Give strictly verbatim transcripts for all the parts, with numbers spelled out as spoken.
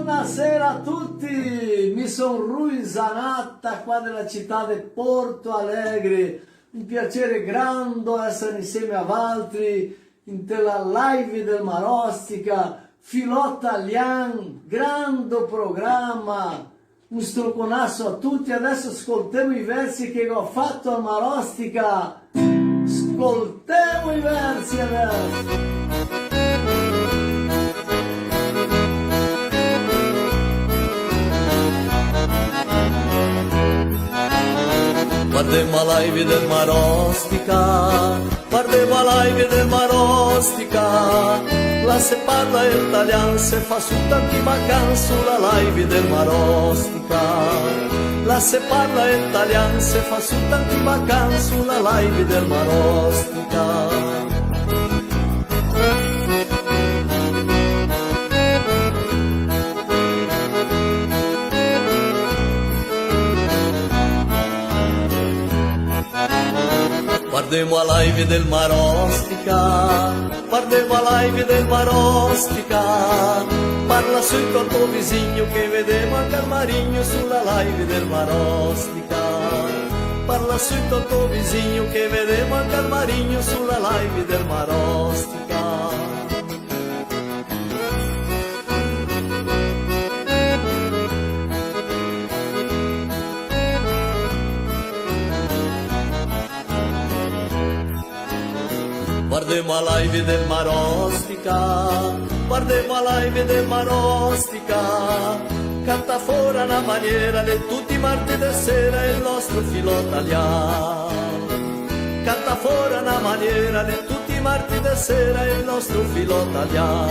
Bonasera a tuti, mi son Rui Zanatta, qua dela cità de Porto Alegre. Un piaser grando èsare insieme a valtri inte la live del Marostica, Filò Talian, grando programa. Un struconaso a tuti, adeso scoltemo i versi che go fato a Marostica. Scoltemo i versi adeso. Vardemo a live del Marostica, vardemo a live del Marostica. Là se parla el talian, se fa su tanti bacan su la live del Marostica. Là se parla el talian, se fa su tanti bacan su la live del Marostica. Vardemo a live del Marostica, vardemo a live del Marostica. Parla suito al to visigno che vedemo anca el Marigno su la live del Marostica. Parla suito al to visigno che vedemo anca el Marigno su la live del Marostica. Vardemo a live del Marostica, vardemo a live del Marostica. Canta fora na maniera de tuti i marti de sera el nostro Filò Talian. Canta fora na maniera de tuti i marti de sera el nostro Filò Talian.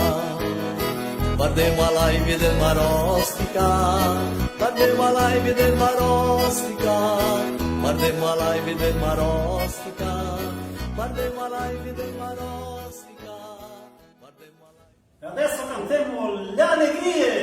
Vardemo a live del Marostica, vardemo a live del Marostica, vardemo a live del Marostica, vardemo a live del Marostica, vardemo a live. E adeso cantemo le alegrie!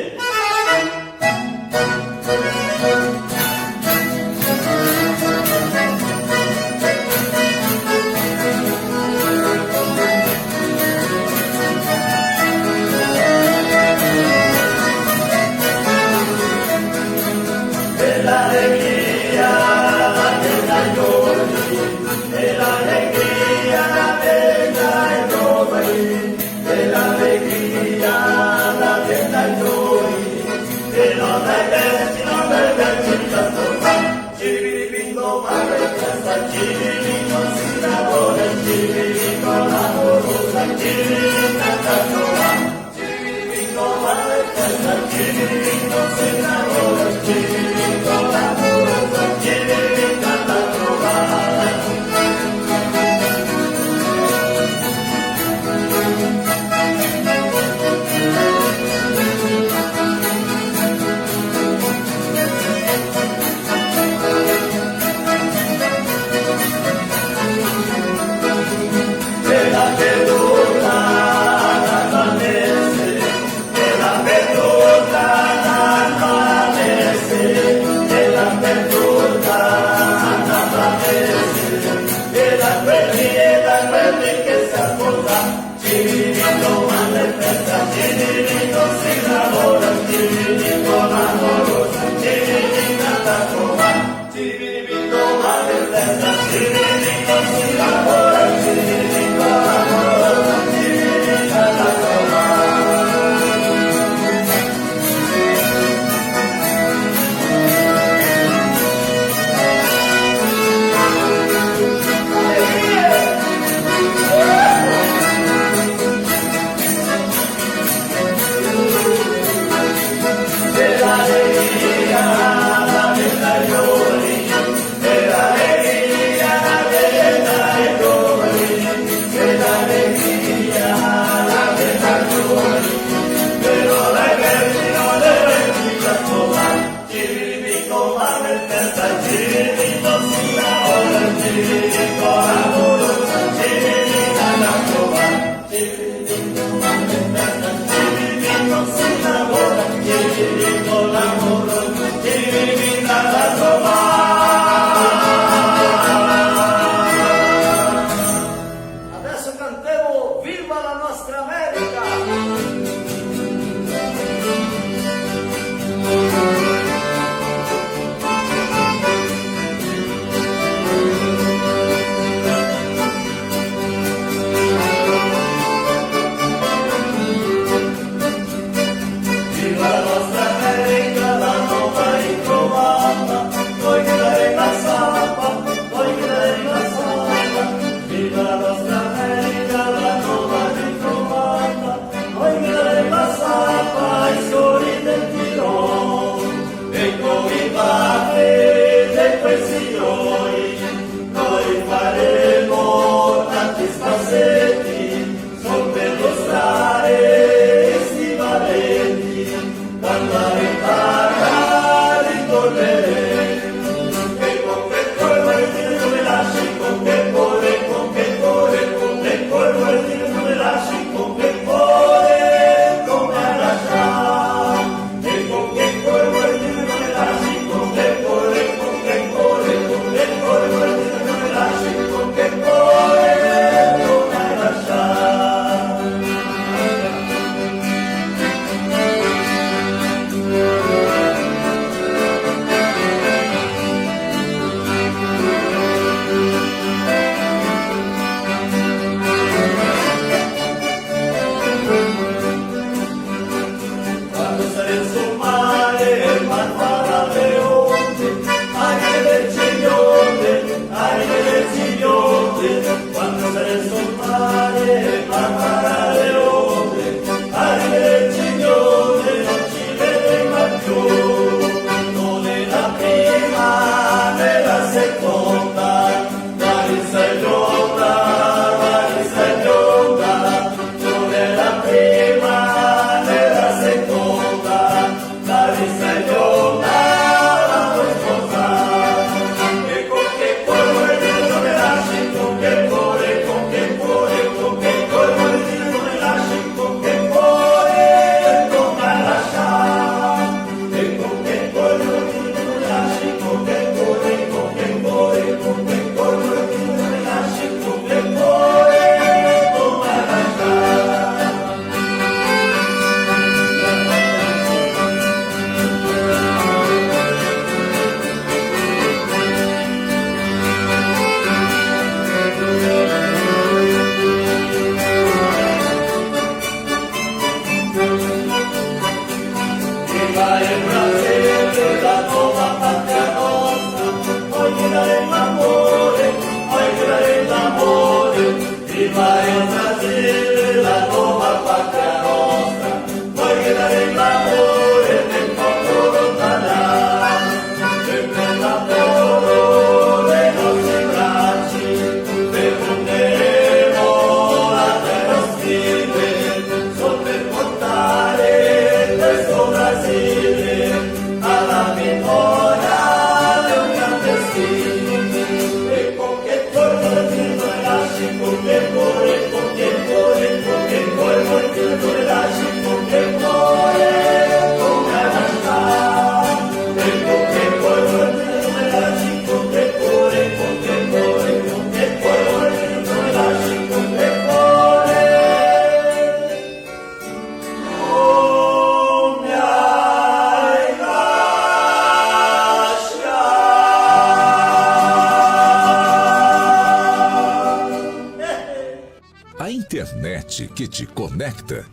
A internet que te conecta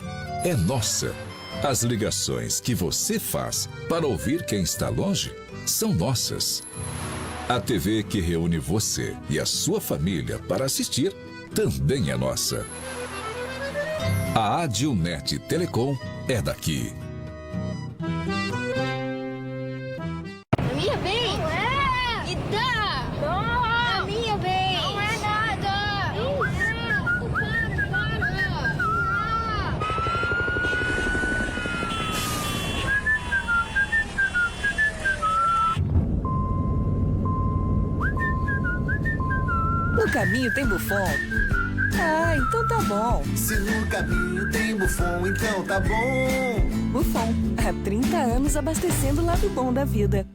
é nossa. As ligações que você faz para ouvir quem está longe são nossas. A T V que reúne você e a sua família para assistir também é nossa. A Adilnet Telecom é daqui. A minha vez? Não é! Me dá! Não! A minha vez! Não é nada! Não é! Para, para! No caminho tem Buffon? Ah, então tá bom. Se no caminho tem Buffon, então tá bom. Buffon, há trinta anos abastecendo o lado bom da vida.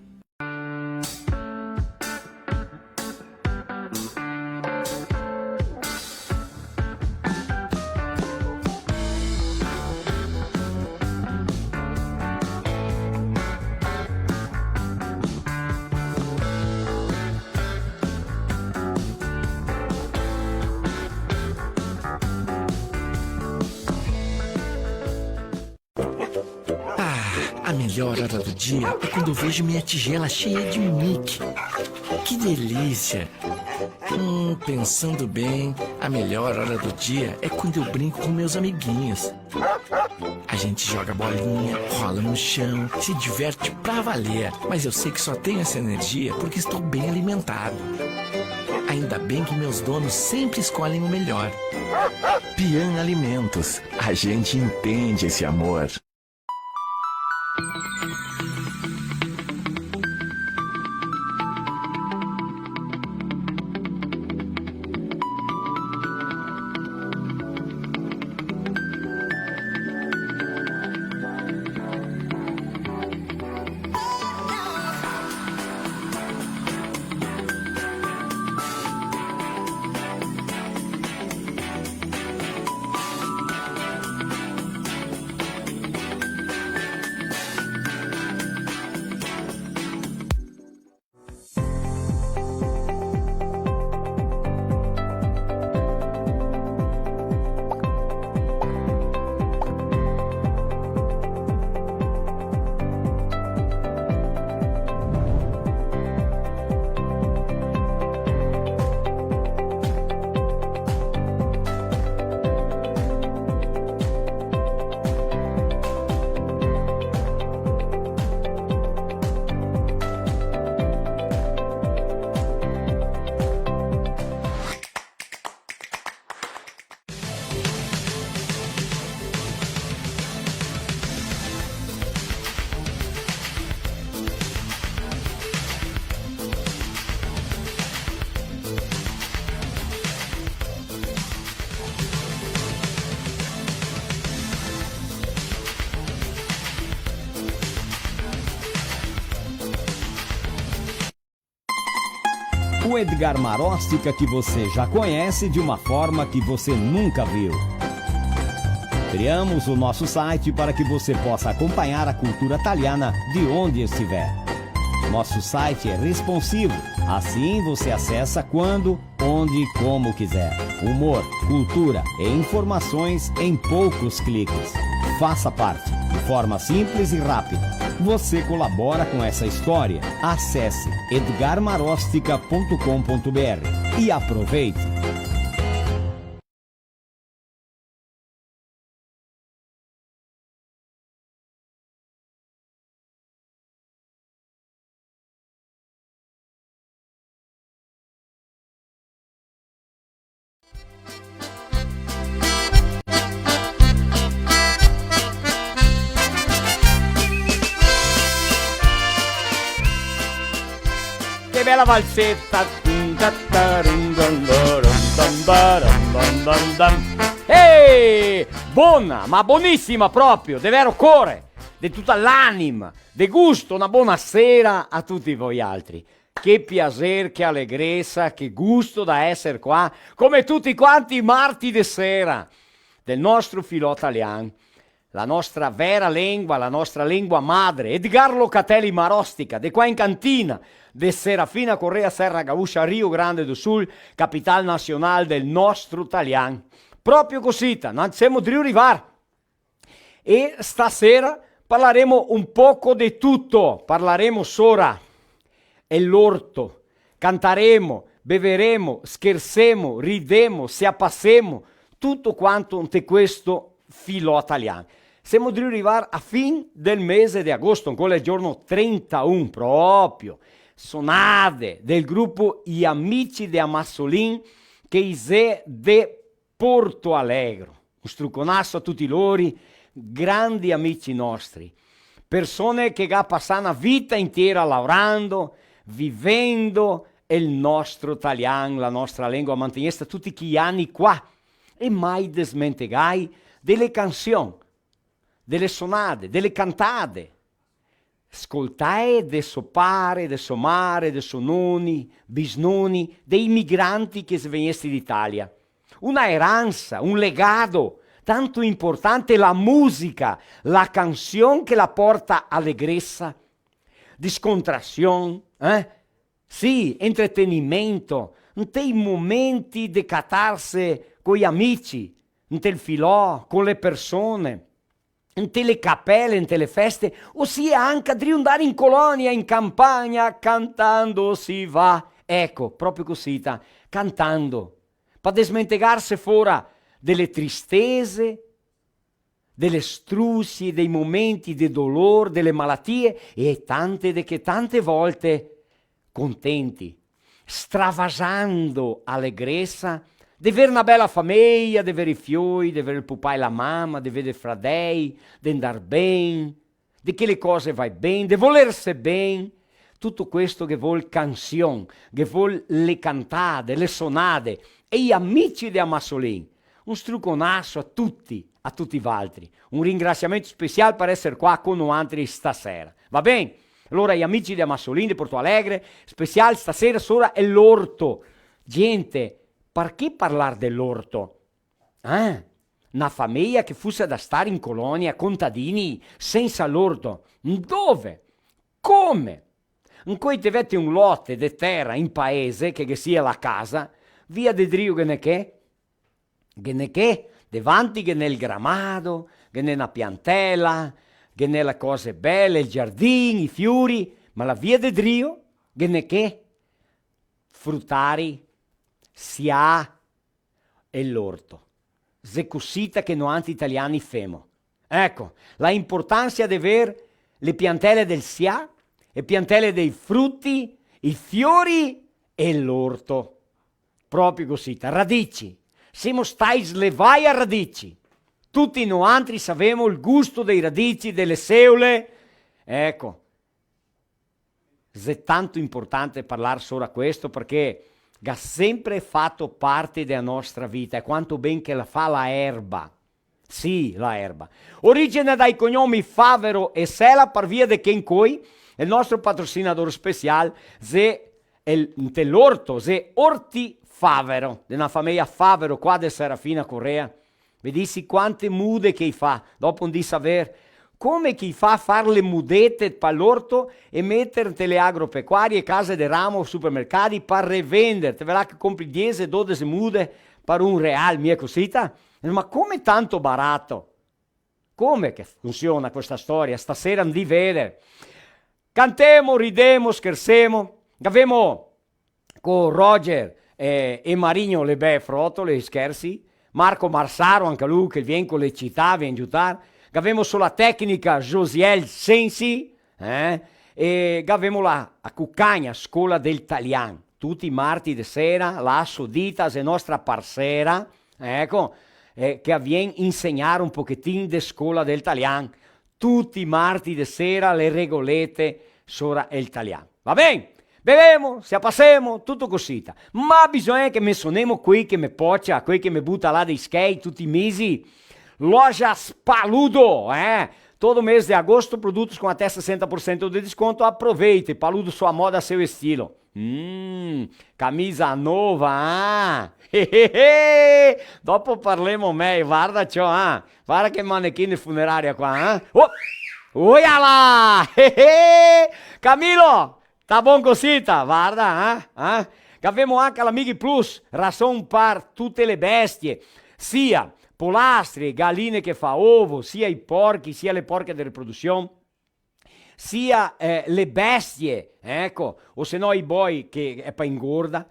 Ah, a melhor hora do dia é quando eu vejo minha tigela cheia de Mickey. Que delícia! Hum, pensando bem, a melhor hora do dia é quando eu brinco com meus amiguinhos. A gente joga bolinha, rola no chão, se diverte pra valer. Mas eu sei que só tenho essa energia porque estou bem alimentado. Ainda bem que meus donos sempre escolhem o melhor. Pian Alimentos, a gente entende esse amor. O Edgar Marostica que você já conhece de uma forma que você nunca viu. Criamos o nosso site para que você possa acompanhar a cultura taliana de onde estiver. Nosso site é responsivo, assim você acessa quando, onde e como quiser. Humor, cultura e informações em poucos cliques. Faça parte, de forma simples e rápida. Você colabora com essa história. Acesse edgarmarostica ponto com ponto br e aproveite! Che bela valseta. Ehi! Bona, ma bonisima proprio, de vero core, de tuta l'anima, de gusto, na bona sera a tuti voialtri. Che piaser, che alegresa, che gusto da eser qua, come tuti quanti i marti de sera, del nostro filò talian, la nostra vera lengua, la nostra lengua madre. Edgar Locatelli Marostica, de qua in cantina, de Serafina Corrêa, Serra Gaúcha, Rio Grande do Sul, capital nasional del nostro talian. Proprio cosita, no semo drio rivar. E stasera parlaremo un poco de tuto, parlaremo sora el orto, cantaremo, beveremo, schersemo, ridemo, se a pasemo, tuto quanto inte questo filò talian. Semo drio rivar a fin del mese de agosto, ancora el giorno trentaun proprio. Sonade del grupo I Amici de Amassolin, che i xe de Porto Alegro. Un struconaso a tuti lori, grandi amici nostri, persone che ga pasà na vita intiera laorando, vivendo el nostro talian, la nostra lengua mantegnesta tuti chi ani qua, e mai desmentegai de le cansion, de le sonade, de le cantade, scoltae de so pare, de so mare, de so noni, bisnoni, dei migranti che xe vegnesti d'Italia. Una eransa, un legado tanto importante, la musica, la cansion che la porta alegresa, discontrasion, eh? Sì, entretenimento, inte i momenti de catarse coi amici, inte el filò, co le persone, inte le capele, inte le feste, o sia anca drio ndare in colonia, in campagna, cantando si va. Eco, proprio cosita, cantando, pa desmentegarse fora de le tristese, de le strusie, dei momenti de dolor, de le malatie, e tante de che tante volte contenti, stravasando alegresa de ver na bela fameia, de ver i fioi, de ver el pupà e la mama, de veder fradei, de ndar ben, de che le cose vai ben, de volerse ben. Tuto questo ghe vol cansion, ghe vol le cantade, le sonade, e i amici de Amassolin. Un struconaso a tuti, a tuti valtri. Un ringrasiamento special par eser qua co noantri stasera. Va ben? Alora, i amici de Amassolin, de Porto Alegre, special stasera sora el orto. Gente, parché parlar de l'orto? Eh? Na fameia che fusse da star in colonia, contadini, sensa l'orto. Ndove? Come? Ncoi te vete un lote de tera in paese, che ghe sia la casa, via de drio ghe n'è che? Ghe n'è che? Devanti ghe n'è el gramado, ghe n'è na piantela, ghe n'è le cose bele, el giardin, i fiori, ma la via de drio ghe n'è che? Frutari, sià, e l'orto. Xe cosita che noantri italiani femo. Eco, la importansa de ver le piantele del sià, e piantele dei fruti, i fiori e l'orto. Proprio cosita, radici. Semo stai slevai a radici. Tuti noantri savemo el gusto dei radici, de le seole. Eco, xe tanto importante parlar sora questo, parché ga sempre fato parte dea nostra vita, e quanto ben che la fa la erba. Sì, la erba. Origine dai cognomi Favero e Sela, par via de che incoi el nostro patrocinador special xe el, inte l'orto, xe ortifavero, de na fameja Favero qua de Serafina Corrêa. Vedesi quante mude che i fa, dopo ndè saver come che i fa a far le mudete pa l'orto e meter inte le agropecuarie, case de ramo, supermercadi, par revender. Te vedrà che compri diese, dodese mude par un real, mia cosita? Ma come tanto barato? Come che funsiona questa storia? Stasera ndè veder. Cantemo, ridemo, schersemo. Gavemo co Roger, eh, e Marigno le bee frotole, i schersi. Marco Marsaro, anca lu che vien co le cità, vien giutar. Gavemo so la tecnica Josiel Sensi, eh? E gavemo la, a Cucagna, scola del talian. Tuti i marti de sera, la Sodita, xe nostra parsera, eco, eh, che a vien insegnar un pochetin de scola del talian. Tuti i marti de sera le regolete sora el talian. Va ben? Bevemo, se a pasemo, tuto cosita. Ma bisogna che mensonemo quei che me pocia, quei che me buta là dei schei tuti i mesi. Lojas Paludo, eh? Todo mês de agosto, produtos com até sessenta por cento de desconto. Aproveite, Paludo, sua moda, seu estilo. Mm, camisa nova, ah? Dopo parlemo mejo, varda ciò, ah? Varda che manequin de funeraria qua, ah? Oh! Oia là! Camilo, tá bom cosita? Varda, ah? Ah? Gavemo anca l'Amighi Plus, rason par tute le bestie, sia polastri, galine che fa ovo, sia i porchi, sia le porche de riprodusion, sia, eh, le bestie, eco, o se no i boi che xe pa ingorda,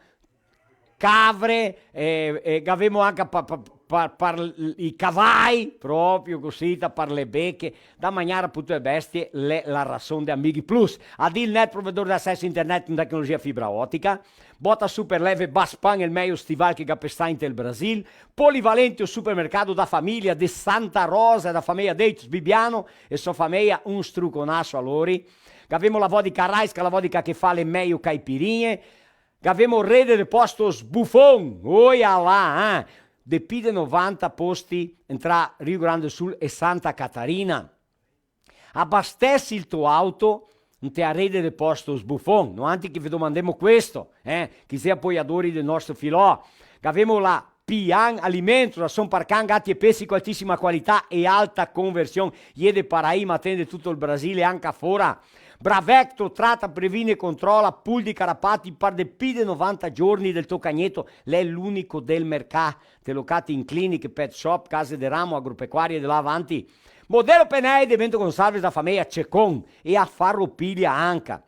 cavre, eh, eh, gavemo anca pa, pa, pa, par i cavai, proprio cosita, par le beche, da magnar a tute le bestie, l'è la rason de Amighi Plus. Adilnet, provedor de aceso internet con tecnologia fibra otica, Bota super leve Baspan, el mejo stival che ga pestà inte el Brasil. Polivalente, o supermercado da família de Santa Rosa, da família Deitos Bibiano e sua família, un struconaso a lori. Gavemo la vodka Raiska, la vodka che fa le mejo caipirinhe. Gavemo Rede de Postos Buffon, oia là, eh? De pi de novanta posti intra Rio Grande do Sul e Santa Catarina. Abastesi el to auto inte a rede de postos Buffon, noantri che ve domandemo questo, eh, che i xe apoiadori del nostro filò. Gavemo la Pian Alimentos, rason par can, gati e pesi co altisima qualità e alta conversion. Iè de Paraí, ma tende tuto el Brasil e anca fora. Bravecto, trata, previne e controla pulzi, carapati, par de pi de novanta giorni del to cagneto, l'è l'unico del mercà. Te lo cati in cliniche, pet shop, case de ramo, agropecuarie, de là avanti. Modelo Penei de Bento Gonçalves, da fameia Cecon, e a Farroupilha anca.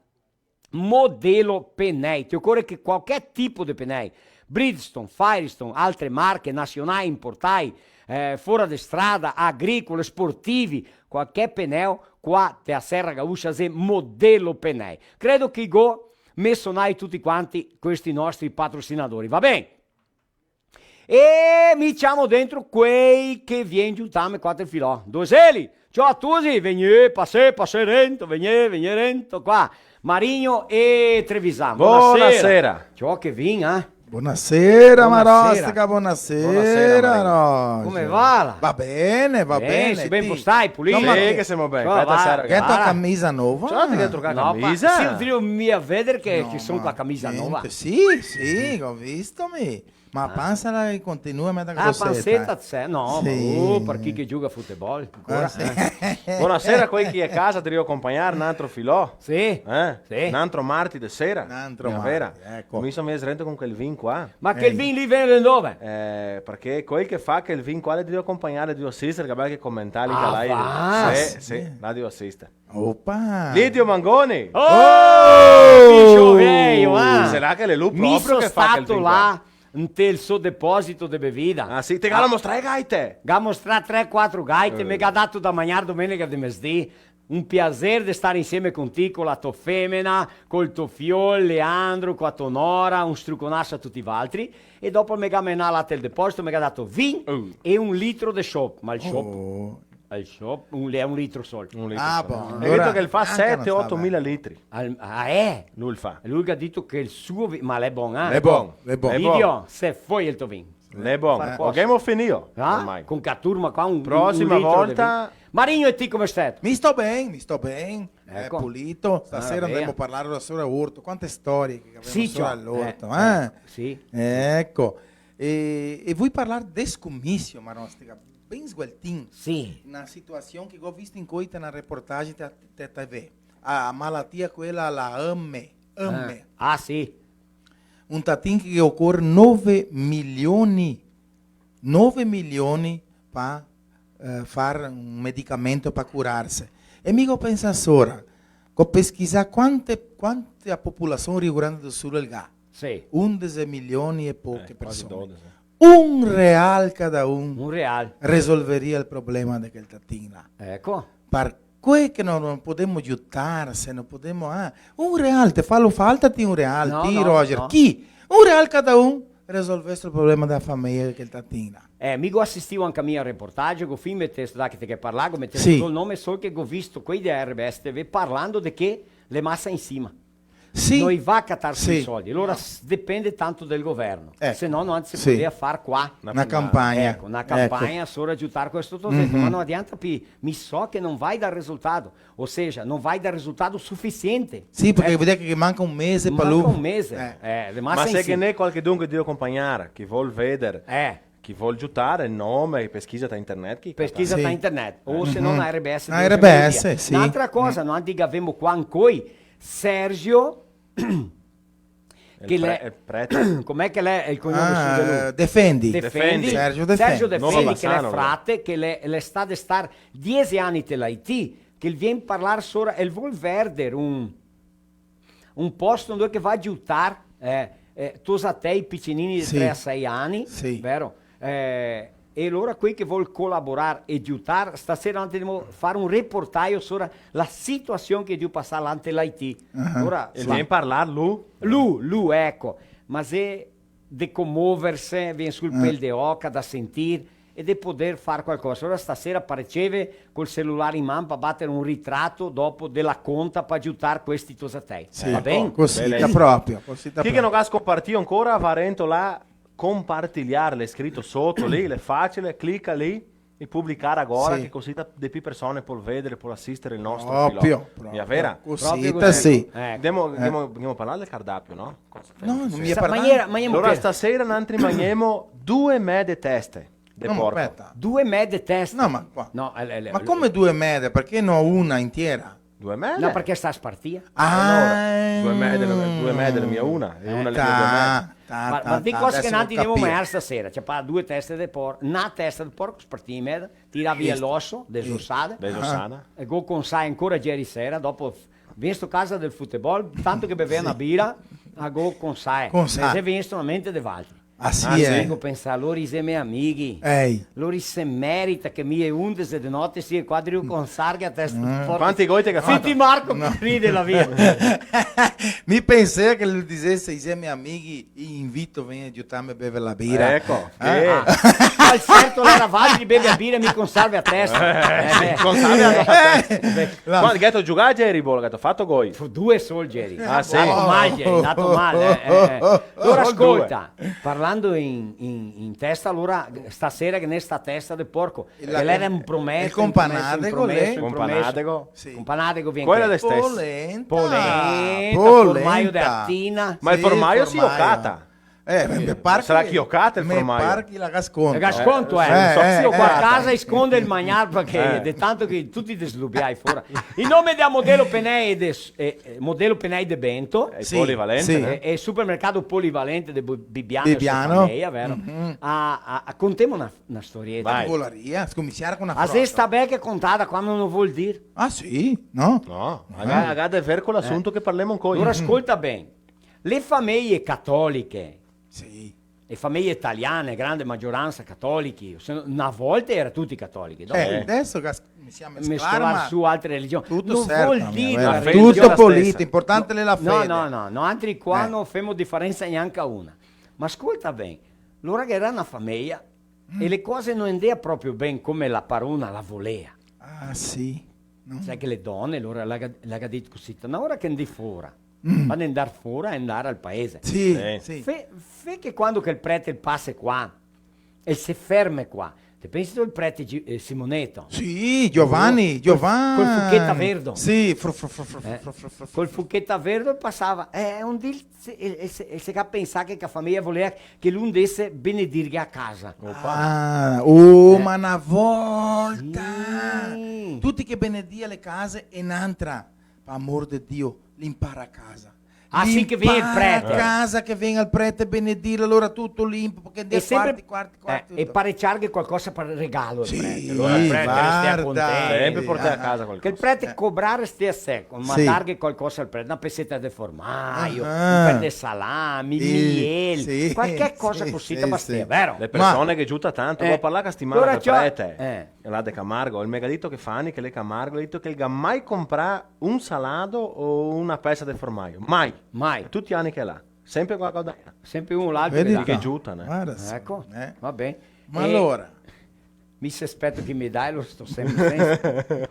Modelo Penei, te ocore che qualche tipo de penei, Bridgestone, Firestone, altre marche, nasionai, inportai, eh, fora de strada, agricole, sportivi, qualche peneo, qua te a Serra Gaúcha xe Modelo Penei. Credo che i go mensonai tuti quanti questi nostri patrocinadori, va ben? E mi ciamo dentro quei che vien giutarme qua te filò. Dove seli? Ciò a tusi, vegnè, pasè, pasè rento, vegnè, vegnè rento qua. Marigno e Trevisan. Bonasera. Bonasera. Ciò che vin, eh? Bonasera, bonasera. Marostica, bonasera, bonasera, Marigno. Come va? Va ben, va ben, ben, ti? Sì, ben postai, pulì? Insoma, sì, che semo ben. Ciò, aspeta, va. Sera, che... Che tua camisa nova? Ciò, te ghe trocà camisa? No, ma sì, no te rivi mia veder che, no, che son co la camisa nova? Sì, sì, go visto mi. Ma la pansa la continua, ma... Ah, panseta, eh? No, ma, oh, par chi che gioga a futebol, ancora, eh. Bonasera a quei che xe a casa, te rivi a conpagnar n'antro filò. Sì, eh? Sì. N'antro marti de sera. N'antro marti, eco. Mi so mia srento con quel vin qua. Ma quel vin lì vien de dove? Eh, parché quel che fa quel vin qua, te rivi a conpagnar, te rivi a asister, che bel che comentar lì, ah, che là, va. Sì, sì, là te rivi a asister. Opa! Lidio Mangoni! Oh! Bicho veio, ah! Sarà che l'è lu proprio che fa quel vin qua? Mi so stato là, ntel so deposito de bevida. Ah, sì? Te ga mostrà e gaite? Ga mostrà tre, quatro gaite, eh, me ga dato da magnar domenega de mesdì. Un piaser de star insieme con ti, co la to femena, col to fiol Leandro, co la to nora, un struconaso a tuti valtri. E dopo me ga menà là tel deposito, me ga dato vin, uh, e un litro de shop, ma el shop... Oh. El shop, un, l'è un litro sol. Un litro sol. Ah, bon, alora... Gheto che el fa sete, oto mila litri. Al-, ah, eh? Lu el fa. Lu el ga dito che el suo vi-, ma l'è bon, eh? L'è bon, l'è bon. Lidio, se foi el to vin. L'è bon. Far cosa? Gavemo finìo, ah? Ormai. Con sta turma qua, un, un, un litro de vin. Prosima volta. Marigno, e ti come stai? Mi sto ben, mi sto ben. Eh, eco. Pulito. Stasera andemo a parlar sora orto. Quante storie che gavemo sora l'orto, eh? Sì, ciò, eh, eh, sì. Eco. E, e voi parlar de scomisio, Marostica, ben sgueltin. Sì. Na situasion che go visto incoi te na reportagem te, te, te TV. A malatia quela, la M. M. Eh. Ah, sì. Un tatin che ocore nove milioni, nove milioni pa, eh, far un medicamento pa curarse. E mi go pensà sora, go pesquisà quante, quante a popolasion Rio Grande do Sul el ga. Sì. Undese milioni e poche persone. Eh, quasi dodese. Un real cada un. Un real. Resolveria el problema de quel tatin là. Eco. Parché che no, no podemo giutarse, no podemo, ah, un real, te falo falta ti un real, no, ti, no, Roger, no. Chi? Un real cada un, resolveste el problema dela fameia de quel tatin là. Eh, mi go asistido anca mi al reportagio, go fin metesto, dai che te ghe parlà, go metesto, sì, el nome, sol che go visto quei de R B S TV parlando de che l'è masa in sima. Sì. No i va a catar sui soldi. Alora s-, depende tanto del governo. Eco. Se no, no se podea far qua. Na campagna. Eco, na campagna sora giutar questo, ma no adianta pi-, mi so che no va dar risultato. O seja, no va dar risultato sufisiente. Sì, parché vol dir che manca un mese par lu. Manca un mese. Eh. Eh, ma se ghe n'è qualchedun che deve acompagnar, che vol veder, eh, che vol giutar, el nome, pesquisa ta internet, che pesquisa ta internet. O se no, na R B S. Na R B S, sì. N'altra cosa, no, anca gavemo qua ancoi Sergio, che l'è, el prete. Com'è che l'è el cognome, ah, Defendi. Defendi. Sergio Defendi. Sergio Defendi, che l'è frate, che l'è, l'è stà de star diese ani te l'Haiti, che el vien parlar sora, el vol verder un, un posto dove che va a giutar, eh, eh, tosatei picinini de tre a sei ani, vero? Eh, e alora quei che vol colaborar e giutar, stasera andemo far un reportaio sora la situasion che deu pasar là inte l'Haiti. Ah. Alora, e vien parlar lu? Lu, lu, eco. Ma xe de comoverse, vien sul pel de oca da sentir e de poder far qualcosa. Alora stasera pareceve col celular in man pa bater un ritrato dopo de la conta pa giutar questi tosatei. Sì, va ben? Cosita proprio, cosita proprio. Chi che no ga scopartìo ancora, va rento là, compartiliar, l'è scrito soto lì, l'è facile, clica lì e publicar agora, che cosita de pi persone pol veder, pol asister el nostro filò. Proprio, proprio. Mia vera? Cosita, sì. Eco. Demo, demo, demo parlar del cardapio, no? No, no mi parlà. Ma iera, ma iera... Alora stasera nantri magnemo due mede teste de porco. No, ma speta. Due mede teste? No, ma qua. No, eh, eh, ma come due mede? Parché no una intiera? Due mede? No, parché sta spartìa. Ah. Alora, due mede, due mede, mia una, e una le due mede. Ta, ta, ta, ta, deso go capìo. Ma, ma di cosa che nantri ndemo magnar stasera? Ciapà due teste de por-, na testa de porco, spartìa in mezo, tirà via l'oso, desosada. Desosada. E go consà ancora ieri sera, dopo, visto casa del futebol, tanto che bevea na bira, a go consà. Consà. E se visto na mente de valtri. Ah, sì, eh. Go pensà, lori i xe me amighi. Ehi. Lori se merita che mi e undese de note sie qua drio consarghe a testa de porco. Quanti gol te ga fato? Senti Marco che ride là via. Mi pensea che lu disese, i xe me amighi, i invito, vegni a giutarme a bever la bira. Eco. Eh? Ah, certo, alora valtri beve a bira e mi consarve a testa. Eh, sì, consarve a testa. Eh. Quando, gheto giugà ieri, Bola, gheto fato gol? Due sol ieri. Ah, sì? Ndato mal ieri, ndato mal, eh, eh, eh. Alora, scolta, parlando in, in, in testa, alora, stasera ghe n'è sta testa de porco, che l'era un promeso, un promeso, un promeso. Companadego. Sì. Companadego vien. Quela de stesa. Polenta. Polenta, formaio de atina. Ma el formaio sì, formaio. Sì, o cata. Eh, me par che... Sarà che o cata el formaio. Me par che la ga sconto. La ga sconto, eh. Eh, eh, eh. Qua a casa i sconde el magnar parché de tanto che tuti deslubiai fora. In nome dea Modelo Penei de s-, eh, eh, Modelo Penei de Bento. Sì, Polivalente, sì. E, e supermercato Polivalente de Bu-, Bibiano e sua fameia, vero? Mhm. A, a, a, contemo na, na storieta. Vai. Volaria scominsiar co na frosa. A xe sta beca contada quando no vol dir. Ah, sì? No? No, a ga, a ga de ver co l'asunto che parlemo ancoi. Alora scolta ben. Le fameie catoliche, sì, le fameie italiane, grande magioransa catolichi, se no, na volta iera tuti catolichi, dopo... Eh, deso che s-, mi siamo mescolar su altre religioni. Tuto no vol dir la religion. Tuto polito, importante l'è la fede. No, no, no, noantri qua no femo difarensa gnanca una. Ma scolta ben, lora ghe iera na fameia e le cose no ndea proprio ben come la parona la volea. Ah, sì? No. Sa che le done, lora la ga, la ga dito cusì, na ora che ndè fora, ma ndar fora e ndar al paese. Sì, sì. Fe, fe che quando che el prete el pase qua, el se ferme qua. Te pensi el prete Gi-, eh, Simoneto? Sì, Giovanni, col, Giovanni. Col fucheta verdo. Sì, fru, fru, fru, fru, eh, fru, fru, fru, col fucheta verdo pasava. Eh, un dì el se, el, el se, el se ga pensà che, che a fameja volea che lu ndese benedirghe a casa. Opa. Ah, oh, eh, ma na volta! Sì. Tuti che benedia le case e n'antra, par amor de Dio, limpar a casa. Ah, sì, che vien el prete. Limpar a casa, che vien el prete benedirla, alora tuto limpo, parché ndea sempre, quarti, quarti, quarti, eh, tuto. E pareciarghe qualcosa par regalo al prete. Sì, alora el prete restea contento. Sempre portà a casa qualcosa. Che el prete cobrare stea seco, ma darghe qualcosa al prete, na peseta de formaio, un pè de salami, miel, qualche cosa cusì, te bastea, vero? Le persone che giuta tanto, eh, go parlà sta setimana col prete. Eh. Là de Camargo, el me ga dito che Fani, che l'è Camargo, el ga dito che el ga mai comprà un salado o una pesa de formaio. Mai. Mai. Tuti i ani che l'è là. Sempre qualcosa da... Sempre un o l'altro che dà. Vedi che giuta, né? Varda, sì. Eco, eh, va ben. Ma alora? Mi se speto che me dai, lo sto sempre sensa.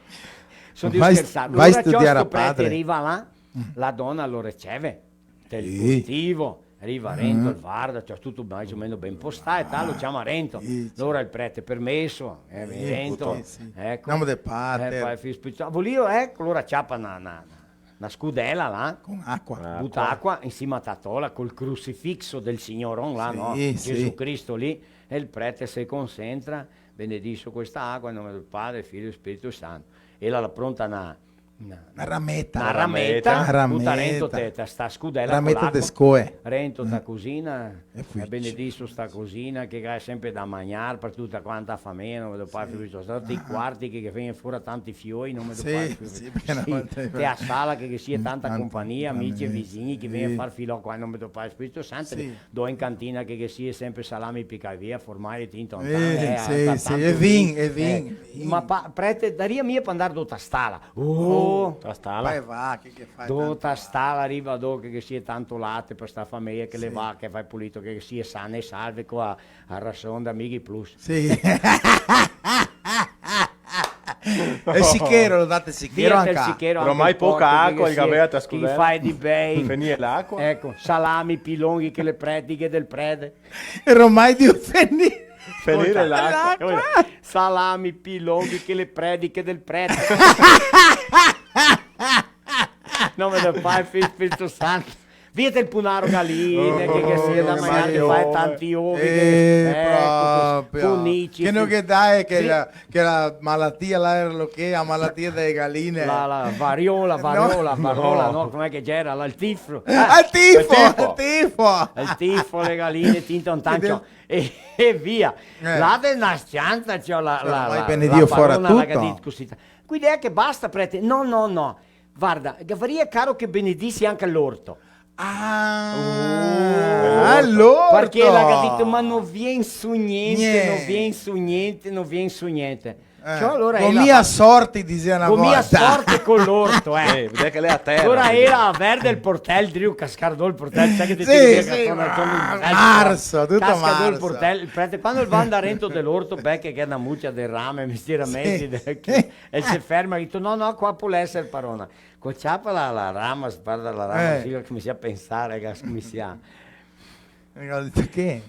Son drio schersar. Vai studiar a padre. Alora, ciò, sto prete riva là, la dona lo riceve. Del cultivo, riva rento, el varda, ciò, tuto mais o meno ben postà e tal, lo ciama rento. Alora el prete: "Permeso?" Eh, rento, sì, sì. Eco. Nome del Patre. Eh, Pare, Figlio, Spirito Santo. Volio, eco, alora ciapa na, na, na scudela là, con acua, buta acua in sima a tola, col crucifiso del Signoron là, no? Sì, sì. Gesù Cristo lì, e el prete se concentra: "Benediso questa acua in nome del Padre, Figlio e Spirito Santo." E la, la pronta na, na, na rameta. Na rameta, buta rento te, te sta scudela. Rameta co l'acua. De scoe. Rento ta cusina, e benediso sta cusina che ga sempre da magnar par tuta quanta a fameja, nome del Padre, Figlio, Spirito Santo, i quarti che, che vien fora tanti fioi, nome del Padre, Figlio, Spirito Santo. Sì, sì, parché na volta te a sala che, che sia tanta compagnia, amici e visini che vien a far filò qua, nome del Padre, Spirito Santo, sì. Do in cantina che, che sia sempre salami picà via, formaio, tinto, eh, sì, sì, e vin, e vin. Ma pa-, prete, daria mia par ndar do ta stala. Oh, ta stala. Poi va, che, che fa do ta stala, riva do che, che sia tanto late par sta fameja, che le vache, fa pulito, che, che sia sane e salve, co a, a rason da Mighi Plus. Sì. El sichero, lo date el sichero anca? Via el sichero, anca un po', poca acua, che, che gavea ta scudela. Che fa de ben. Fenìe l'acua. Eco, salami pi longhi che le predighe del prete. Ormai drio fenir. Fenir l'acua. Salami pi longhi che le predighe del prete. Nome del Pare, Figlio, Spirito Santo. Via el punaro galine, che, che sia da magnar, che fa tanti ovi, che, eh, proprio. Punici, che no, che dai, che la, che la malatia là era lo che? La malatia dele galine. La, la variola, variola, variola, no, come che gera? La, el tifo. Ah, el tifo, el tifo. El tifo, le galine, tinto, tanto, e, e via. Eh. Là de na s-cianta, ciò, la, la, la, la parona la ga dito cusì. Quindi xe che basta, prete? No, no, no. Varda, gavarìa caro che benedisi anca l'orto. Ah, l'orto! Parché la ga dito: "Ma no vien su gnente, no vien su gnente, no vien su gnente." Eh, ciò, alora go mia sorti, disea na volta. Go mia sorti co l'orto, eh. Eh, vedè che l'è a tera, alora vedè. Era a verde el portel, drio cascar do el portel, sa che te tiri via, sì, cartone, ah, marso, tuto marso. Casca do el portel, el prete, quando el va ndar rento de l'orto, beh, che ghe xe na mucia de rame, mistieramenti, sì, de, che, e se ferma, ga dito: "No, no, qua pol eser, parona." Co ciapa la, la rama, sbarda la rama, eh, sì, cominsia a pensar, che cominsia. E go dito che?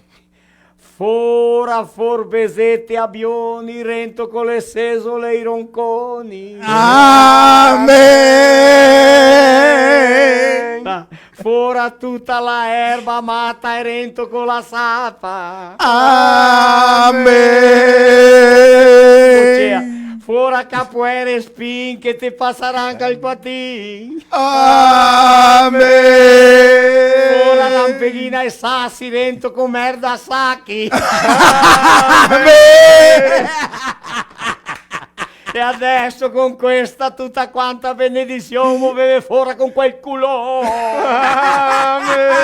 Fora forbesete, abioni, rento co le sesole e i ronconi. Amen. Ah. Fora tuta la erba mata e rento co la sapa. Amen. Fora capoere e spin che te pasarà anca el quatin. Amen. Fora lampeghina e sasi, rento co merda sachi. Amen. E adeso con questa tuta quanta benedision, moveve fora con quel culo. Amen.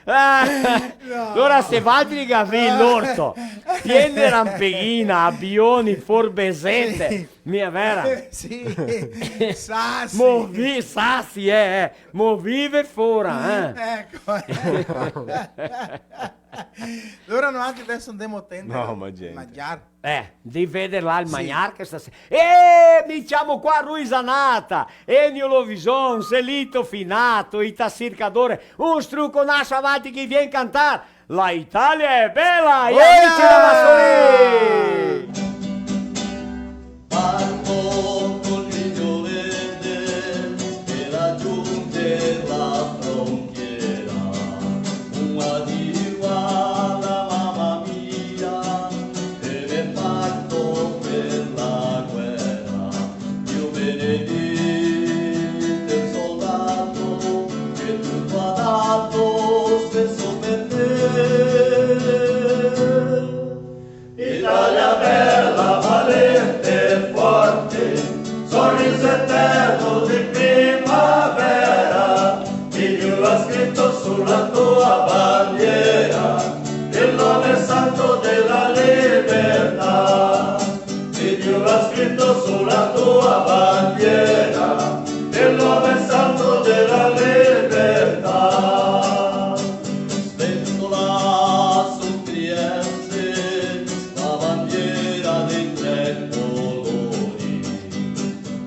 Ah, alora se valtri gavì l'orto pien de lampeghina, abioni, forbesete, sì. Mia vera? Sì. Sasi. Movi-, sasi, eh, eh. Movive fora, eh. Eco. Alora noantri deso ndemo a tendere. No, ma gente. Magnar. Eh, de veder là el magnar che stasera. Eh, mi ciamo qua Rui Zanata, Ennio Lovison, Selito Finato, i Tassi Cadore, un struconaso avanti che vien cantar. La Italia è bella, i amici da Massolin! Parto col Midio Verde per raggiungere la frontiera, un addio alla mamma mia, e me parto per la guerra. Dio benedetto il soldato che tutto ha dato spesso per te. Italia bella, valente e forte, sorriso eterno di primavera, che Dio ha scritto sulla tua bandiera, il nome santo della libertà. Che Dio ha scritto sulla tua bandiera, il nome santo della libertà. Sventola su Trieste la bandiera dei tre colori,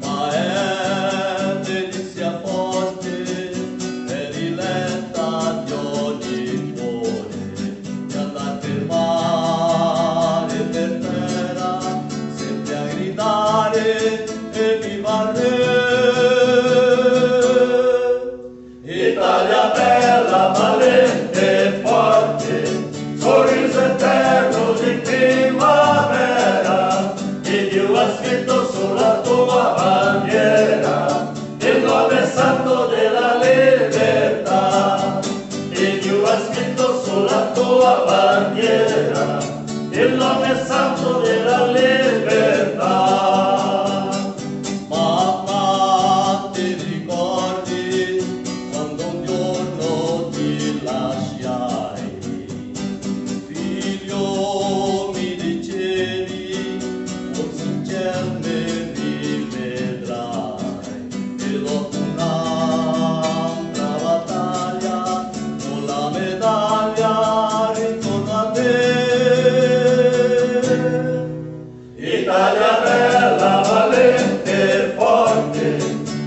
ma è delizia forte, è diletta di ogni cuore. E andar per mare e per terra, sempre a gridare: "Evviva il re!" Italia bella, valente e forte, sorriso eterno di primavera, che Dio ha scritto sulla tua bandiera, il nome santo della libertà. E Dio ha scritto sulla tua bandiera il nome santo della libertà. Mamma, ti ricordi quando un giorno ti lasciai? Figlio, mi dicevi, forse in ciel mi rivedrai. E dopo un'altra battaglia, con la medaglia ritorno a te. Italia bella, valente e forte,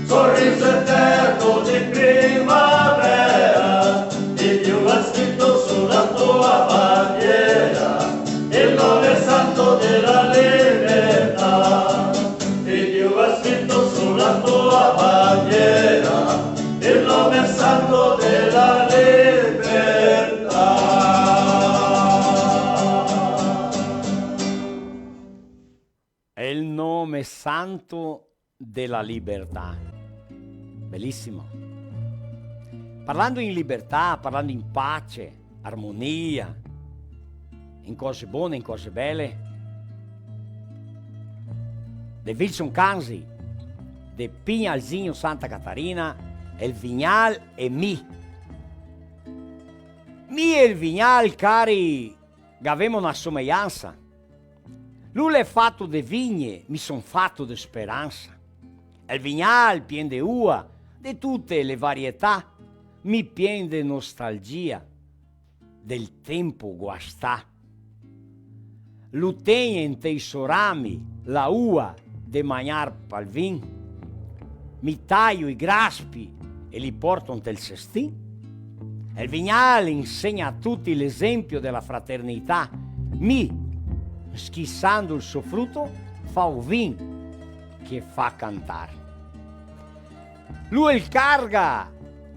sorriso eterno di primavera, che Dio ha scritto sulla tua bandiera il nome santo della libertà. Che Dio ha scritto sulla tua bandiera il nome santo della libertà. È il nome santo della libertà. Bellissimo. Parlando in libertà, parlando in pace, armonia, in cose bone, in cose bele, de Wilson Canzi, de Pinhalzinho, Santa Catarina, El Vignal e mi. Mi e el Vignal, cari, gavemo na somejansa. Lu l'è fato de vigne, mi son fato de speransa. El Vignal pien de ua, de tute le varietà, mi pien de nostalgia del tempo guastà. Lu tegn inte i so rami la ua de magnar pal vin. Mi taio i graspi e li porto ntel sestin. El Vignal insegna a tuti l'esempio dela fraternità. Mi, schisando el so fruto, fao vin che fa cantar. Lu el carga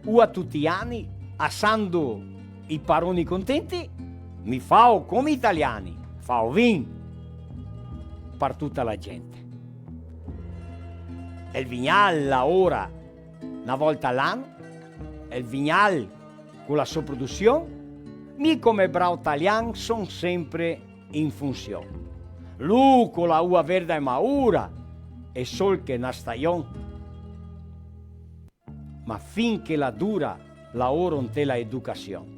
ua tuti i ani, asando i paroni contenti, mi fao come i italiani, fao vin par tuta la gente. El Vignal laora na volta a l'ano, el Vignal co la so produsion, mi come brao talian son sempre in funsion. Lu co la ua verda e maura, e sol che na stajon. Ma fin che la dura, laoro nte la educasion.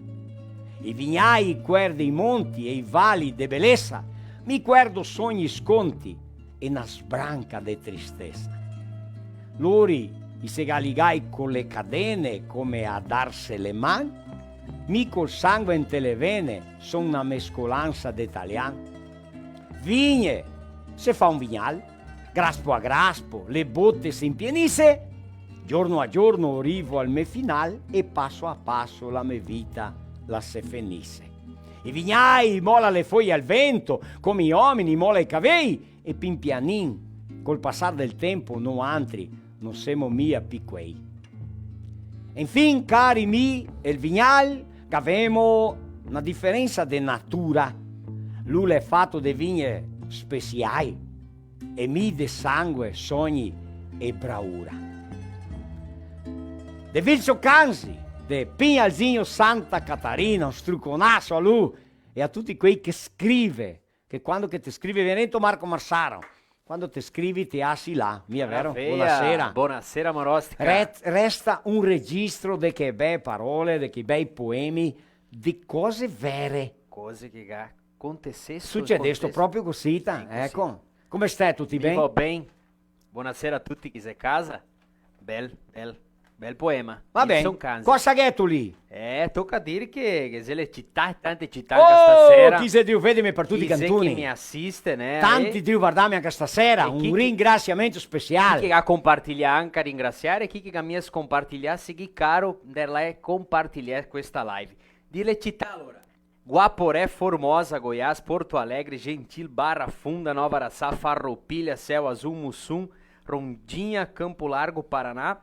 I vignai i cuerdi i monti e i vali de belesa, mi cuerdo sogni sconti e na sbranca de tristesa. Lori i se ga ligai co le cadene come a darse le man, Mi col sangue inte le vene son na mescolansa de talian. Vigne, se fa un vignal, graspo a graspo, le bote se impienise, giorno a giorno rivo al me final e paso a paso la me vita la se fenise. I vignai mola le foie al vento, come i omini mola i cavei, e pin pianin, col pasar del tempo, noantri no semo mia pi quei. Enfin, cari mi, el vignal, gavemo na diferensa de natura. Lu l'è fato de vigne speciai, e mi de sangue, sogni e braura. De Vilso Canzi, de Pinhalzinho, Santa Catarina, un struconaso a lu e a tuti quei che scrive, che quando che te scrivi, vien dentro Marco Marsaro, quando te scrivi te asi là, mia vero? Maraveia. Bonasera. Bonasera, Marostica. Re-, resta un registro de che bee parole, de che bei poemi, de cose vere. Cose che ga contesesto e contesto. Sucedesto proprio cosita, sì, così. Eco. Come stè, tuti ben? Mi vo ben. Bonasera a tuti chi xe casa. Bel, bel, bel poema. Va ben. Edson Canzi. Cosa gheto lì? Eh, toca dir che, che xe le cità, tante cità anca stasera. Oh, chi xe drio vedeme par tuti i cantoni. Chi xe che me asiste, né? Tanti drio vardame anca stasera. E un ringrasiamento special. Chi che ga compartilià anca ringrasiare, chi che ga mia scompartilià, segui caro, ndar là e compartilià questa live. Di le cità, alora. Guaporé, Formosa, Goiás, Porto Alegre, Gentil, Barra Funda, Nova Araçá, Farroupilha, Céu Azul, Muçum, Rondinha, Campo Largo, Paraná,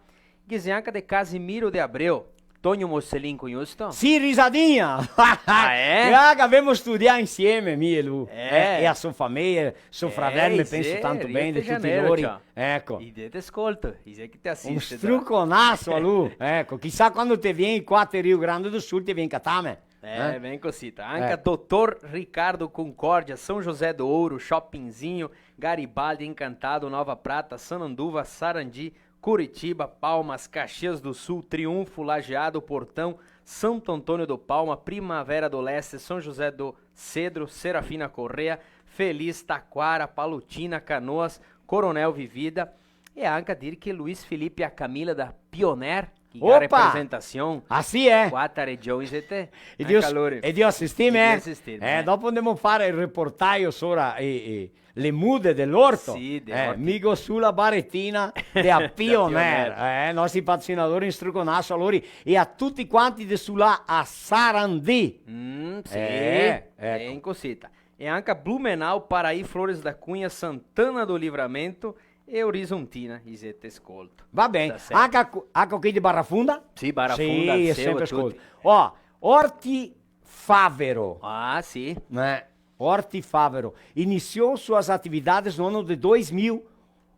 ghe xe anca de Casimiro de Abreu. Tonio Mocelin, conosi? Sì, risadinha! Ah, eh? Ah, che gavemo studià insieme, mi e lu. Eh. Eh, e a so fameia, so fradel, me penso tanto ben de tuti lori. Eco. I xe che te scolta, i xe che te asiste. Un struconaso a lu. Eco, chisà quando te vien qua te Rio Grande do Sul, te vien catame. Eh, ben cosita. Anca dotor Ricardo Concórdia, São José do Ouro, Chopinzinho, Garibaldi, Encantado, Nova Prata, Sananduva, Sarandi, Curitiba, Palmas, Caxias do Sul, Triunfo, Lajeado, Portão, Santo Antônio do Palma, Primavera do Leste, São José do Cedro, Serafina Corrêa, Feliz, Taquara, Palotina, Canoas, Coronel Vivida, e anca dir che Luiz Felipe e a Camila da Pioneer, che ga representasion. Ah, sì, eh? Quata region, sete? E Dio, anca lori. E Dio asistime, eh? E Dio asistime, eh, eh. Dopo ndemo fare el reportaio sora, eh, eh, le mude de l'orto. Sì, de orti. Mi go su la baretina de a Pioneer. Pioneer. Eh, nostri patrocinadori, un struconaso a lori e a tuti quanti de su là a Sarandi. Mm, sì. Eh, eco. E in cosita. E anca Blumenau, Paraí, Flores da Cunha, Santana do Livramento e Horizontina, i xe te scolto. Va ben. Stasera. Anca co-, anca quei de Barra Funda? Sì, Barra Funda, sì, sempre scolto. Ó, Orti Favero. Ah, sì. Eh, Orti Favero. Iniciou suas atividades no ano de dois mil,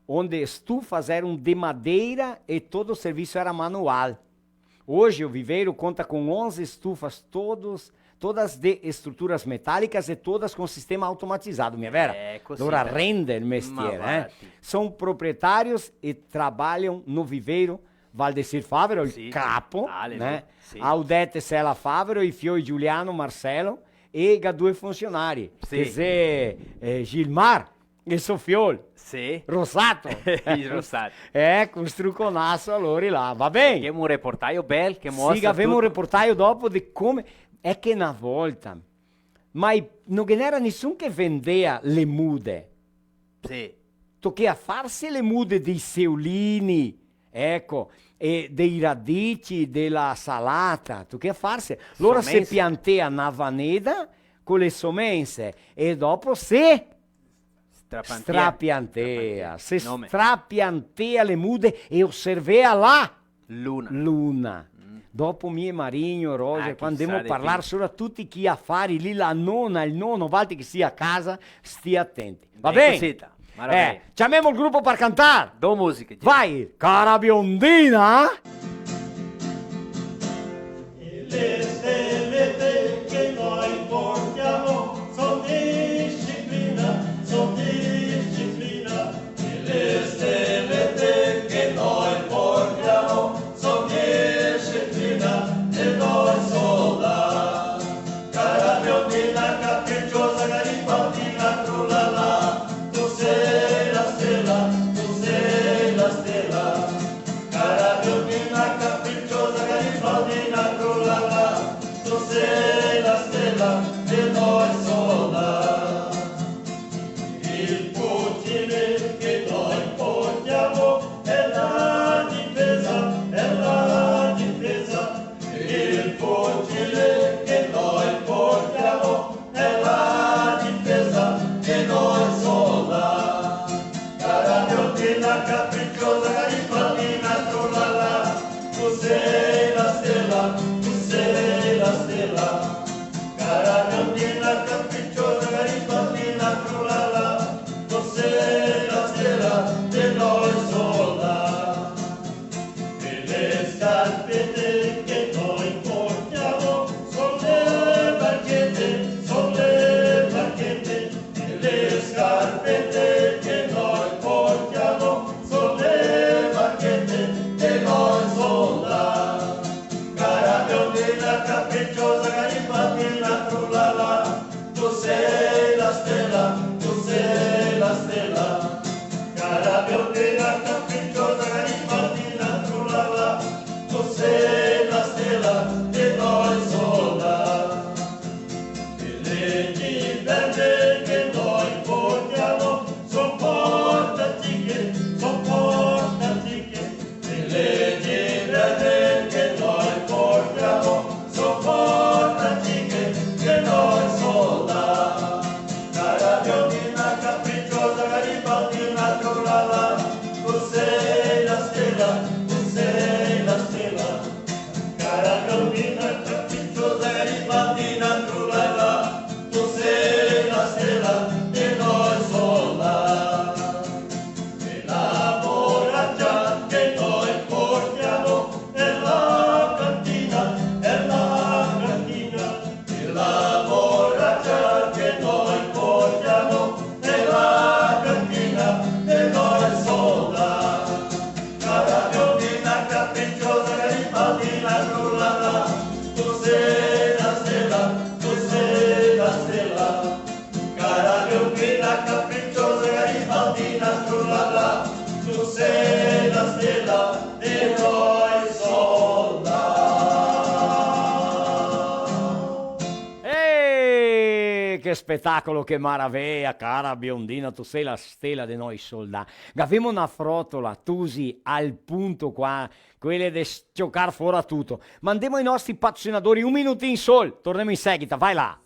onde estufas eram de madeira e todo o serviço era manual. Hoje, o viveiro conta com onze estufas, todos, todas de estruturas metálicas e todas com sistema automatizado, mia vera? Eh, cosita. Lora rende el mestier, eh? Ma varda ti. São proprietários e trabalham no viveiro Valdecir Favero, il capo, né? Sì. Audete Sela Favero, i fioi Giuliano, Marcelo, e ga due funsionari, sì, che xe, eh, Gilmar, e so fiol. Sì. Rosato. I Rosato. Eco, un struconaso a lori là, va ben? Gavemo un reportaio bel che mostra tuto. Sì, gavemo un reportaio dopo de come, xe che na volta, ma i, no ghe n'era nisun che vendea le mude. Sì. Tochea farse le mude dei seolini, eco, e dei radici, de la salata, tochea farse. Lora se piantea na vaneda co le somense e dopo se Strapiantea. Strapiantea. Se strapiantea le mude e oservea la luna. Luna. Mm. Dopo mi e Marigno, Roger, qua ndemo a parlar sora tuti chi afari lì, la nona, el nono, valtri che sì a casa, stì atenti. Va ben? Cosita. Maraveia. Eh, ciamemo el grupo par cantar. Do musiche, Gino. Vai, cara biondina. El fucile che noi portiamo è la difesa, è la difesa. El fucile che noi portiamo è la difesa de noi soldà. Cara biondina capricciosa, garibaldina, trulala, tu sei la stela, tu sei la stela. Cara biondina capricciosa, garibaldina, trulala, tu sei la stela de noi soldà. E le scarpete che noi portiamo son le barchete, son le barchete. E le scarpete che noi portiamo son le barchete de noi soldà. Cara biondina capricciosa, garibaldina, trulala, tu sei la stela, tu sei la stela. Cara biondina capricciosa, garibaldina, trulala, tu sei la stela de noi soldà. E le giberne che noi portiamo son portantiche, son portantiche. E le giberne che noi portiamo son portantiche de noi soldà. Cara biondina capricciosa, garibaldina, trulala, tu sei la stela, tu sei la stela. Cara biondina capricciosa, garibaldina, trulala, tu sei la stela de noi soldà. E la borracia che noi portiamo è la cantina, è la cantina. E la borracia che noi portiamo è la cantina de noi soldà. Cara biondina capricciosa, garibaldina, trulala, tu sei la stela, tu sei la stela. Cara biondina capricciosa, garibaldina, trulala, tu sei la stela de noi soldà. Eh, che spetacolo, che maravea, cara biondina, tu sei la stela de noi soldà. Gavemo na frotola, tusi, al punto qua, quele de s-ciocar fora tuto. Mandemo i nostri patrocinadori, un minutin sol, tornemo in seguita, vai là.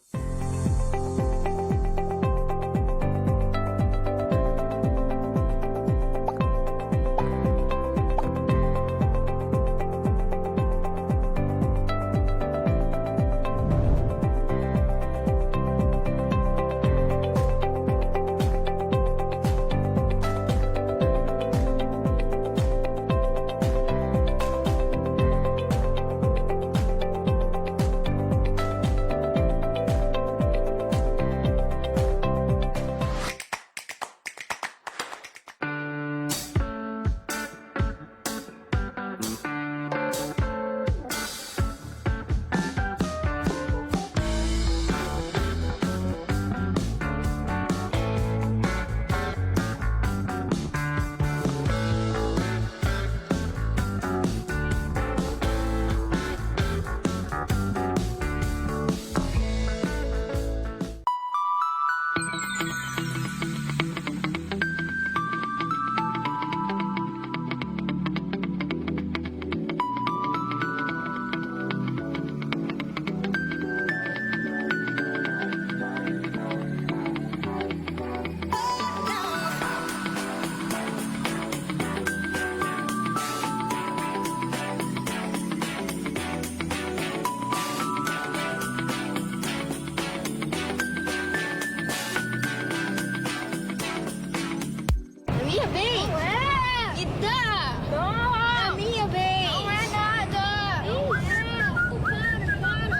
A minha vez? Não é! Me dá! Não! A minha vez! Não é nada! Não é! Para, para!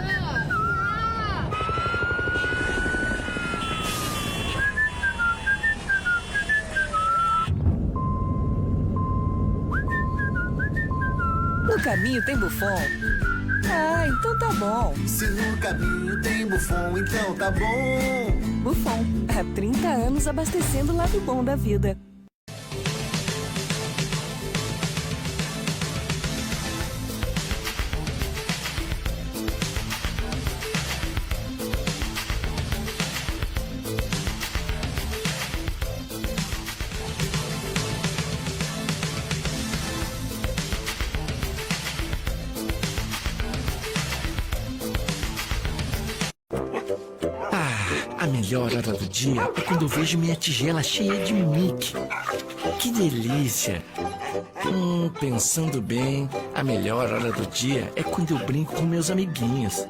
No caminho tem Buffon? Ah, então tá bom. Se no caminho tem Buffon, então tá bom. Buffon, há trinta anos abastecendo o lado bom da vida. melhor hora do dia é quando eu vejo minha tigela cheia de Mickey. Que delícia! Hum, pensando bem, a melhor hora do dia é quando eu brinco com meus amiguinhos.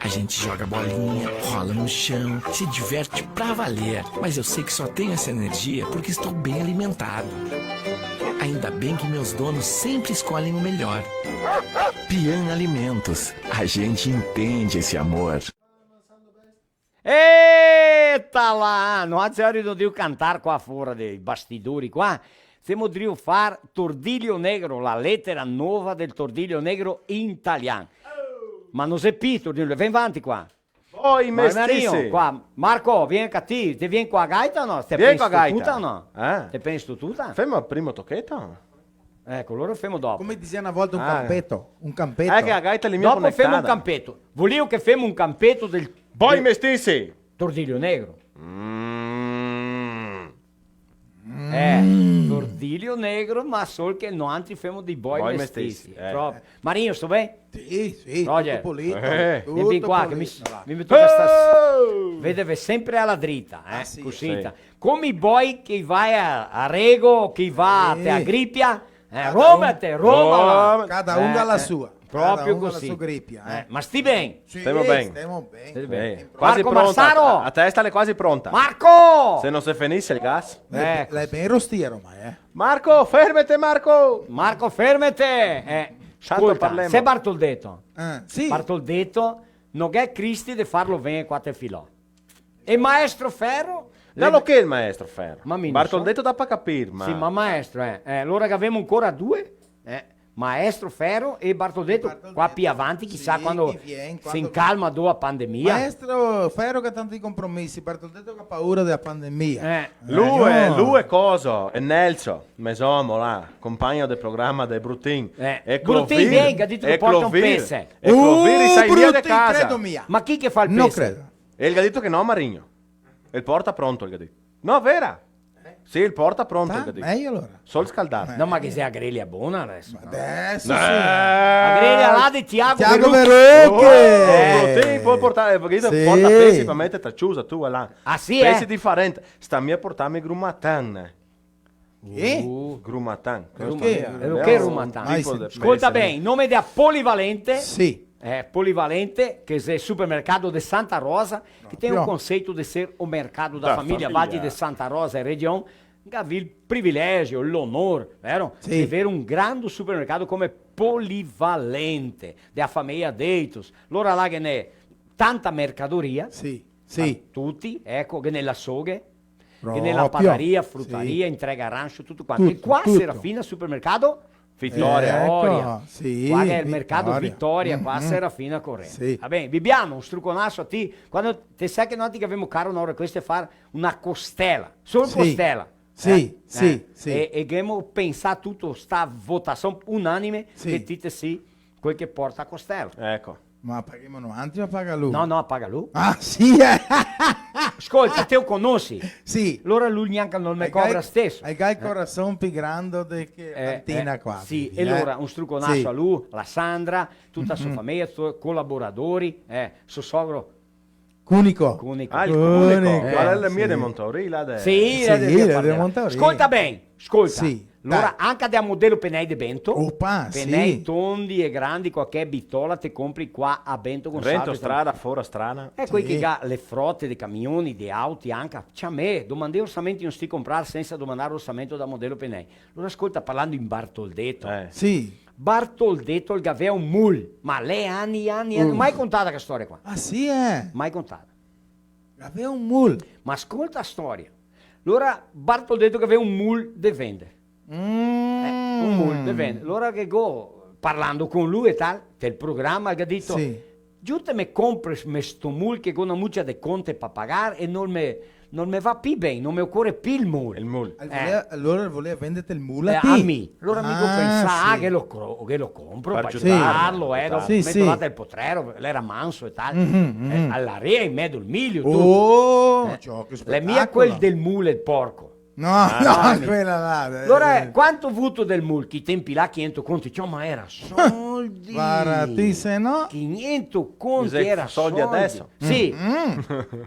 A gente joga bolinha, rola no chão, se diverte pra valer. Mas eu sei que só tenho essa energia porque estou bem alimentado. Ainda bem que meus donos sempre escolhem o melhor. Pian Alimentos, a gente entende esse amor. Eita là! Noaltri semo drio cantar qua fora dei bastidori qua. Semo drio far Tordilho Negro, la letera nova del Tordilho Negro in talian. Ma no xe pi Tordilho, vien vanti qua. Poi Ma Mario, mestisi. Qua. Marco, vien anca ti, te vien co la gaita o no? Te Vien pensi co la gaita. Tuta o no? Eh? Te pensi tuta? Femo el primo tocheto? Eco, alora femo dopo. Come dixea na volta un Ah. Campeto, un campeto. Eh, che la gaita lì mi Dopo femo un conectada. Campeto. Volio che femo un Campeto del Poi Tordilho Negro. Mm. Eh, Tordilho Negro, ma sol che noaltri femo dei boi, Boi mestisi. mestisi, eh. Proprio. Marinho, sto ben? Sì, sì, Roger. Tuto polito. Eh. Tuto Vien qua, che polito, mi, là. mi me toca sta... Oh! Vedeve sempre a la drita, eh? Ah, sì. Cusì. Sì. Come i boi che i va a, a rego, che i va Sì. te a gripia, eh, Cada romete, un- roma là. Roma. Cada un Eh, ga la eh, sua. Proprio Cada un ga la così. Sua gripia, eh. Eh, ma sti ben? Sì, Stemo ben. Stemo ben. Stemo ben. Eh, quasi Marco pronta. Massaro! La testa l'è quasi pronta. Marco! Se no se fenise el gas. L'è Eco. l'è ben rostia ormai, eh. Marco, fermete, Marco! Marco, fermete! Eh, Tanto scolta, parlemo. Se Bartoldeto. Eh, sì. Bartoldeto, no gh'è Cristi de farlo vegner qua te filò. E maestro Ferro? Dalo che el maestro Ferro? Ma mi no Bartoldeto so. Dà pa capir, ma... Sì, ma maestro, eh. Eh, alora che gavemo ancora due, eh, maestro Ferro e Bartoldeto, Bartoldeto. Qua pi avanti, chisà Sì, quando chi vien, se quando incalma do a pandemia. Maestro Ferro che ga tanti compromisi, Bartoldeto che ga paura dela pandemia. Eh. Lu Eh, è, no. lu è coso, è Nelson, me zomo là, compagno del programa de Brutin. Eh, E Brutin, Clovir- vien, che ga dito che e porta un Clovir- pese. E Clovir, Uh, sai via de Brutin, casa. credo mia. Ma chi che fa el No pese? Credo. E el ga dito che no, Marinho. El porta pronto, el ga dito. No, vera? Sì, el porta pronto, el Tá, ga dito. Meglio allora. Sol scaldato. No, ma che xe la grelia bona deso? Adesso Eh. sì. La grelia là de Tiago Tiago Verrucco. Verrucco. Oh, Brutin, pol portar, eh, perché Sì. porta pesi pa meter ta ciusa, tu, là. Ah, sì, Pesi eh? Diferente. Sta mia portarme grumatan, eh. Che? Uh, Grumatan. Grumatan. Che? Eh, lo che xe grumatan? Mai Tipo de sentito. Scolta pesi. Ben, in nome dela Polivalente, Sì. eh, Polivalente, che xe supermercado de Santa Rosa, che tem o Proprio. Conceito de ser o mercado da, Da família, família. Vale de Santa Rosa e região, gavì el privilegio, l'onor, vero? Sì. De aver un grande supermercado come Polivalente, dela família Deitos. Lora là che ghe n'è tanta mercadoria, Sì, a sì. Tuti, eco, che ghe n'è la soghe, che ghe Proprio. n'è la padaria, frutaria, Sì. entrega rancho, tuto quanto. E Tuto, qua tuto. Serafina Supermercado Vitória. Eco, Vitória. sì, Qua che xe el mercato Vitória, qua Mhm. Serafina Corrêa. Sì. Va ben, Bibiano, un struconaso a ti. Quando te sa che noi che gavemo caro na ora questa far na costela, sol Sì. costela. Sì, sì, Eh? sì. E, e gavemo pensà tuto sta votasion unanime Sì. che ti te si quel che porta a costela. Eco. Ma paghemo noantri o paga lu? No, no, paga lu. Ah, sì, eh. Scolta, te lo conosi? Sì. Lora lu gnanca no me cobra steso. Hai el corason pi grando de che Eh, antina eh, qua. Sì, Quindi, e eh. lora un struconaso Sì. A lu, la Sandra, tuta so fameia, so colaboradori, eh, so sogro Cunico. Cunico. Ah, el Cunico. Cunico. Qual xe Eh, la mia sì. de Montauri, là de... Sì, Sì, la de via la de Pardella. Montauri. Scolta ben, scolta. Sì, Lora dai. Anca de a Modelo Penei de Bento. Opa, sì. Penei tondi e grandi, qualche bitola te compri qua a Bento Gonçalves. Rento strada, fora strana. E quei Sì. che ga le frote de camioni, de auti, anca, ciamè, domandè orsamenti, no sti comprar sensa domandar orsamento da Modelo Penei. Lora scolta, parlando in Bartoldeto. Eh. Sì. Bartoldeto el gavea un mul, ma l'è ani, ani, ani, Uh. mai contata sta storia qua. Ah, sì, eh. Mai contata. Gavea un mul. Ma scolta la storia. Lora Bartoldeto gavea un mul de vender. Mm. Eh, un mul de vender. Lora che go, parlando con lu e tal, del programa, el ga dito, Sì. "Giù te me compres me sto mul che go na mucia de conte pa pagar e no me, no me va pi ben, no me ocore pi el mul." El mul. El Eh. volea- Alora el volea venderte el mul Eh, a ti. A mi. Alora mi go Ah, pensà, sì. ah, che lo, cro- che lo compro, Per pa giutarlo, giutarlo, eh, giutarlo. dopo Sì, me sì. Trovate el potrero, l'era manso e tal. Mhm, Eh, mhm. All'area in mezo al miglio, Oh, tuto. Eh, ciò, che L'è mia spetacolo. Quel del mul, el porco. No, ah, no, no, quela là, eh. Alora, eh, quanto vuto del mul? Chi tempi là quinhentos conti, ciò, ma era soldi. Varda ti, se no. Quinhentos conti era soldi. Cus'è, adeso? Sì. Mm.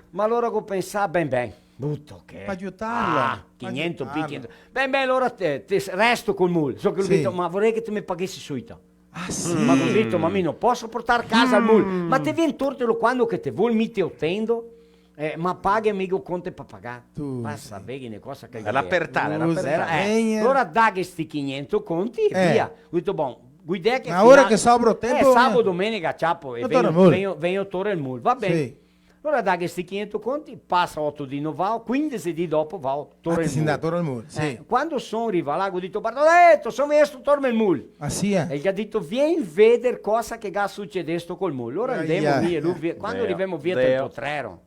Ma alora go pensà, ben, ben, vuto che... Pa giutarlo. Ah, quinhentos pi quinhentos. Ben, ben, alora te, te resto col mul. So che lu ga dito, ma vorei che te me paghesi suito. Ah, sì? Ma go dito, ma mi no poso portar casa el mul. Ma te vien tortelo quando che te vol, mi te lo tendo. Eh, ma paghe, mi go conte pa pagar. Tu, ma sì. Savevi ne cosa che... Era per tale, era per tale. Eh, alora daghe sti quinhentos conti e via. Go dito, bon, go idea che... Ma ora che sobra tempo, eh, sabo, domenega, ciapo, e vegno, vegno, vegno tore el mul, va ben. Sì. Alora daghe sti quinhentos conti, pasa oto dì no vao, quindese dì dopo vao, tore el mul. Ah, te si ndà tore el mul, sì. Eh, quando son rivà là, go dito, Bartoleto, son vegnesto torme el mul. Ah, sì, eh? E el ga dito, vien veder cosa che ga sucedesto col mul. Alora ndemo via, lu via, quando rivemo via Tempo Trero,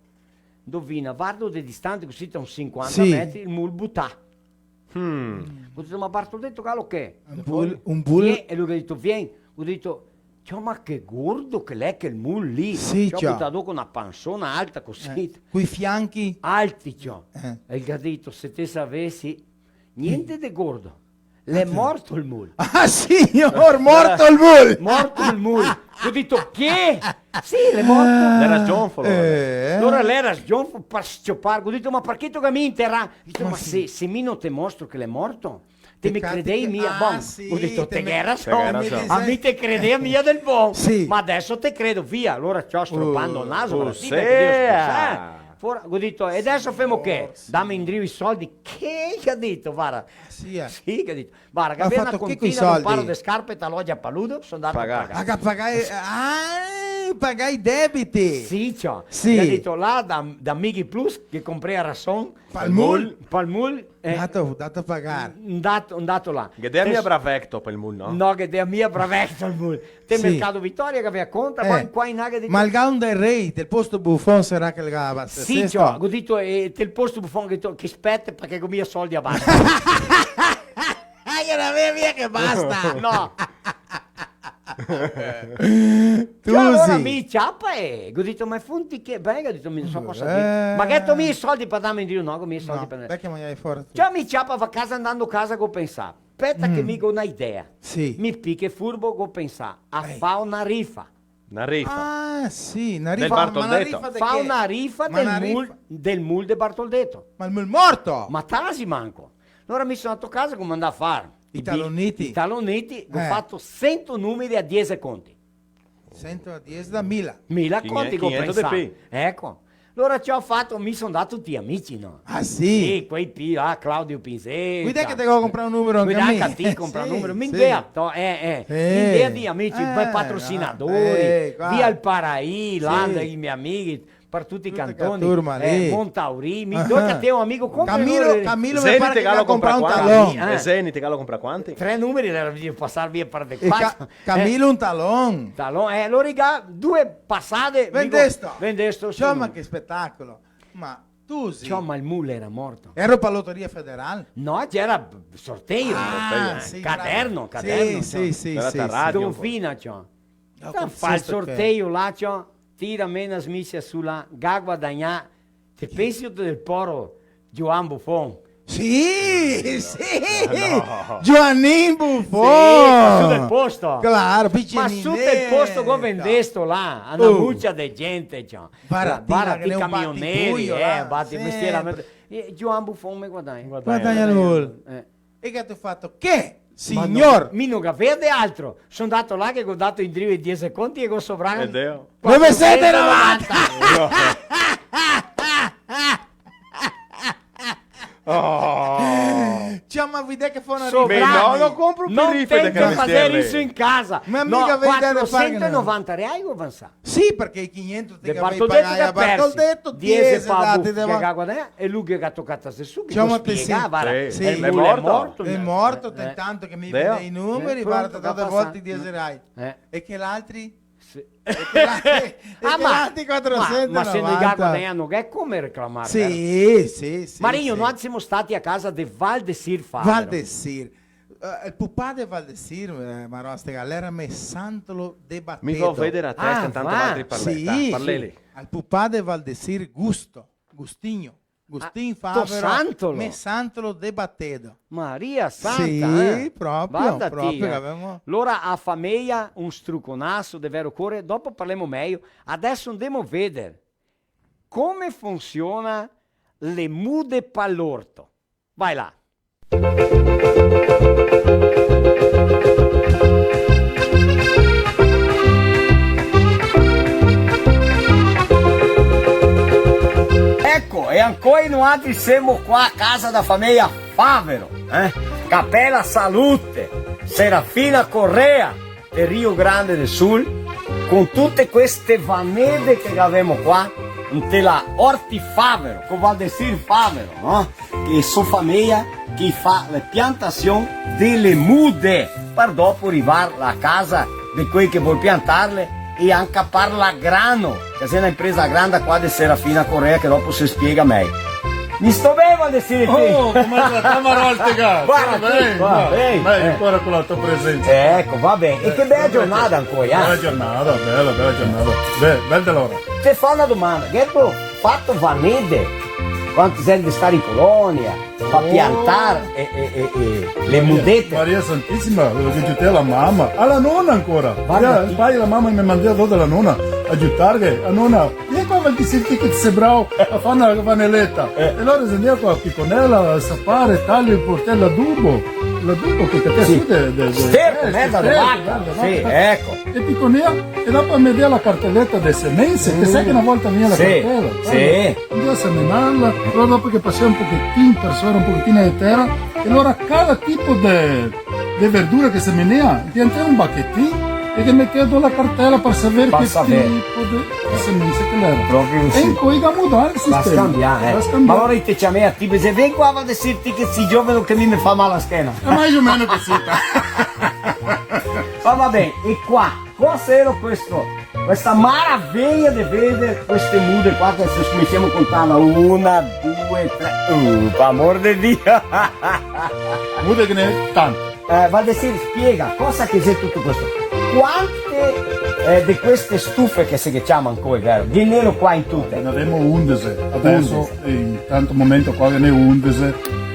indovina, vardo de distante, cusì, te un sinquanta metri, el mul butà. Mm. Go dito, ma Bartoleto, galo che? Un pul-, un pul-, vien, e lu ga dito, vien. Go dito, ciò, ma che gordo che l'è quel mul lì? Sì, ciò, ciò. Butà do co na pansona alta cusì. Eh, coi fianchi. Alti, ciò. Eh. E el ga dito, se te savesi, gnente de gordo. L'è morto el mul. Ah, signor, morto el mul! Morto el mul. Go dito, che? Sì, l'è morto. L'era sgionfo, alora. Eh. Alora l'era sgionfo par s-ciopar. Go dito, ma parché te ga mia interà? Go dito, ma se, se mi no te mostro che l'è morto, te me credei mia? Ah, bon, sì, go dito, te ghe rason. A mi te credea mia del bon. Sì. Ma adeso te credo, via. Alora ciò, stropando el naso, uh, sì, parché Dio scusa, eh. Fora, go dito, e adeso femo che? Dame indrio i soldi. Che? Che ga dito, varda. Sì, eh. Sì, che ga dito. Varda, che gavea na continua, un paro de scarpe, ta logia Paludo, son ndato a pagar. Ah, a pagar, ah, pagar i debiti. Sì, ciò. Sì. Ga dito, là da, da Mighi Plus, che comprea rason. Pal mul. Pal mul, eh. Ndato, ndato a pagar. Ndato, ndato là. Che ghe dea mia bravecto pal mul, no? No, che ghe dea mia bravecto el mul. Te Mercado Vitória, che gavea conta, qua, qua in là che... Ma el ga un del Rei, del posto Buffon, sarà che el ga abastesesto? Sì, ciò, go dito, eh, del posto Buffon che to-, che spete, parché go mia soldi abasto. Ah, che no gavea mia che basta! No. Tu sì. Alora mi ciapa e go dito, ma fonti che, ben, go dito, mi no so cosa dir. Eh. Ma che te ga mia i soldi par darme indrio? No, go mia i soldi par... Vecchio, ma ghe fora tu. Ciò, mi ciapa, va casa, ndando casa, go pensà. Speta che mi go na idea. Sì. Mi pi che furbo, go pensà, a far na rifa. Na rifa. Ah, sì, na rifa. Del Bartoldeto. Ma na rifa de che? Fa na rifa del mul, del mul de Bartoldeto. Ma el mul morto? Ma tasi manco. Alora mi son ndato casa, go mandà a far i bi-, i taloniti. I taloniti, go fato sento numeri a diese conti. Sento a diese da mila. Mila conti, go pensà. Quinhentos de pi. Eco. Alora ciò fato, mi son ndato ti amici, no? Ah, sì? Sì, quei pi, ah, Claudio Pinzeri. Guida che te go comprà un numero anca mi. Guida anca ti, comprà un numero. Sì, mi sì. Idea, to-, eh, eh. Sì. Idea de amici, eh, patrocinadori, eh, qua. Via el Paraí, là, sì. I me amici, par tuti i cantoni. Tuta sta turma lì. Eh, Montauri, mi, ah, dove che te un amico, compra Camilo, numeri. Camilo me pare che ga comprà un talon. Eh. E Zenit, che ga comprà quanti? Tre numeri, l'era de pasar via par de qua. E Ca-, Camilo un talon. Talon, eh, alora i ga due pasade, digo, vendesto. Vendesto, sì. Insoma, che spetacolo. Ma tu sì. Ciò, ma el mul l'era morto. Era pa loteria federal? No, gera sorteio. Ah, sì, caderno, bravo. Caderno, sì, ciò. Sì, sì, sì, sì. Dovina, ciò. No, fa el sorteio là, ciò. Tira, mena, smisia su là, ga guadagnà. Te pensi del poro Gioan Buffon? Sì, sì! Ma no. Gioanin Buffon! Sì, ma su del posto. Claro, piccinineta. Ma su del posto go vendesto là, a na mucia de gente, ciò. Varda, varda, che camioneri, eh, bati, mestieramente. E Gioan Buffon me guadagna. Guadagna lu. Eh. E che te ga fato? Che? Ma no, signor! Mi no gavea de altro. Son ndato là che go dato indrio i diese conti e go sobrà... E deo? Novesento e novanta. Oh. Ciò, ma vide che fo na... Sobrà. Mi no, no compro pi rife de che mestier lì. No tengo che fazer isso in casa. Ma no, mica vende quatrocento e novanta reai go avansà. Sì, parché i quinhentos te gavevi pagà a Bartoldeto, diese pa Buffon, che ga guadagnà, e lu che ga tocà su, che spiega, varda, sì, el mul l'è morto. L'è morto, eh, tanto che mi vede i numeri, varda, tante volte diese reai. Eh. E che l'altri? Sì. E che l'altri, e che l'altri quatrocento e novanta? Ma, ma se no i ga guadagnà, no ghe come reclamar, vero? Sì, sì, sì. Marino, sì. Noi semo stati a casa de Valdesir Favero. Valdesir. Eh, el pupà de Valdesir, eh, Marostica, l'era me santolo de bateto. Mi vo veder a testa, ah, intanto va. Valtri parlè, sì, dai, parlè lì. Al pupà de Valdesir, Gusto, Gustigno. Agustin Favero, Santolo. Me Santolo de Batedo. Maria Santa, sì, eh? Proprio, varda proprio ti, eh. Che gavemo... Alora a fameia, un struconaso de vero core, dopo parlemo mejo. Adeso ndemo veder come funsiona le mude pa l'orto. Vai là. Eco, e ancoi noantri semo qua a casa da fameia Favero, eh? Capela Salute, Serafina Corrêa, de Rio Grande do Sul, con tute queste vanede che gavemo qua, inte la Orti Favero, co Valdesir Favero, no? Che so fameia che fa le piantasion de le mude, par dopo rivar la casa de quei che vol piantarle e anca par la grano, che xe na impresa granda qua de Serafina Corrêa che dopo se spiega mejo. Mi sto ben, Valdesir? Oh, come sta, Maroltega? Varda, ben, va ben, ben, eh. Ancora con la tua presenza. Eco, va ben. E che bela giornata ancora, eh? Bela giornata, bela, bela giornata. Be-, bel de l'ora. Te fa na domanda, gheto fato vanede quando te xe de star in colonia, pa piantar e, e, e, e le mudete? Maria Santisima, lo che giutè la mama, a la nona ancora. Varda, el pai e la mama me mandea do da la nona a giutarghe, a nona: "Vien qua, Valdesir, ti che te si bravo a far na vaneleta." Eh. E alora se ndea qua, piconela, sapare, talio, portela, adubo. L'adubo che te... Sì. Su de, de, de, sterco, eh, merda de vaca. Merda de vaca. Sì, eco. E piconea, e dopo me dea la carteleta de semense, te sa che na volta vegnia la cartela? Sì, sì. Ndea a semenarla, alora dopo che pasea un pochetin par sora, un pochetin de tera, e alora cada tipo de de verdura che se menea, piantea un bachetin e che metea do la cartela par saver che tipo de, de semense che l'era. Proprio cusì. E incoi ga mudà el sistema. Ga scambià, eh. Ga scambià. Ma alora i te ciamea, ti, se vien qua, va a dir ti che te si giovane che mi me fa mal la schena. Xe mais o meno cusì, ta. Ma va ben, e qua, cosa era questo? Questa maraveja de veder queste mude qua, che se scominsiemo a contarla, una, due, tre, uh, par amor de Dio! Mude che ghe n'è tante. Eh, Valdesir, spiega cosa che xe tuto questo. Quante, eh, de queste stufe che se ghe ciama ancoi, vero? Ghe n'ero qua in tute? Ne gavemo undese. Adeso, undese. In tanto momento qua ghe n'è undese,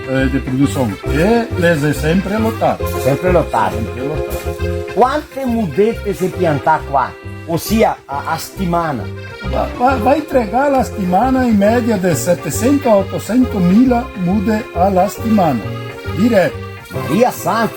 eh, de produsion. E le xe sempre lotate. Sempre lotate. Sempre lotate. Quante mudete se pianta qua? Osia a, a stimana. Va, va, va a intregar la stimana in media de setesento a otosento mila mude a la stimana. Direto. Maria Santa!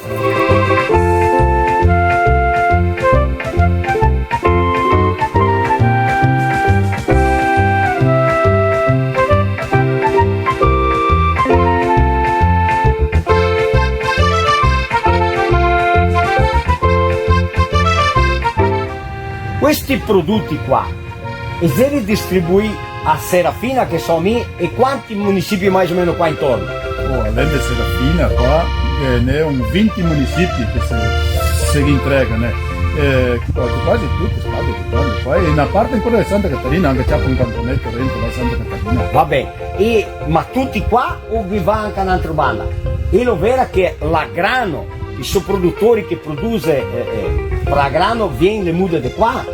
Questi produti qua, e se li distribuì a Serafina, che so mi, e quanti munisipi mais o meno qua intorno? Oh, além de Serafina, qua, eh, ghe n'è un vinti munisipi che se, se ghe intrega, né? Eh, quasi, quasi tuti, quasi tuti, qua. E na parte ancora de Santa Catarina, anca Ciapo un Cantoneto, dentro la Santa Catarina. Va ben, e, ma tuti qua o ghe va anca n'altra banda? E lo vera che la Grano, i so produtori che produse, eh, eh, pra Grano, vien le mude de qua?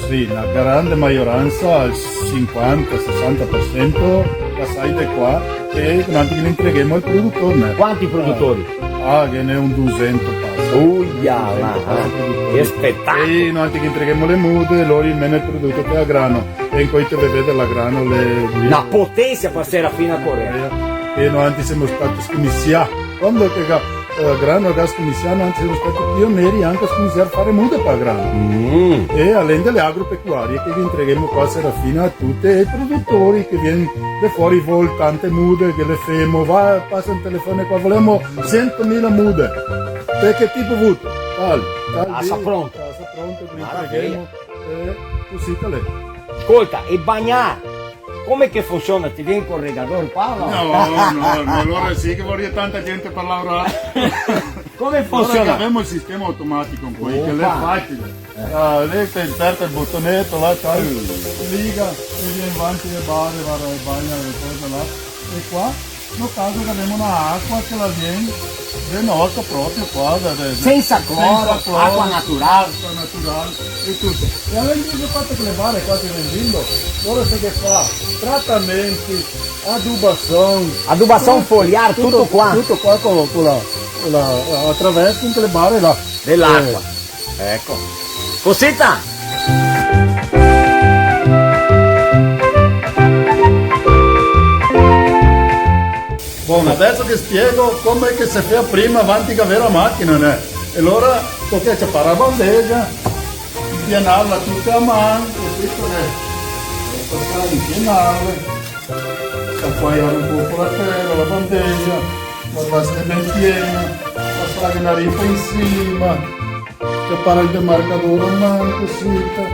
Sì, na grande maioransa, el sinquanta, sesanta par sento, la sai de qua, e noantri che le intreghemo al produtor, né? Quanti produtori? Ah, ah, ghe n'è un dusento pasa. Uia, dusento là, pasa produtori. Che spetacolo! E noantri che intreghemo le mude, lori mena el prodoto che a Grano. E incoi te ve veder la Grano, le... Na potensa par Serafina Corrêa. E noantri semo stati scominsià. Quando che ga, eh, Grano ga scominsià, noantri semo stati pioneri anca a scominsiar a fare mude par Grano. Mm. E além dele agropecuarie che ghe intreghemo qua a Serafina a tuti i produtori che vien de fora, vol tante mude, che le femo, va, pasa un telefono qua, volemo sentomila mude. Par che tipo vuto? Tal, tal. Casa pronta. Casa pronta, che le intreghemo. Maraveja. Eh, cusì te l'è. Scolta, e bagnar? Come che funsiona? Te vien col regador qua, no? No, no, no, alora sì che vorìa tanta gente par lavorar. Come funsiona? Alora che gavemo el sistema automatico, incoi, che l'è facile. Opa. Eh. Ah, lì te inserta el botoneto, là, ciò, liga, e vien vanti le bare, vara, e bagna le cose là. E qua, no caso che gavemo na acua che la vien Xe na orta proprio qua, da, da, da, sensa cloro, sensa cloro, acqua natural. Acqua natural e tuto. E alora in più, a parte che le bare qua che vien vindo, lora se ghe fa tratamenti, adubasion. Adubasion foliar, tuto, tuto qua. Tuto qua co, co la, la, la, atraverso tuto le bare là. De l'acqua. Eh. Eco. Cosita! Bon, adeso che spiego come che se fea prima, avanti che gavea la machina, né? E alora toca ciapar la bandeja, impienarla tute a man, cusì, né? Pasar, impienarla, scapoiar un poco la tera, la bandeja, guardar se l'è ben piena, pasar na ripa in sima, ciapar el demarcador a man, cusita.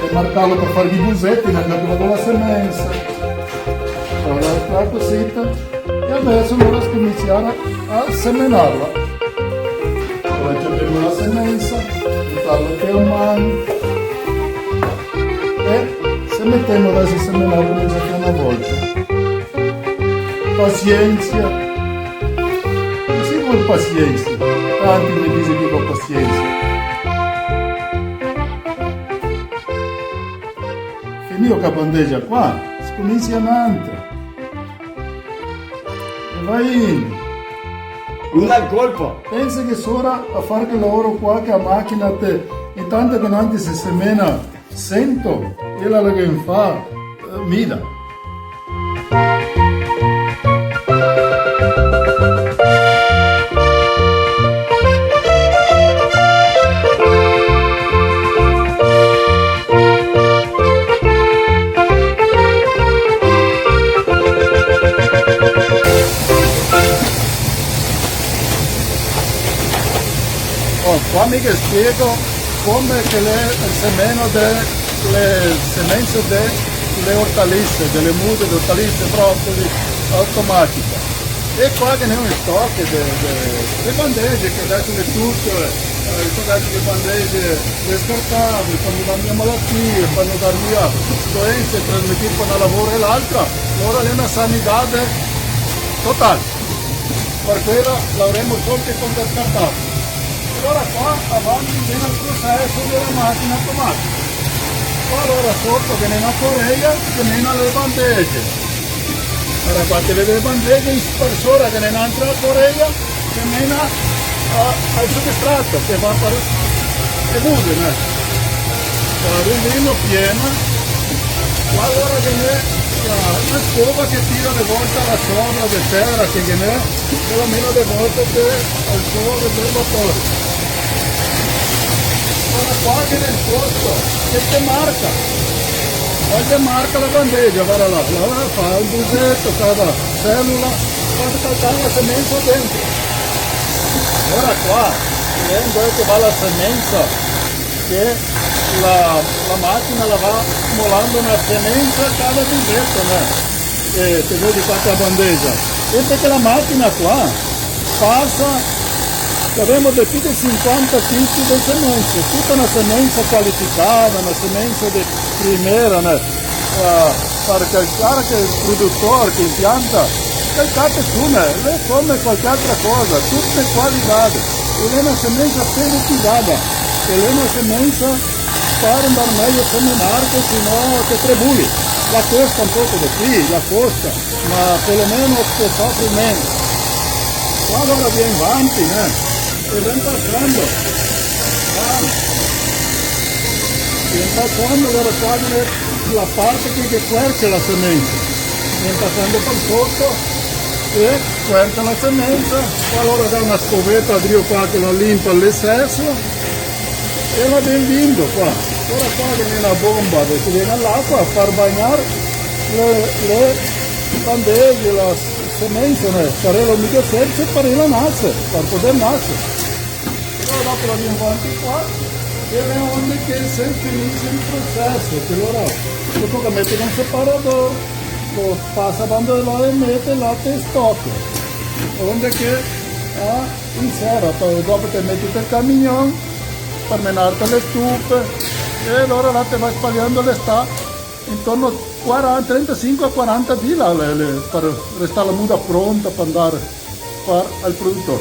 Demarcarlo par far i buseti, né, che vado la semensa. Far la, la cusita. E adeso alora scominsiar a semenarla. Alora ciapemo la semensa, butarla qui a man. E se metemo adeso a semenar come se fa na volta. Pasiensa. Cusì vol pasiensa. Tanti me dixe che go pasiensa. Finìo che bandeja qua, scominsia n'antra. E va in. Una al colpo. Pensa che sora a far che lavoro qua, che a machina te, intanto che nanti se semena sento, e la la ghe fa, eh, mida. Oh, qua mi ghe spiego come che le semeno de, le semense de le ortalise, de le muse, de ortalise, brocoli, automatico. E qua ghe n'è un stock de, de, de bandeje, che deso l'è tuto, eh, eh, sto deso le bandeje descartabili, par no dar mia malatie, par no dar mia doense, trasmetì da un lavoro a l'altro, alora l'è na sanità total. Par quela lavoremo solo con descartabili. Alora qua avanti ghe n'è el proseso de la machina automatica. Qua alora soto ghe n'è na coreja che mena le bandeje. Alora qua te vedi le bandeje, in, par sora ghe n'è n'antra coreja che mena a, al substrato, che va par le muse, no? Qua rivemo piena. Qua alora ghe n'è la, la scova che tira de volta la sobra de tera che ghe n'è, che la mena de volta che al so reservatorio. Varda qua che nel posto, che te marca. Qua te marca la bandeja, varda là, là, là, fa un buseto, cada celula, fa, fa, fa la semensa dentro. Varda qua, eh, dove che va la semensa, che la, la machina la va molando na semensa cada buseto, né? Eh, te vedi qua che bandeja. Sempre che la machina qua pasa, gavemo de pì de sinquanta tipi de semense, tuta na semensa qualificada, na semensa de primera, né? Eh, par quel cara che el produtor che impianta, che el cate su, né? L'è come qualche altra cosa, tute qualità. E l'è na semensa pelletizada, e l'è na semensa par andar mejo semenar, che se no te tribuli. La costa un poco de pì, la costa, ma par lo meno te sofri meno. Qua alora vien vanti, eh, e vien pasando. Ah. Vien pasando, alora qua vien la parte che, che quercia la semensa. Vien pasando par soto e quercia la semensa. Qua alora dà na scoveta drio qua che la limpa l'eceso. E la vien vindo qua. Ora qua ghe n'è na bomba, che vien l'acqua par bagnar le, le bandeje, la s-, semensa, né? Par ela umedeserse, par ela nase, par poder nase. E dopo la vien vanti qua, e vien onde che se finise el proseso, che alora dopo che mete un separador, lo pasa bando de là e mete là te stock. Onde che, ah, in sera, po dopo te meti tel camion par menarte le stufe, e alora là te va spaliando l'està intorno a quaranta, trentasinque a quaranta dì là, le, le, par restar la muda pronta par andar Par al produtor.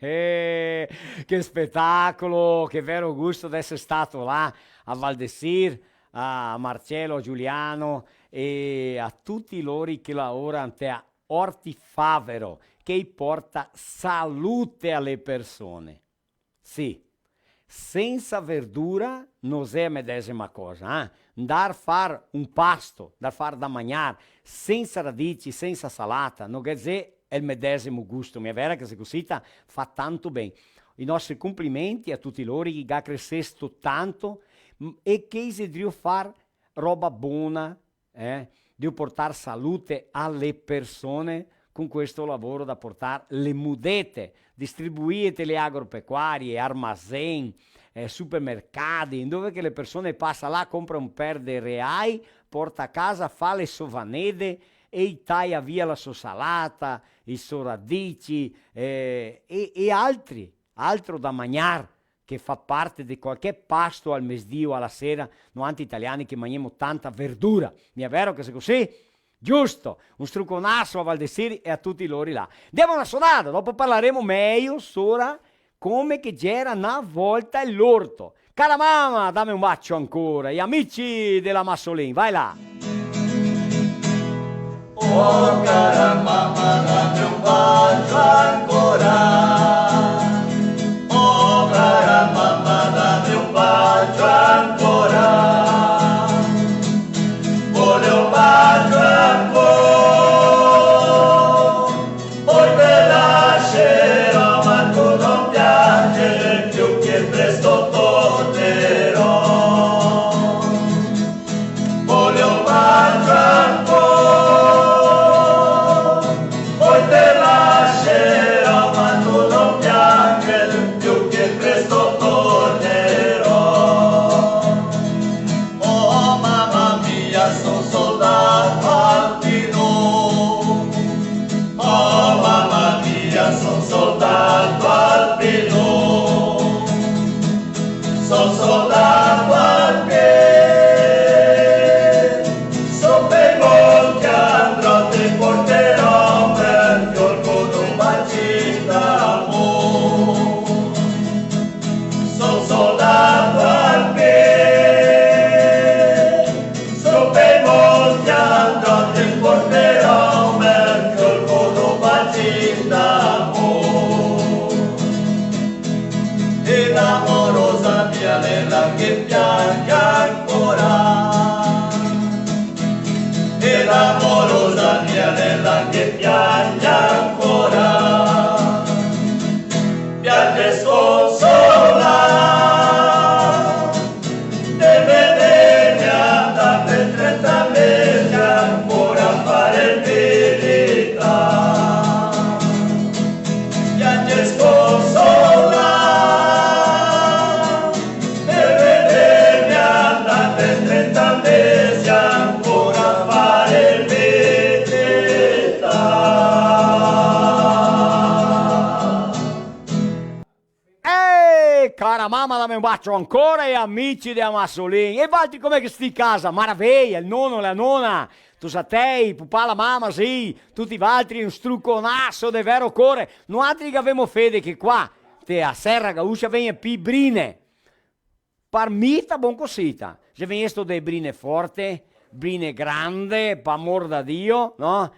Eh, che spetacolo, che vero gusto d'eser stato là a Valdesir, a Marcelo, a Giuliano e a tuti lori che laora inte a Ortifavero, che i porta salute a le persone. Sì, sensa verdura no xe a medesima cosa, eh? Ndar far un pasto, ndar far da magnar, sensa radici, sensa salata, no ghe xe el medesimo gusto, mia vera che xe cosita? Fa tanto ben. I nostri complimenti a tuti lori che ga cresesto tanto, m-, e che i xe drio far roba bona, eh, de portar salute a le persone con questo lavoro da portar le mudete, distribuite le agropecuarie, armazen, eh, supermercadi, dove che le persone pasa là, compra un per de reai, porta a casa, fa le so vanede e i taia via la so salata, i so radici, eh, e, e altri, altro da magnar, che fa parte de qualche pasto al mesdì o a la sera, noantri italiani che magnemo tanta verdura. Mia vero che xe così? Giusto, un struconaso a Valdesir e a tuti lori là. Ndemo a na sonada, dopo parlaremo mejo sora come che gera na volta l'orto. Cara mama, dame un bacio ancora, i amici dela Massolin, vai là. Oh cara mama, dame un bacio ancora. Oh cara mama, dame un bacio ancora. Voglio un bacio ancora. Poi te lascerò, ma tu non piangere più, che presto tornerò. Voglio un bacio ancora, poi te lascerò, ma tu non piangere più, che presto tornerò. Oh mamma mia, son soldato alpino. Oh mamma mia, son soldato alpino. Son soldato alpino. Sopra i monti andrò, te porterò un bel fior con un bacin d'amor. Son soldato alpino, sopra i monti andrò, te porterò un bel fior con un bacin d'amor. E l'amorosa mia, l'è là che piange ancora. E l'amorosa mia, l'è là che piange ancora. Piange sconsolà de vederme andar par trenta mesi ancora a far el militar. Piange sconsolà de vederme andar par trenta mesi ancora a far el militar. Eh, cara mama, dame un bacio ancora, e amici de Amassolin. E valtri come che stì casa? Maraveia, el nono, la nona, tosatei, pupà, la mama, sì, tuti valtri, un struconaso de vero core. Noantri che gavemo fede che qua, te a Serra Gaúcha, vegna pi brine. Par mi ta bon cosita. Xe vegnesto de brine forte, brine grande, par amor da Dio, no?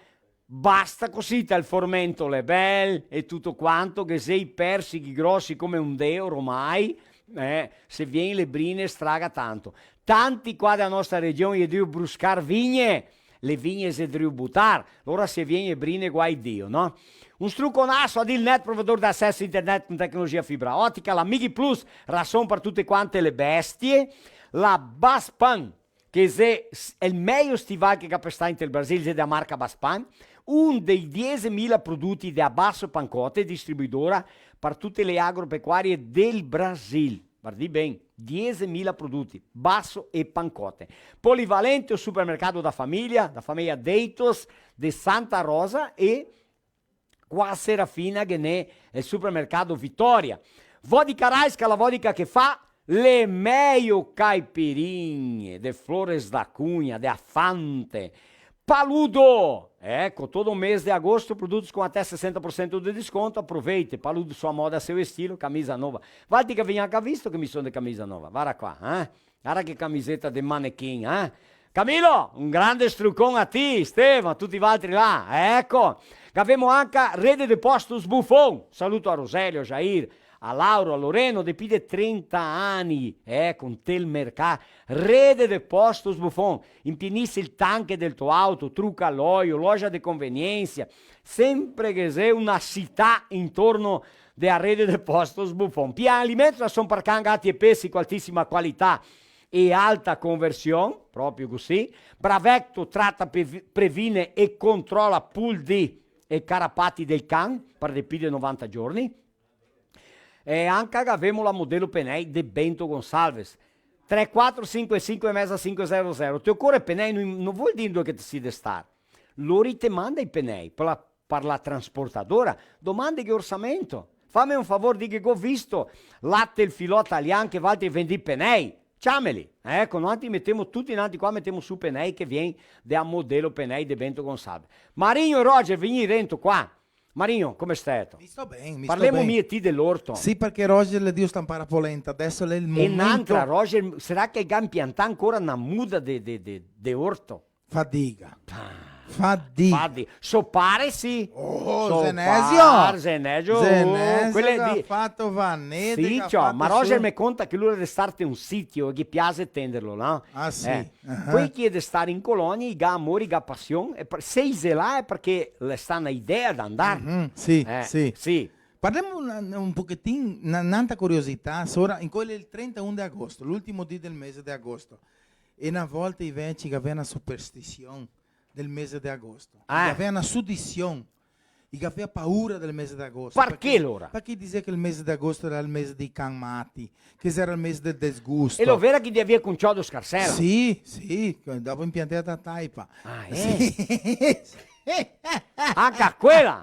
Basta cosita, el formento l'è bel e tuto quanto, che xe i persighi grosi come un deo ormai, eh, se vien le brine straga tanto. Tanti qua dela nostra region i xe drio bruscar vigne, le vigne xe drio butar, lora se vien le brine guai Dio, no? Un struconaso a Dilnet, provedor de aceso internet con tecnologia fibra otica, la Migi Plus, rason par tute quante le bestie, la Baspan, che xe s-, el mejo stival che ga par star inte el Brasil, xe dela marca Baspan, un dei diesemila produti dela Basso Pancotte, distribuidora par tute le agropecuarie del Brasil. Vardì ben, diesemila produti, baso e pancote. Polivalente, o supermercado da família, da família Deitos, de Santa Rosa e qua Serafina ghe n'è el supermercado Vitória. Vodka Raiska, la vodka che fa le mejo caipirinhe de Flores da Cunha, de Afante. Paludo! Eco, todo mês de agosto, produtos com até sessenta por cento de desconto. Aproveite, Paludo, sua moda, seu estilo, camisa nova. Valtri che vien anca visto che mi son de camisa nova. Varda qua, eh? Varda che camiseta de manequin, eh? Camilo, un grande strucon a ti, Stefano, tuti valtri là, eco. Gavemo anca Rede de Postos Buffon. Saluto a Roselio, a Jair, a Lauro, a Loreno, de pi de trenta ani, eh, con te el mercà. Rede de Postos Buffon, impienisi el tanque del to auto, truca l'oio, loja de conveniência, sempre che xe una cità intorno de a Rede de Postos Buffon. Pian Alimentos, rason par can, gati e pesi co altisima qualità e alta conversion, proprio cusì. Bravecto trata, previ-, previne e controla puldi e carapati del can par de pi de novanta giorni. E anca gavemo la Modelo Penei de Bento Gonçalves. Tre quatro sinque sinque meza sinque zero zero. Te ocore penei, no, no vol dir ndove che te si de star. Lori te manda i penei par la, par la transportadora. Domandeghe orsamento. Fame un favor, dighe: "Go visto là te el filò talian che valtri vendì penei." Ciameli. Eco, noantri metemo tuti noantri qua, metemo su penei che vien de a Modelo Penei de Bento Gonçalves. Marinho e Roger, vegnì rento qua. Marinho, come steto? Mi sto ben, mi sto ben. Parlemo mi e ti de l'orto. Sì, parché Roger l'è drio stampar a polenta, deso l'è el momento. E n'antra, Roger, sarà che ga impiantà ancora na muda de, de, de, de orto? Fadiga. Ah, fadiga. Fadi-, so pare sì. Oh, so Zenesio. Par-, Zenesio, oh, Zenesio quele che ga fato vanete, sì, che ga ciò, fato ma Roger su. Me conta che lu l'è de star te un sitio e ghe piase tenderlo, no? Ah, sì. Eh. Ah. Quei che xe de star in colonia, i ga amor, i ga pasion, e par-, se i xe là xe parché l'è sta na idea de andar. Mhm, sì, eh, sì. Sì. Parlemo un, un pochetin, na, n'antra curiosità, sora, in quel, el trentaun de agosto, l'ultimo dì del mese de agosto. E na volta i veci gavea na superstision del mese de agosto. Ah. I gavea na sudision. I gavea paura del mese de agosto. Parché, parché, lora? Parché i disea che el mese de agosto era el mese dei can mati, che era el mese del desgusto. E lo vera che i gavea cuncià do scarsero? Sì, sì, dopo impiantea a taipa. Ah, eh? Sì. Anca quela?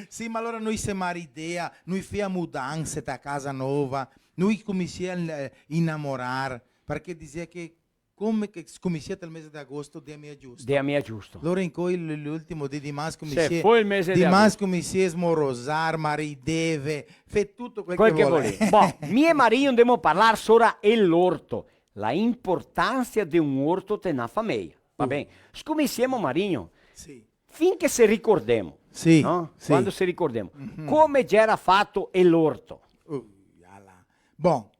Sì, ma alora noi se maridea, noi fea mudanse ta casa nova, noi scominsiea a, eh, inamorar, parché disea che come che scominsiea el mese de agosto, dea mia giusto. Dea mia giusto. Alora incoi l-, l'ultimo dì de marzo scominsiea, se foi el mese de agosto, scominsiea a smorosar, marideve, fe tuto quel che volea. Quel che volea. Bon, mi e Marinho ndemo parlar sora el orto, la importansa de un orto te na fameia. Va ben? Scominsiemo, Marinho. Sì. Fin che se ricordemo, sì, no? Sì. Quando se ricordemo. Mhm. Come gera fato el orto? Uh, là, là. Bon,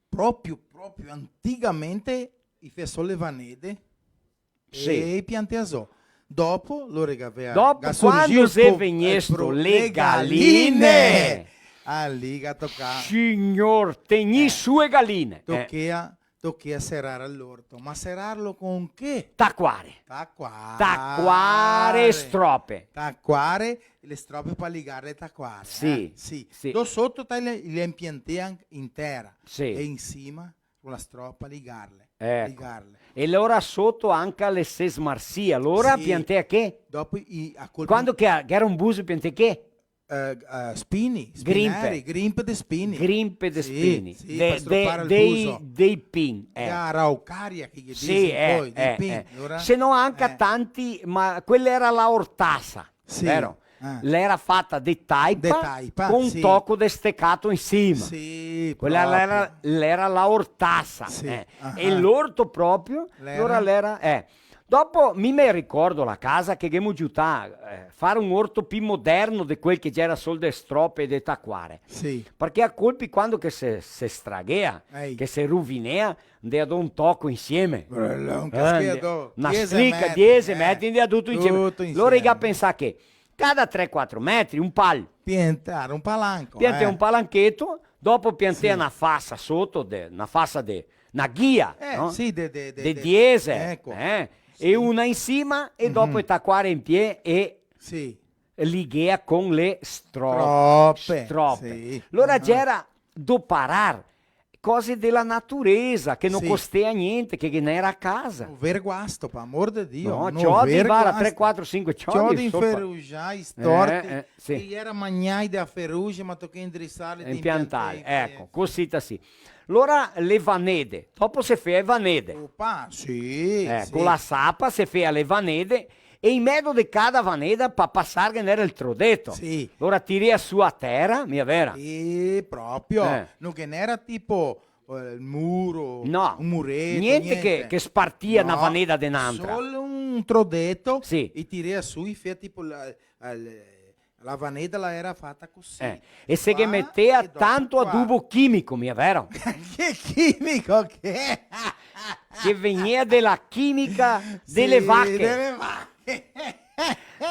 proprio, proprio antigamente i fea solo le vanede, sì, e i piantea zo. Dopo, lora che gavea, dopo, ga surgì quando xe vegnesto le galine. Ah, lì ga tocà. Signor, tegnì su e galine. Eh. Tochea, tochea serar l'orto. Ma serarlo con che? Tacuare. Tacuare. Tacuare e strope. Tacuare, le strope par ligarle, tacuare, sì, eh? Sì, sì. Do soto te le, le impiantea in tera. Sì. E in sima con la stropa ligarle. Eco. Ligarle. E lora soto anca le se smarsia. Lora piantea che? Dopo i, a colpi... Quando che, che gera un buso piantea che? Eh, eh, spini, grimpe. Spineri, grimpe de spini. Grimpe de spini. Sì, sì, de, par stropar el buso. Dei, dei pin, eh. Araucaria, che ghe dise, eh, poi, dei pin, eh. Alora, se no anca tanti, ma quela era la ortasa, vero? Sì. Ah. L'era fata de taipa, de taipa, con un toco de stecato in sima. Sì, proprio. Quela l'era, l'era la ortasa, sì, eh. Ah. E l'orto proprio, l'era? Alora l'era, eh. Dopo, mi me ricordo la casa che ghemo giutà, eh, far un orto pi moderno de quel che gera sol de strope e de tacuare. Sì. Parché a colpi, quando che se, se straghea, che se ruvinea, ndea do un toco insieme. Eh, na strica, diese metri, ndea tuto insieme. Tuto insieme. Lora i ga pensà che cada tre quatro metri, un pal. Piantar un palanco, piantar un palancheto, dopo piantar na fasa soto, de, na fasa de, na ghia, eh, no? Sì, de, de, de, de diese, eco, eh? Sì. E una in sima, e dopo tacuare in pie e lighea con le stro-, strope, sì. Lora gera doparar cose dela natureza, che no Sì. costea gnente, che, che ghe n'era a casa. No ver guasto, par amor de Dio, No, no ciodi, ver vara, guasto. tre, quatro, sinque ciodi Ciodi sopra. inferujai, storti, Eh, eh, sì. che i era magnai da feruge, ma toca indrisarli, In piantar, impiantarli, eco, eh. cosita sì. Lora le vanede, dopo se fea e vanede. Opa, sì, Eh, sì. co la sapa se fea le vanede, e in medo de cada vaneda, pa pasar, ghe n'era el trodeto. Sì. Lora tirea su a tera, mia vera? Sì, proprio. Eh. No ghe n'era tipo, eh, el muro, No. un mureto, Gnente che, gnente. che spartia na No, vaneda de n'antra. solo un trodeto, Sì. e tirea su, e fea tipo la, el, la vaneda la era fata cusì. Eh, e se ghe Qua metea e dopo tanto qua. adubo chimico, mia vero? Che chimico che? Che vegnea de la chimica de le Sì, vache. de le vache.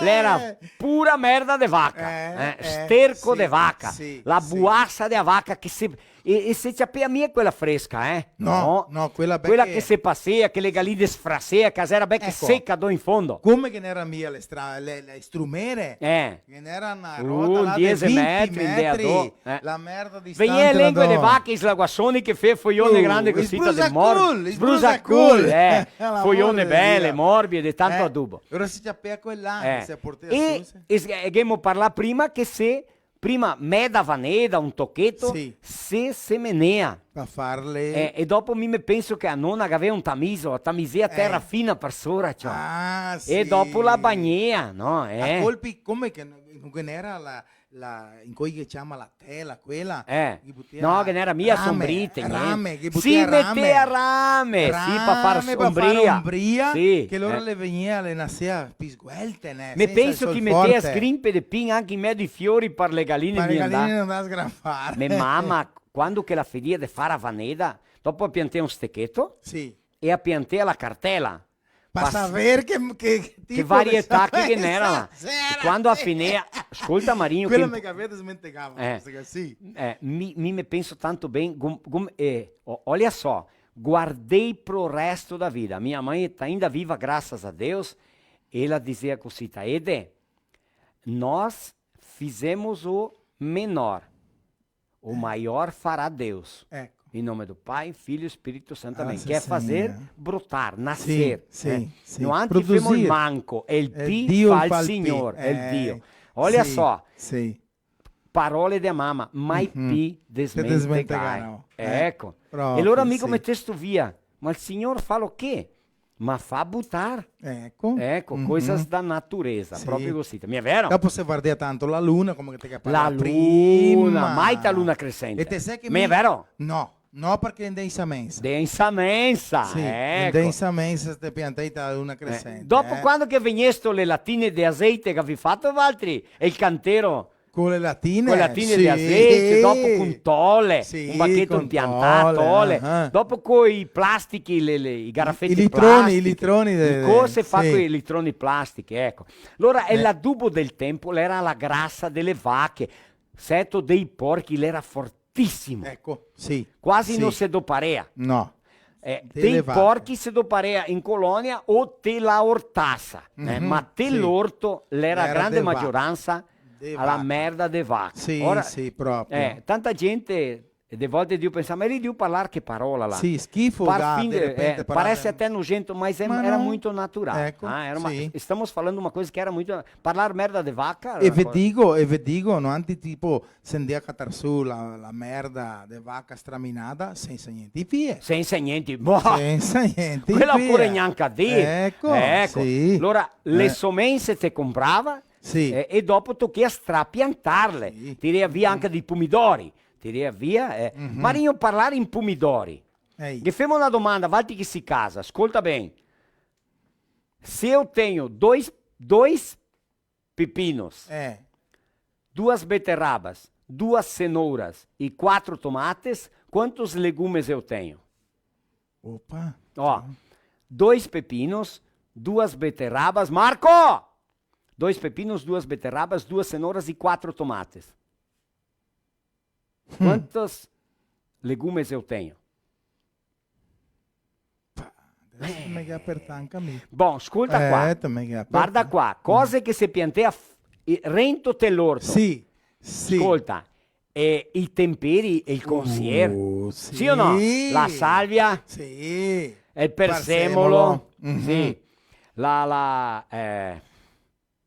L'era pura merda de vaca, Eh, eh, eh, sterco sì, de vaca, sì, la sì. buasa de la vaca che se, e, e se ciapea mia quela fresca, eh? No, no, quela Quela che che se pasea, che le galine sfrasea, che la era beche Eco. seca do in fondo. Come che n'era mia le stra-, le, le strumere? Eh. Che n'era na Uh, rota là de diese vinti metri, in de a metri, do, eh. la merda di Vegnea stante là lengue de do. vache, i slaguasoni che fea foione Uh, grande i cosita de sbrusa mor-, cul, i sbrusa sbrusa cul, cul. eh. L'amor Foione de bele, Dio. morbide, tanto Eh, adubo. Ora se ciapea quela, Eh. se portea E, su, se e s-, e ghemo parlà prima che se, prima meda vaneda, un tocheto, Sì. se semenea. Pa farle Eh, e dopo mi me penso che a nona gavea un tamiso, a tamisea Eh. tera fina par sora, ciò. Ah, sì. E dopo la bagnea, no? Eh. A colpi, come che no, no ghe n'era la, la, in coi che ciama la tela, quela? Eh. Che butea No, che n'era mia rame, sombrite, niente. rame, che Sì, butea rame. metea rame, sì, pa far Rame, pa far sombria. ombria, Sì, che lora eh. le vegnea, le nasea pi sguelte, né, Me sensa penso sol che metea forte. sgrimpe de pin anca in medo i fiori par le galine Pa le mia galine andar. no andar a sgranfar. Me mama, quando che la fedia de far a vaneda, dopo a piantea un stecheto Sì. e a piantea la cartela. Pa Pa s-, saver che, che che tipo varietà de che ghe n'era. Esatto, E era, quando a sì. finea, scolta Marigno, Quela che me gavea desmentegava, Eh. questa qua, sì. Eh, mi, mi me penso tanto ben, gum-, gum-, eh, o-, olha só, guardei pro resto da vida. Minha mãe tá ainda viva, graças a Deus. Ela dizia cosita, Ede, nós fizemos o menor. O maior fará Deus. Eco. Em nome do Pai, Filho e Espírito Santo. Ah, Amém. sì, Quer fazer, Signor. brotar, nascer, Sì, sì, né? sì. Noantri femo el Produzir. manco, el Eh, pi Dio fa el fa el pi. Signor, el Eh, Dio. Olha sì, só, sì. parole de mama, mai Mhm. pi Te desmentegar. desmentegar, no. Eh, Eco. proprio, E lora, amigo, sì. metesto via. Ma el Signor fa lo che? Ma fa butar. Eco. Eco, Mhm. coisas da natureza, Sì. proprio cosita. Mia vero? Dopo se vardea tanto la luna, come che te che La parla luna, prima. mai ta luna crescente. E te sa che Mia mi vero? No, no, parché ndea in samensa. Ndea in samensa, Sì, eco. ndea in samensa, te piantei ta luna Eh, crescente, dopo eh. quando che vegnesto le latine de azeite che gavi fato valtri, e el cantero Co le latine? Co le latine Sì. de azeite, dopo con tole, Sì, un bacheto con impiantà, tole, tole. Ah. Dopo coi plastichi, le, le, i garafeti I litroni, i plastichi. Litroni de, I cose fa sì. Coi litroni plastichi, eco. Alora, eh. L'adubo del tempo l'era la grasa dele vache, seto dei porchi, l'era fortìsimo. Eco, sì. Quasi sì. No se doparea. No. Eh, dei porchi se doparea in colonia o te la ortasa, eh, ma te l'orto l'era grande magioransa a la merda de vaca. Sì, sì, proprio. Eh, tanta gente, e de volte drio pensar, ma eri drio parlar che parola là? Sì, schifo, de repente, parece até nojento, mas era muito natural. Eco, ah, era uma, sì. Estamos falando uma coisa que era muito, parlar merda de vaca. E ve digo, e ve digo, no, antes tipo, se ndea catar su la, la merda de vaca straminada sensa gnente in pie. Sensa gnente, boh. Sensa gnente in pie. Quela pure gnanca dir. Eco, eco. Sì. Alora, le somense te comprava, sì. Eh, e dopo tochea strapiantarle. Sì. Tirea via anca dei pomidori. Tirea via, eh. Mhm. Marino, parlar in pomidori. Ehi. Ghe femo na domanda, valtri che sì casa, scolta ben. Se eu tenho dois, dois pepinos, é, duas beterrabas, duas cenouras e quatro tomates, quantos legumes eu tenho? Opa. Ó, dois pepinos, duas beterrabas. Marco! Dois pepinos, duas beterrabas, duas cenouras e quatro tomates. Hum. Quantos legumes eu tenho? Pá, adesso me ga apertà anca mi. Bon, scolta qua. Eh, te me ga apertà. Varda qua, cose che se piantea f-, e-, rento te l'orto. Sì, sì. Scolta, e i temperi e el consier. Uh, sì. Sì o no? La salvia. Sì. El persemolo. Persemolo. Mhm. Sì. La, la, eh,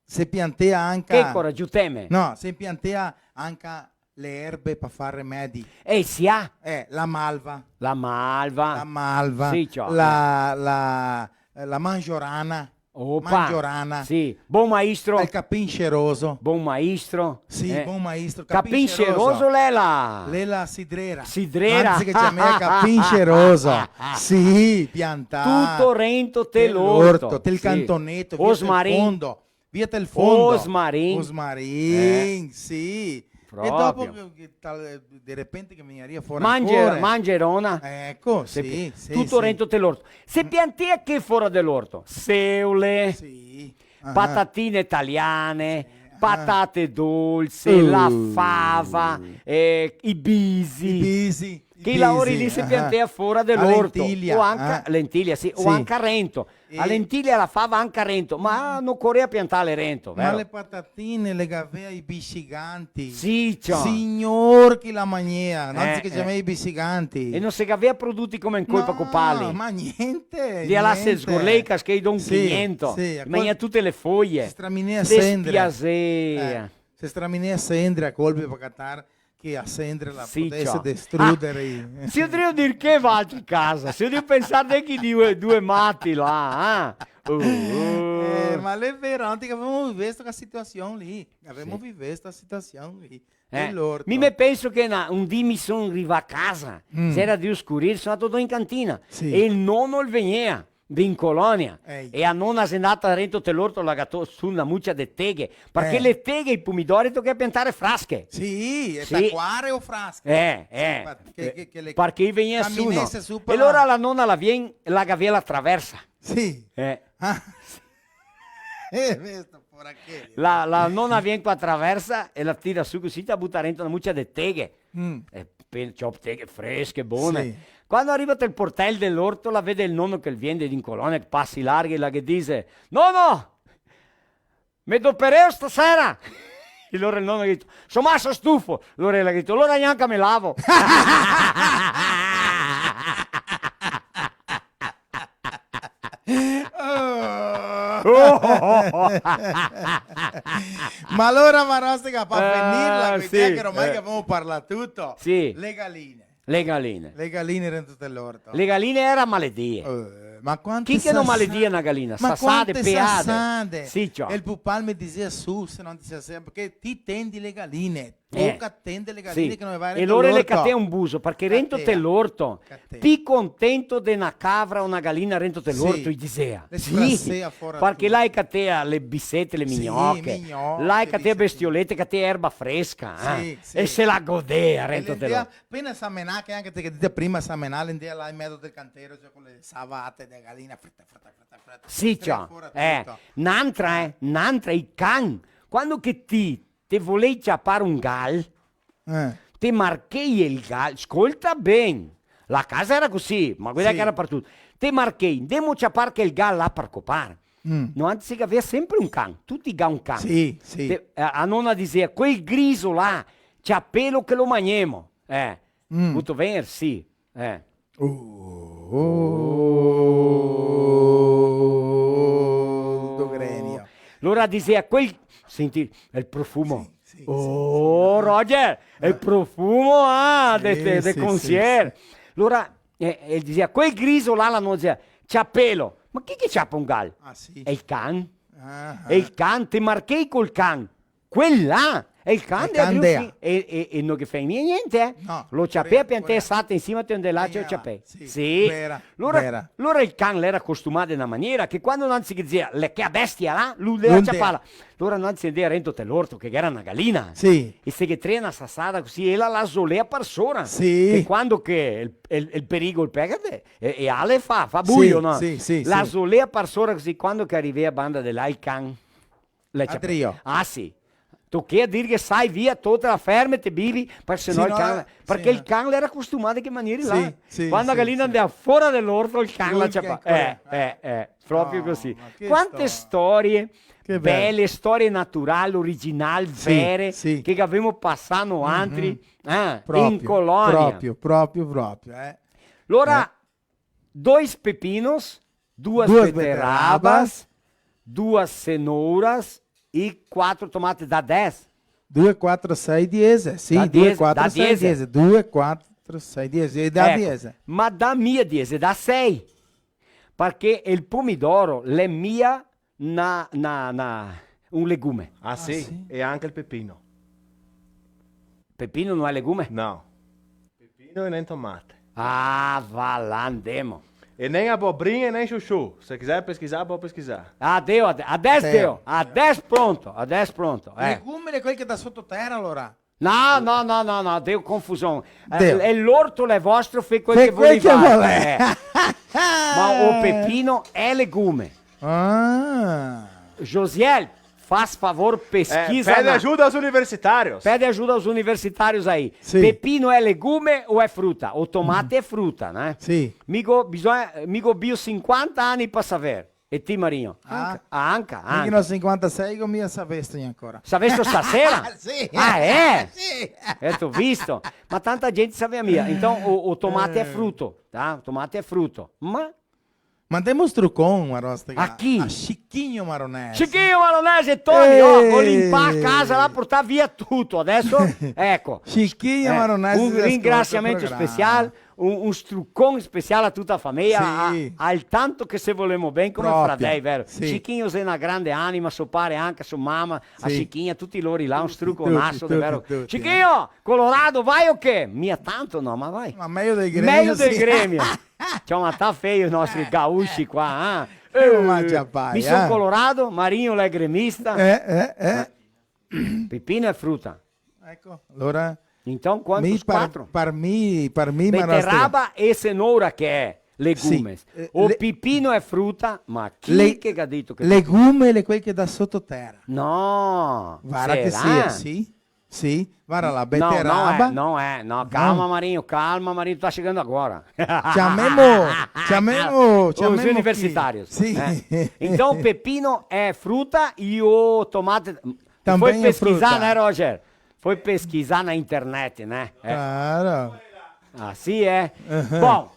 Se piantea anca... Che cora, giuteme? No, se piantea anca le erbe pa far remedi. Eh, sì, ah. Eh, la malva. La malva. La malva. Sì, ciò. La, la, la mangiorana. Opa. Mangiorana. Sì. Bon maestro. El capin sceroso. Bon maestro. Sì, eh, bon maestro. Capin sceroso l'è la... L'è la sidrera. Sidrera. Anzi che ciamea capin sceroso. Sì, piantà. Tuto rento te l'orto. Te l'orto, te el cantoneto, via te el fondo. Via te el fondo. Osmarin. Osmarin, eh, sì. Proprio. E dopo che, che tal-, de repente che vegnaria fora mange-, ancora. Mangerona. Eco, sì, sì, tuto rento te l'orto. Se piantea che fora de l'orto? Seole, sì, patatine italiane, sì, patate dolse, la fava, eh, i bisi. I bisi. Che i laori lì se piantea fora de l'orto. A lentilia, o anca, eh? Lentilia, sì, o anca rento. A lentilia, la fava anca rento, ma no corea piantarle rento, vero? Ma le patatine le gavea i bisi giganti. Sì, ciò. Signor, chi la magnea, no? Eh, che ciamea i bisi giganti. E no se gavea produti come incoi pa coparli. No, ma gnente, gnente. Lì a là se sgorlea i cascai d'un quiniento, sì, sì, magnea tute le foie. Se straminea sendre. Despiasea. Eh, se straminea sendre a colpi pa catar che a sendre la podese destrudere i... Sì, ciò. Ah, se o drio dir che va a casa, se o drio pensar de chi due, due mati là, eh? Uh, uh. Eh, ma l'è vero, anca che gavemo vivesto sta situasion lì, gavemo vivesto sta situasion lì. Eh, de l'orto. Mi me penso che na, un dì mi son rivà a casa, mm, gera drio scurir, son ndà in cantina, sì, e el nono el vegnea de in colonia, e a nona xe ndata rento te l'orto, la ga to-, su na mucia de teghe, parché le teghe, i pomidori, toca piantar frasche. Sì, e tacuare o frasche. Eh, eh. Sì, parché, che, che le... Parché i vegnea su, no? Caminese su par... E alora la nona la vien, la gavea la traversa. Sì. Eh. Ah. Eh, questo, porachello. La, la nona vien co la traversa e la tira su cusì, la buta rento na mucia de teghe. Mm. E pe-, ciò, teghe fresche, bone. Sì. Quando riva te el portel de l'orto, la vede el nono che el vien de in colonia, che pasa larghe, e la ghe dixe: "Nono, me dopereo stasera?" E alora el nono ghe dixe: "Insoma, so stufo." Alora ela ghe dixe: "Alora gnanca me lavo." Ma alora, Marostica, par finirla, eh, sì, che ormai che gavemo parlà tuto, sì, le galine. Le galine. Le galine rento te l'orto. Le galine era maledie. Eh, ma quante sasade. Chi che no maledia na galina? Ma sasade, quante peade. Sasade. Sì, ciò. E el pupà me dixea su, se no dixea sempre, che ti tendi le galine. Eh. Toca tender le galine che no va rento l'orto. Sì. E lora le catea un buso, parché rento te l'orto, pi contento de na cavra o na galina rento te l'orto, i dixea. Le sfrasea fora tuto. Parché là i catea le bisete, le mignoche. Sì, mignoche, là i catea bestiolete, catea erba fresca, eh. Sì, sì. E se la godea rento te l'orto. Pena samenà, che anca te che dite prima samenà, l'è ndea là in mezo del cantero, ciò, co le savate de galina, freta, freta, freta, freta. Sì, ciò. Fora tuto. N'antra, eh, n'antra, i can. Quando che ti te volei ciapar un gal, eh, te marchei el gal, scolta ben, la casa era cusì, ma guarda che era par tuto. Te marchei, ndemo ciapar quel gal là par copar. Mm. No, anzi, che gavea sempre un can, tuti ga un can. Sì, sì. Te, a, a nona dixea: "Quel griso là, ciapelo che lo magnemo." Eh, mm, vuto vegnir, sì. Eh. Uh. Oh, do grenio. Lora dixea: "Quel", senti el profumo. Sì, sì, sì, sì. Oh, Roger, el profumo, ah, de, de, de consier. Sì, sì, sì. Lora, eh, el dixea: "Quel griso là", la nona dixea, "ciapelo." Ma chi che ciapa un gal? Ah, sì. Xe el can. Ah, ah. E el can, te marchei col can. Quel là, e el can de Adrian, sì, e, e, e no ghe fea gnente, eh. No, lo ciapea, piantà sata in sima, te ndea là, lo ciapea. Sì, sì. Vera, lora, vera. Lora el can l'era costumà de na maniera che quando no se ghe dixea, "L'è che a bestia là", lu l'era ciapala. Lora no se ndea rento te l'orto, che era na galina. Sì. E se ghe trea na sasada cusì, e la, la zolea par sora. Sì. Che quando che el, el, el perigolo, perché e, e ale fa, fa buio, no? Sì, sì, sì. La zolea par sora cusì, quando che rivea banda de là, el can l'è ciapà. Adrio. Ah, sì. Tochea dir che sai via, tota la ferme, te bivi, parché se no el can, eh, parché el can l'era costumà de che maniera là. Sì, sì, sì, sì. Quando la galina ndea fora de l'orto, el can la ciapava. Eh, eh, eh, proprio cusì. Quante storie. Che bel. Bele storie natural, original, sì, vere, sì, che gavemo pasà noantri, eh, proprio, in colonia. Proprio, proprio, proprio, eh. Alora, eh, dois pepinos, duas, duas beterrabas, beterrabas, duas cenouras e quatro tomates, dá dez. Due, quatro, sei, diese, sì, due, quatro, sei, diese. Due, quatro, sei, diese, e dà diese. Eco, ma dà mia diese, dà sei. Parché el pomidoro l'è mia na, na, na, un legume. Ah, sì? Ah, sì? E anca el pepino. Pepino no l'è legume? No. Pepino e nen tomate. Ah, va là, ndemo. E nen abobrin e nen chuchu. Se quiser pesquisar, pol pesquisar. Ah, deu, ade-, adès deu. Adès pronto, adès pronto, eh. Legume l'è quel che dà soto tera, alora? No, no, no, no, no, deu confusion. Eh, deu. E l'orto l'è vostro, fè quel che volè. Fè quel che volè. Eh. Ma o pepino l'è legume. Ah. Josiel, faz favor, pesquisa. Eh, pede ajuda aos universitários. Pede ajuda aos universitários aí. Sì. Pepino é legume ou é fruta? O tomate é fruta, né? Sì. Mi go bisogno, mi go bio sinquanta ani par saver. E ti, Marinho? Ah. Anca, ah, anca, anca. Mi ghe n'ò sinquantasei, go mia savesto ancora. Savesto stasera? Sì. Ah, eh? Sì. Eh, te go visto. Ma tanta gente savea mia. Então, o, o tomate é fruto, tá? O tomate é fruto. Ma Mandemo un strucon, Marostega. A chi? A Chiquinho Maronese. Chiquinho Maronese, Toni, ó, go limpà a casa là, portà via tuto. Adeso, eco. Chiquinho Maronese, un ringrasiamento special, un, un strucon special a tuta la fameia, a, al tanto che se volemo ben come fradei, vero? Sì. Chiquinho xe na grande anima, so pare anca, so mama, a Chiquinha, tuti lori là, un struconaso, davero. Tuti, tuti, tuti, eh. Chiquinho, colorado, vai o che? Mia tanto no, ma vai. Ma mejo del gremio, sì. Mejo del gremio. Ciò, ma sta feio i nostri gaúchi qua, eh? Eh, ma ciapai, mi son colorado, Marinho l'è gremista. Eh, eh, eh. Pepino é fruta. Eco, alora. Então, quantos? Quatro? Par mi, par mi, Marostega. Beterraba e cenoura che xe legumes. Sì. Eh, o pepino é fruta, ma chi che ga dito che... Legume l'è quel che dà soto tera. No, varda che sì, sì. Sì, varda la beteraba. No, no é, no é, no. Calma, Marinho, calma, Marinho, tá chegando agora. Chamemo, chamemo, chamemo chi? Os universitários. Sì. Eh. Então, pepino é fruta e o tomate... Também é fruta. Foi pesquisar, né, Roger? Foi pesquisar na internet, né? É. Claro. Ah, sì, eh? Aham. Bom,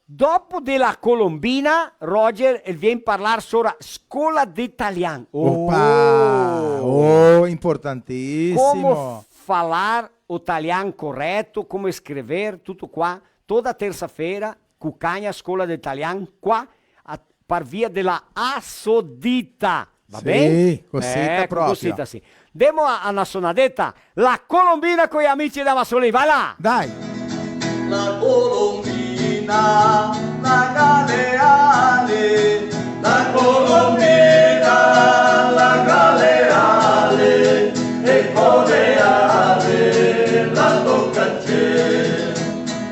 dopo de la Colombina, Roger, el vien parlar sora scola de talian. Opa! Oh! Oh, importantìsimo. Como falar o talian coreto, como escrever, tuto qua. Toda tersa-fera, Cucagna, scola de talian, qua, a, par via de la Assodita. Va ben? Sì, cosita proprio. Eco, cosita, sì. Demo a, a na sonadeta, la Colombina coi amici da Vassolin, vai là! Dai! La Colombina, la ga le ale, la Colombina, la ga le ale, e co le ale la toca cielo.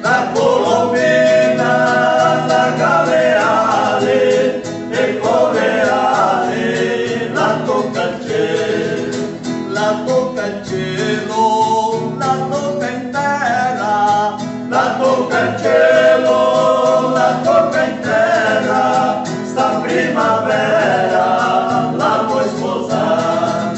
La Colombina, la ga le ale, e co le ale la toca cielo, la toca cielo, la toca in tera, la toca cielo, la toca in tera, sta primavera la voi sposar.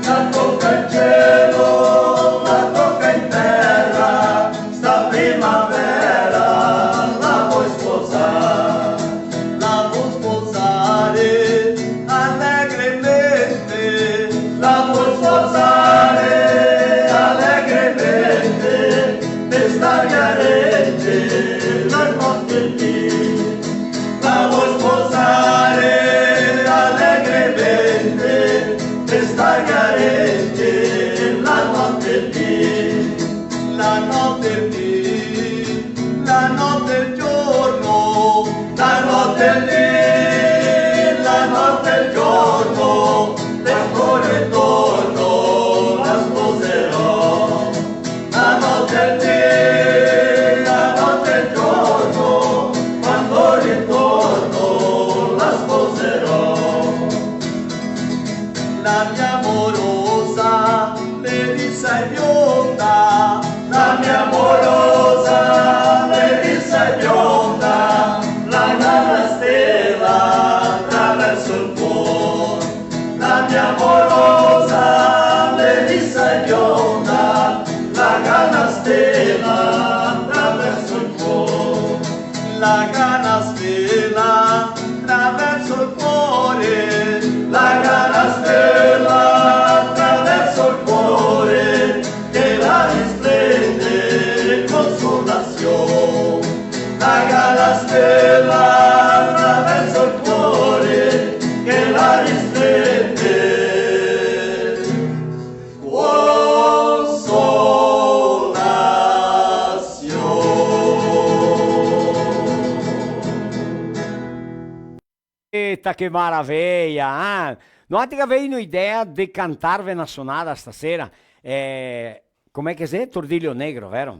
La toca in cielo, la toca in tera, sta primavera la voi sposar. La voi sposare alegremente, la voi sposare alegremente, e sta chiarente la notte qui. La voi sposare Eta che maraveia, ah! Noantri che gavemo idea de cantarve na sonada stasera, eh, come che xe? Tordilho Negro, vero?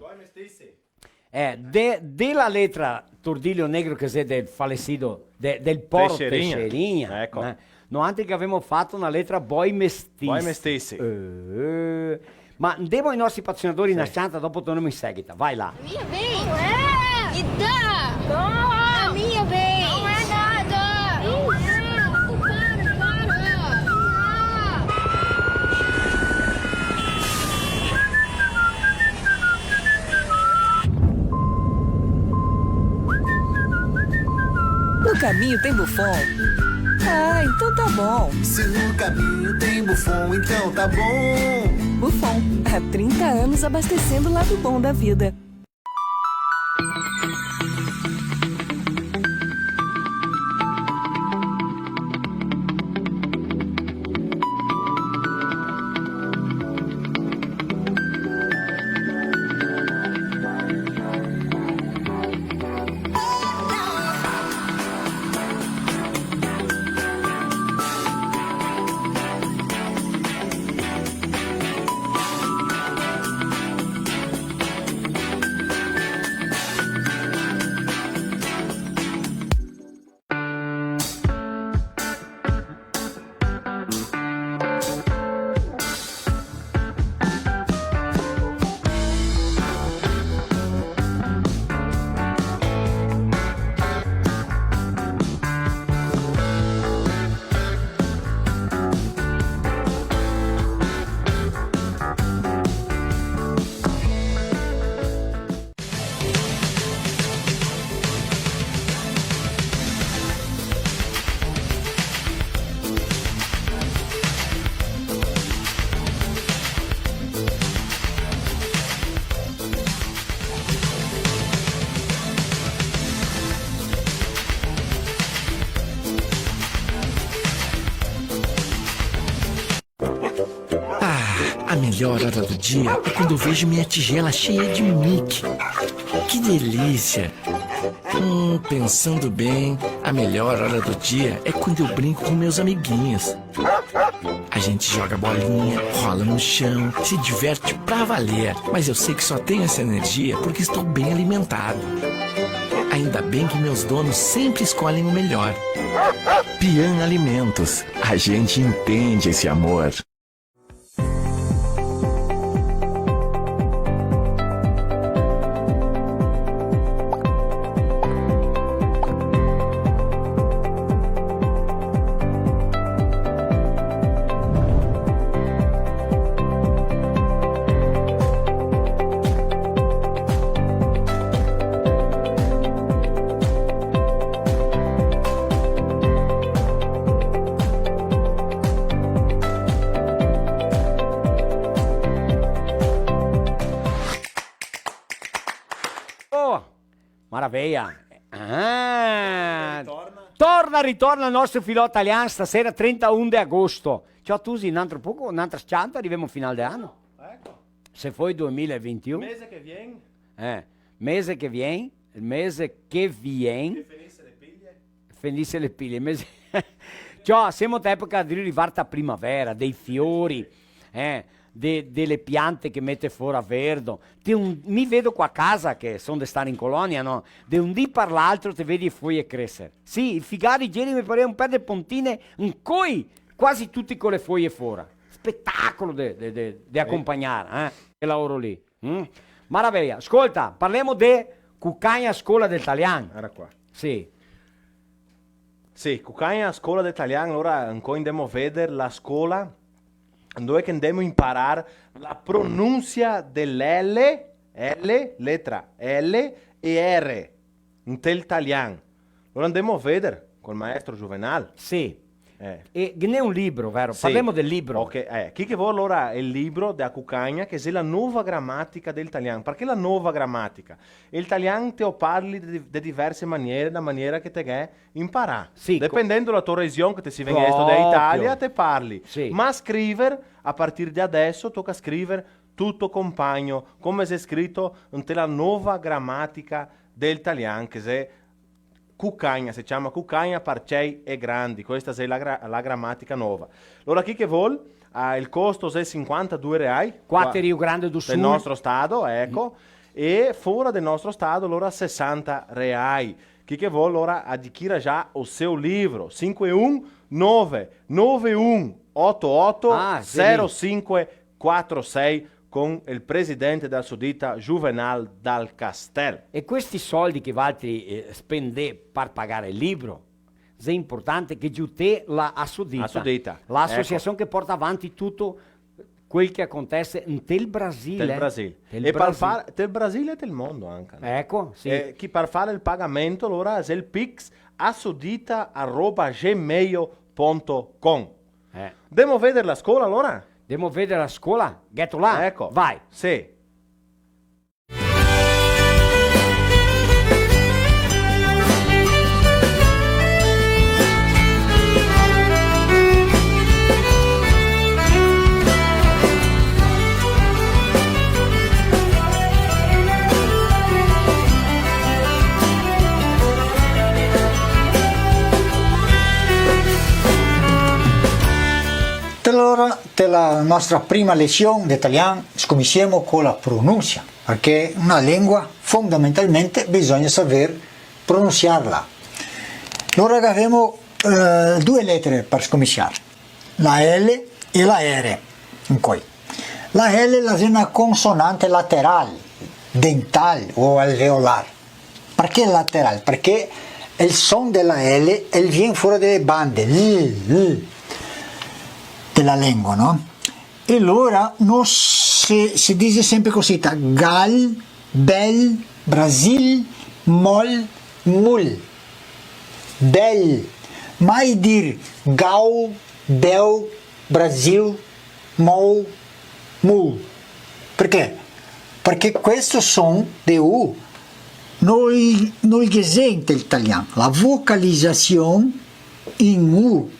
Eh, de, de la letra Tordilho Negro, che xe del falecido, de, del poro Teixeirinha. Teixeirinha, eco. Eh, noantri che gavemo fato na letra Boi Mestiço. Boi Mestiço. Eh, ma ndemo ai nostri patrocinadori, sì, na s-cianta, dopo tornemo in seguita. Vai là. Minha vez! Não é! Me dá! Não! A minha vez! Não é nada! Não é! Para, para! No caminho tem Buffon? Ah, então tá bom. Se no caminho tem Buffon, então tá bom. Buffon, há trinta anos abastecendo o lado bom da vida. Ah, a melhor hora do dia é quando eu vejo minha tigela cheia de Mickey. Que delícia! Hum, pensando bem, a melhor hora do dia é quando eu brinco com meus amiguinhos. A gente joga bolinha, rola no chão, se diverte pra valer. Mas eu sei que só tenho essa energia porque estou bem alimentado. Ainda bem que meus donos sempre escolhem o melhor. Pian Alimentos, a gente entende esse amor. Oh, maraveia. Ah. Ritorna. Torna, ritorna el nostro filò talian stasera, trentaun de agosto. Ciò, Tusi, un altro poco, un'altra s-cianta, rivemo a final de ano. Eco. Se foi domilavintiun. Mese che vien. Eh, mese che vien, el mese che vien. Che fenise le piglie. Fenise le piglie, mese. Ciò, semo te epoca de rivar ta primavera, dei fiori, eh, de, de le piante che mete fora verdo. Te un, mi vedo qua a casa, che son de star in colonia, no? De un dì par l'altro te vedi e foie creser. Sì, i figari ieri me parea un pè de pontine, incoi, quasi tuti co le foie fora. Spetacolo de, de, de, de acompagnar, eh, quel laoro lì. Mm? Maraveia. Scolta, parlemo de Cucagna Scola del Talian. Era qua. Sì. Sì, Cucagna Scola del Talian, alora ancò ndemo veder la scola, dove che ndemo imparar la pronunsia de l'L, L, letra L e R, ntel talian. Alora ndemo veder col maestro Juvenal. Sì. Eh. E ghe n'è un libro, vero? Sì. Parlemo del libro. Ok, eh, chi che vol alora el libro de a Cucagna, che xe la nova gramatica del talian. Parché la nova gramatica? El talian te o parli de, de diverse maniere, na maniera che te ghe imparà. Sì, co- Dependendo la to region che te si vegnesto da Italia, te parli. Sì. Ma scriver, a partir de adeso, toca scriver tuto compagno, come xe scrito nte la nova gramatica del talian, che xe Cucagna, se ciama cucagna par cei e grandi. Questa xe la gra-, la gramatica nova. Alora, chi che vol, ah, el costo xe sinquantadue reai. Qua te Rio Grande do Sul. Del nostro stato, eco. E fora del nostro stato, alora, sesanta reai. Chi che vol, alora, adquira già o seu livro. Sinque un nove nove un oto oto zero sinque quatro sei, con el presidente dela Assodita, Juvenal Dal Castel. E questi soldi che valtri, eh, spendè par pagar el libro, xe importante che giutè la Assodita. Assodita, eco. La asociasion che porta avanti tuto quel che acontese ntel Brasil, eh. Ntel Brasil. Ntel Brasil. E par far, ntel Brasil e ntel mondo anca, no? Eco, sì. E chi par far el pagamento, alora, xe el Pix, assodita arroba gmail punto com. Eh. Demo veder la scola, alora? Demo veder la scola? Gheto là? Eco. Vai. Sì. Alora, te la nostra prima lesion de talian, scominsiemo co la pronunsia, parché na lengua fondamentalmente bisogna saver pronunsiarla. Alora gavemo, eh, due letere par scominsiar, la L e la R, incoi. La L la xe na consonante lateral, dental o alveolar. Parché lateral? Parché el son de la L, el vien fora de le bande, l, l, de la lengua, no? E alora no se, se dixe sempre cosita, gal, bel, Brasil, mol, mul. Bel. Mai dir gau, bel, Brasil, mol, mul. Parché? Parché questo son de U no, no ghe xe inte el talian. La vocalizasion in U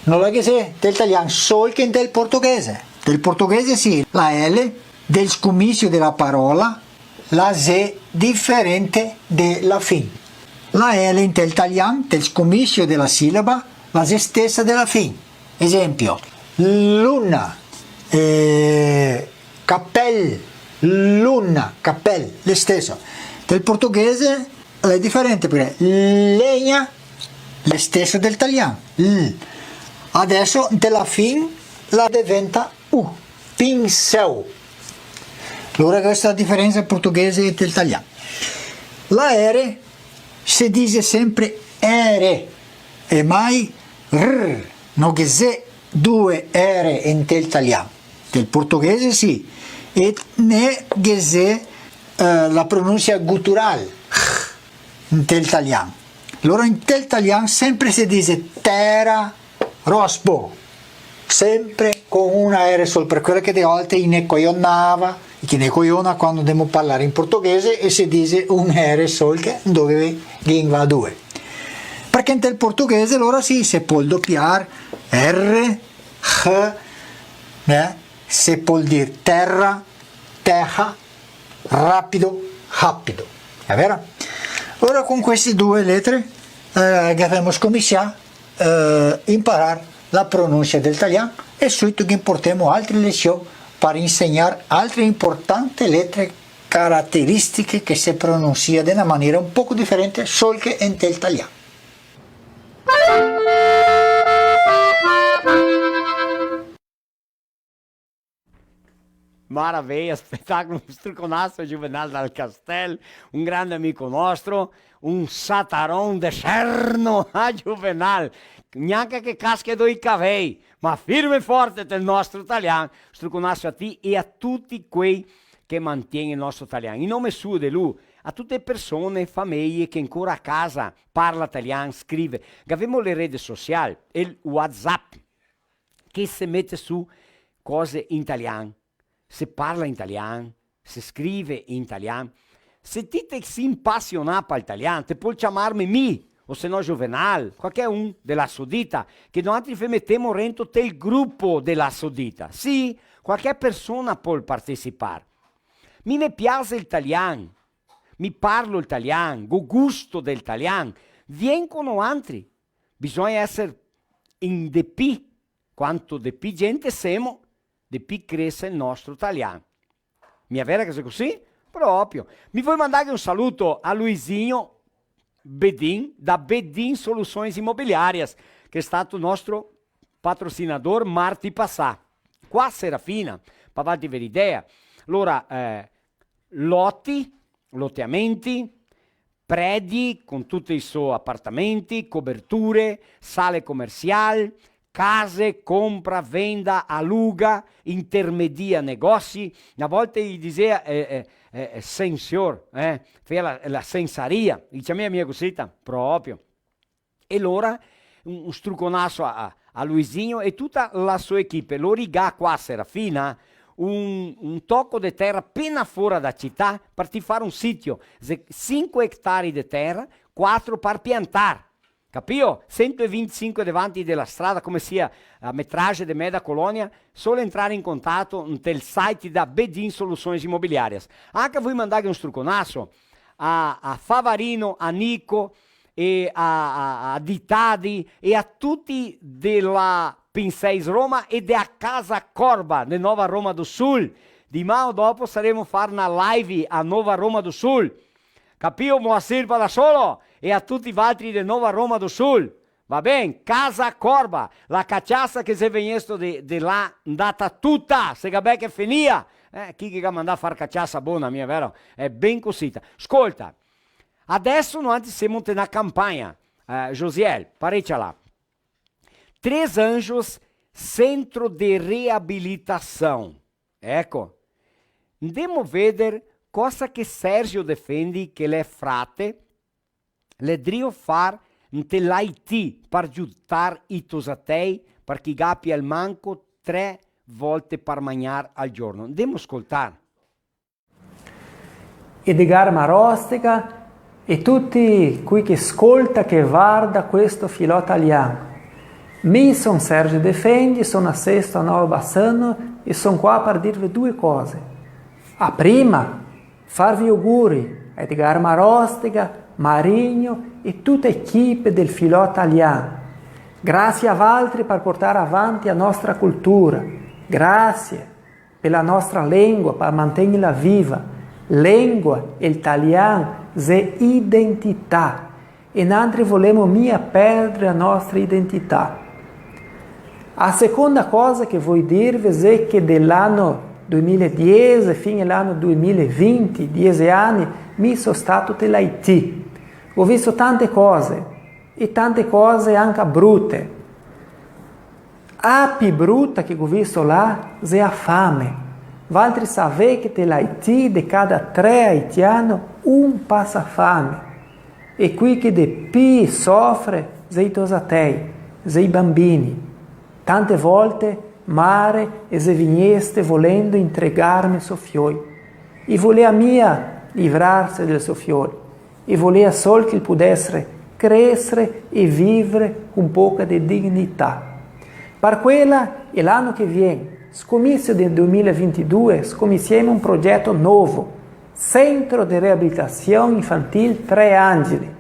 no la ghe xe inte el talian, sol che inte el portoghese. Del portoghese sì, la L del scominsio de la parola la xe diferente de la fin. La L inte el talian, del scominsio de la silaba, la xe stesa de la fin. Esempio, luna, eh, capel, luna, capel, le steso. Del portoghese l'è diferente, parché legna l'è steso del talian. L. Adeso, inte la fin, la deventa U. Pinsel. Alora, questa xe la diferensa portoghese e del talian. La R se dixe sempre R, e mai R, no ghe xe due R inte el talian. Del portoghese sì, e ne ghe xe, eh, la pronunsia gutural, inte el talian. Alora, inte el talian sempre se dixe tera, rospo, sempre con una R sol, par quela che de volte i ne cojonava, i ne cojona quando demo parlar in portoghese e se dixe un R sol che dove ghin va due. Parché inte el portoghese alora sì, se pol dopiar R, H, eh, se pol dir tera, teha, rapido, hapido. Xe vero? Alora con queste due letere, eh, che gavemo scominsià, eh, imparar la pronunsia del talian e suito che importemo altre lesion par insegnar altre importante letere carateristiche che se pronunsia de na maniera un poco diferente, sol che inte el talian. Maraveia, spetacolo, un struconaso a Juvenal Dal Castel, un grande amico nostro, un sataron de serno a Juvenal, gnanca che casche do i cavei, ma firme e forte del nostro talian, struconaso a ti e a tuti quei che mantien el nostro talian. In nome suo de lu, a tute e persone, fameie che ancora a casa parla talian, scrive, gavemo le rede social, el WhatsApp, che se mete su cose in talian, se parla in talian, se scrive in talian. Se ti te si impasionà pal talian, te pol ciamarme mi, o se no Juvenal, qualche un de la Assodita, che noantri ve metemo rento tel grupo de la Assodita. Sì, qualche persona pol partecipar. Mi me piase el talian, mi parlo el talian, go gusto del talian, Vien co noantri. Bisogna eser in de pi. Quanto de pi gente semo, de pi crese el nostro talian. Mia vera che xe cusì? Proprio. Mi voi mandarghe un saluto a Luisinho Bedin, da Bedin Soluções Imobiliárias, che xe stato nostro patrocinador marti pasà. Qua a Serafina, par farti vere idea, alora, eh, loti, loteamenti, predi con tuti i so apartamenti, coberture, sale comercial, case, compra, venda, aluga, intermedia negozi. Na volta i disea, eh, eh, eh, eh, sensior, eh, fea la, la sensaria, i ciamea mia cusita, proprio. E alora, un, un struconaso a, a, a Luisinho e tuta la so equipe. Lori ga qua a Serafina un, un toco de tera pena fora da cità, par ti far un sitio, xe sinque etari de tera, quatro par piantar. Capio? Sento e vintisinque davanti de la strada, come sia a metragem de meda colonia, solo entrar in contato ntel site da Bedin Soluções Imobiliárias. Anca voi mandarghe un struconaso a, a Favarino, a Nico, e a, a, a Ditadi e a tuti de la Pinseis Roma e de a Casa Corba de Nova Roma do Sul. Diman o dopo saremo far na live a Nova Roma do Sul. Capio, Moacir Palassolo? E a tuti valtri de Nova Roma do Sul. Va ben? Casa Corba, la caciasa che xe vegnesto de, de là, ndata tuta, se ga ben che fenìa. Eh, chi che ga mandà far caciasa bona, mia vero? Xe ben cosita. Scolta, adeso noantri semo inte na campagna, eh, Josiel, parecia là. Três Anjos, Centro de Reabilitação. Eco, ndemo veder cosa che Sergio Defendi, che l'è frate, l'è drio far inte l'Haiti par giutar i tosatei, par che i gapia almanco tre volte par magnar al giorno. Ndemo scoltar. Edgar Marostica e tuti quei che scolta, che varda questo Filò Talian. Mi son Sergio Defendi, son nasesto a Nova Bassano e son qua par dirve due cose. A prima, farve i auguri a Edgar Marostica, Marinho e tuta a equipe del Filò Talian. Grasie a valtri par portar avanti a nostra cultura. Grasie pe la nostra lengua, par mantegnerla viva. Lengua, el talian, xe identità. E nantri volemo mia perdre a nostra identità. A seconda cosa che voi dirve xe che de l'ano due mila e diese fin l'ano due mila e vinti, diese ani, mi so stato te l'Haiti. Go visto tante cose, e tante cose anca brute. A pi bruta che go visto là xe a fame. Valtri savè che te l'Haiti de cada tre haitiano un pasa fame. E quei che de pi sofre xe i tosatei, xe i bambini. Tante volte mare e xe vigneste volendo intregarme so fioi. I volea mia livrarse del so fioi. I volea sol che el podese cresre e vivre con poca de dignità. Par quela e l'ano che vien, scomisio del due mila e vintidue, scomisiemo un progeto novo, Centro de Reabilitação Infantil Trê Angeli.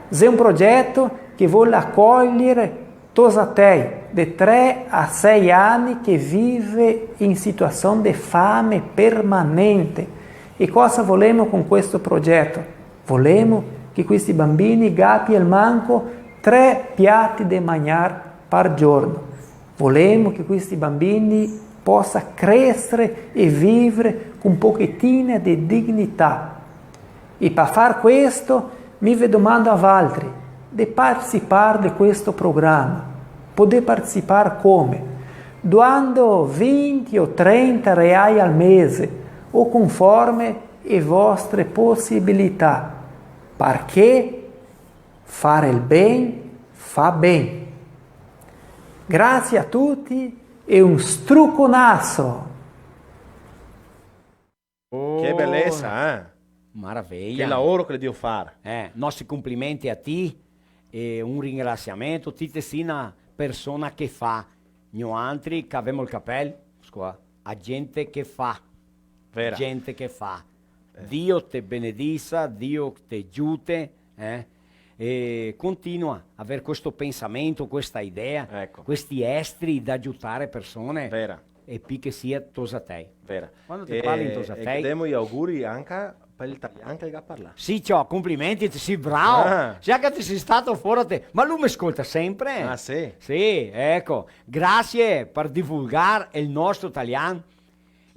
Xe un progeto che vol acogliere tosatei de tre a sei ani che vive in situasion de fame permanente. E cosa volemo con questo progeto? Volemo che questi bambini gapia almanco tre piati de magnar par giorno. Volemo che questi bambini posa cresre e vivre con pochetina de dignità. E par far questo, mi ve domando a valtri de participar de questo programa. Podè participar come? Doando vinti o trenta reai al mese, o conforme e vostre posibilità. Parché far el ben fa ben. Grasie a tuti e un struconaso! Oh. Che belesa, eh? Maraveia. Che laoro che l'è drio far. Eh, nostri complimenti a ti e un ringrasiamento. Ti te si na persona che fa. Noantri che avemo el capel, scusa, a gente che fa. Vera. Gente che fa. Eh. Dio te benedisa, Dio te giute, eh? E continua a aver questo pensamento, questa idea, ecco, questi estri da aiutare persone. Vera. E pi che sia tosatei. Vera. Quando te parli in tosatei, e che demo i auguri anca par el talian che el ga parlà. Sì, ciò, complimenti, te si bravo. Ah. Sa che te si stato fora te. Ma lu me scolta sempre. Ah, sì? Sì, eco. Grasie par divulgar el nostro talian.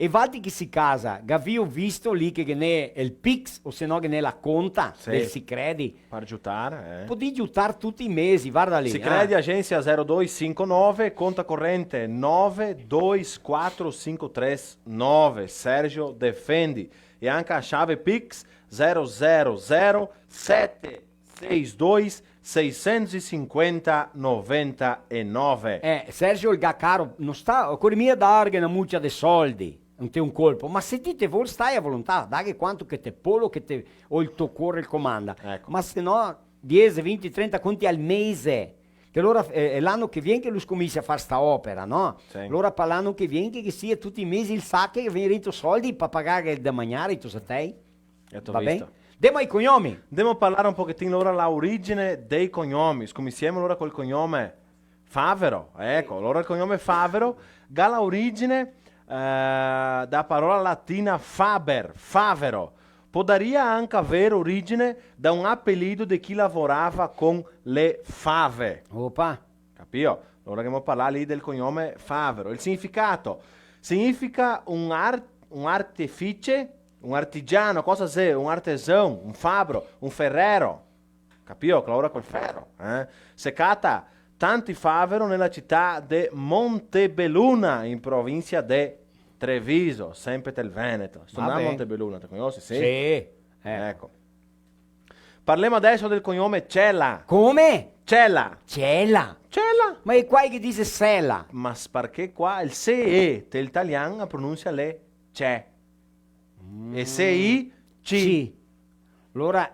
E valtri che si casa, gavìo visto lì che ghe n'è el Pix, o se no ghe n'è la conta del Sicredi? Par giutar, eh. Podì giutar tuti i mesi, varda lì, Sicredi, eh. Agência zero dois cinco nove, conta corrente nove dois quatro cinco três nove. Sergio Defendi. E anca a chave Pix zero zero zero sete seis dois, seiscentos e cinquenta, noventa e nove. Eh, Sergio, el ga caro, no sta, ocore mia darghe na mucia de soldi, inte un colpo, ma se ti te vol, sta a volontà, daghe quanto che te polo, che te, o el to cuor el comanda. Eco. Ma se no, diese, vinti, trenta conti al mese, che alora, eh, l'ano che vien che lu scominsia a far sta opera, no? Sì. Alora par l'ano che vien che, che sia tuti i mesi el sa che vien rento soldi par pagar da magnare i tosatei. E te go visto. Va ben? Demo ai cognomi. Demo parlar un pochetin alora la origine dei cognomi. Scominsiemo alora col cognome Favero. Eco, alora el cognome Favero ga la origine, eh, da parola latina faber, favero. Podaria anca aver origine da un apelido de chi lavorava con le fave. Opa. Capìo? Alora che ghemo parlà lì del cognome Favero. El significato: significa un ar-, un artefice, un artigiano, cosa xe? Un artesan, un fabro, un ferero. Capìo? Che lavora col fero, eh? Se cata tanti Favero nela cità de Montebelluna, in provinsia de Treviso, sempre del Veneto. Sto nome Montebelluna, te conosi? Sì. Sì. Eco. Parlemo adeso del cognome Cela. Come? Cela. Cela? Cela. Ma e qua che dise Sela? Ma s-, parché qua el C E del talian la pronunsia l'è ce. E C I C. Sì. Alora,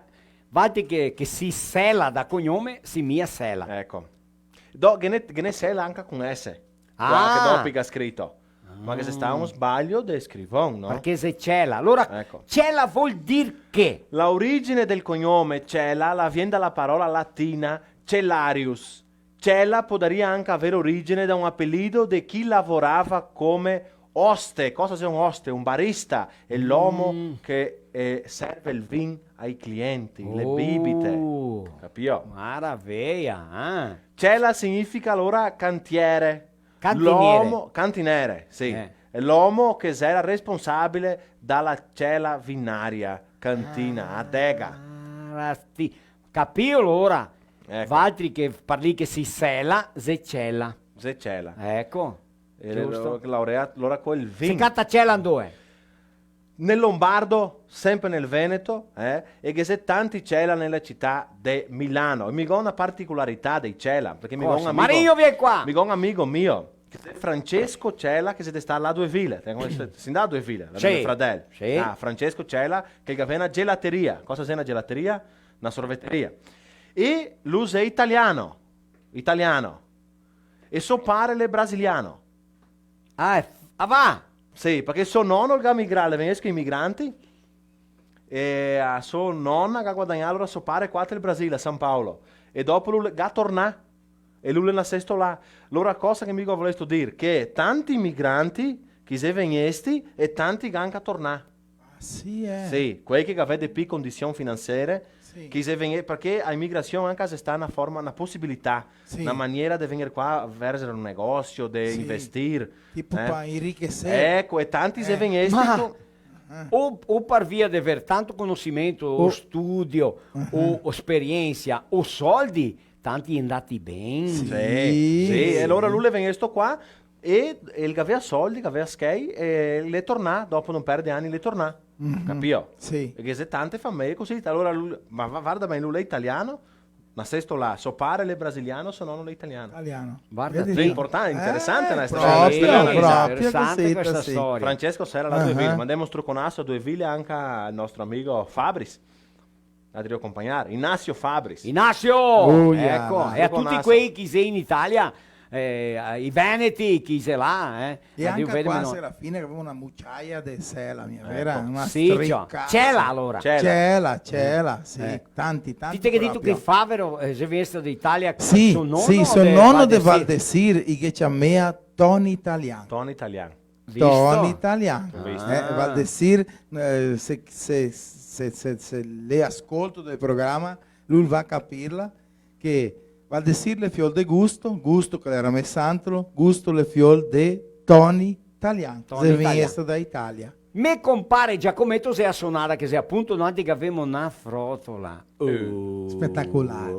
valtri che, che si Sela da cognome, si mia Sela. Eco. Do, ghe n'è, ghe n'è Sela anca con S. Qua che dopo i ga scrito. Ma che xe stà un sbalio de scrivon, no? Parché xe Cela. Alora, eco, Cela vol dir che? La origine del cognome Cela la vien da la parola latina celarius. Cela podaria anca aver origine da un apelido de chi lavorava come oste. Cosa xe un oste? Un barista. Xe l'omo che, eh, serve el vin ai clienti, le bibite. Oh. Capìo? Maraveia, eh? Cela significa alora cantiere. Cantinere. L'omo, cantinere, sì. Eh. Xe l'omo che xera responsabile da la cela vinaria, cantina, adega. Ah, sti-, capìo alora? Eco. Valtri che parlì che si Sela, xe Cela. Xe Cela. Eco. E giusto. Laureà, alora col vin. Se cata Cela ndove? Nel lombardo, sempre nel Veneto, eh, e ghe xe tanti Cela nela cità de Milano. E mi go na particolarità dei Cela, parché mi go un amigo, Marino, vien qua! Mi go un amigo mio, che xe Francesco Cela, che xe de stà là a Due Vile. Te conosi, si ndà a Due Vile, là de me fradel. Sì. Ah, Francesco Cela, che el gavea na gelateria. Cosa xe na gelateria? Na sorveteria. E lu xe italiano. Italiano. E so pare l'è brasiliano. Ah, e f-, ah, va! Sì, parché so nono el ga migrà, l'è vegnesto coi migranti, e a so nona ga guadagnà, alora so pare qua del Brasil, a San Paolo, e dopo lu l'è ga tornà, e lu l'è nasesto là. Alora cosa che mi go volesto dir, che tanti migranti che xe vegnesti e tanti ga anca tornà. Ah, sì, eh. Sì, quei che gavea de pi condision finansiere, sì, che xe vegn-, parché a imigrasion anca xe stà na forma, na posibilità, sì, na maniera de vegner qua a verzer un negosio, de, sì, investir, tipo, eh, pa enriquecer. Eco, e tanti xe vegnesti co-, o, o par via de aver tanto conosimento, o studio, o, o esperiensia, o soldi, tanti xe ndati ben. Sì, sì, e alora lu l'è vegnesto qua, e, e el gavea soldi, gavea schei, e l'è tornà, dopo no perde ani, l'è tornà. Mhm. Capìo? Sì. Parché xe tante fameje cusì, alora lu, ma va-, varda ben, lu l'è italiano, nasesto là, so pare l'è brasiliano, so nono l'è italiano. Italiano. Varda, vedi? Xe importante, interesante, eh, na storia. Proprio, sì, proprio interesante cusì, questa storia. Francesco Sela, là a Due Vile, mandemo un struconaso a Due Vile anca al nostro amigo Fabris. Adrio Compagnar, Inácio Fabris. Inácio! Oh, yeah. Eco, e a tuti quei che xe in Italia, eh, i veneti, chi xe là, eh. E anca qua, Serafina, che gavemo na muciaia de sela, mia vera? Eco. Una strica. Sì, ciò. Cela, alora. Cela. Cela, cela, sì, eh, tanti, tanti. Ti te ghe dito proprio che Favero, eh, xe vegnesto de Italia, sì, so nono, sì, so nono de Valdesir, i ghe ciamea Toni Italian. Toni Italian. Visto? Toni Italian. Visto? Eh, ah. Valdesir, eh, se, se, se l'è ascolto del programa, lu va capirla, che Valdesir l'è fiol de Gusto, Gusto che l'era mesantolo, Gusto l'è fiol de Toni Italian, Toni Italian, che xe vegnesto da Italia. Me compare Giacometo xe a sonada che xe apunto noantri che gavemo na frotola. Oh. Spetacolare.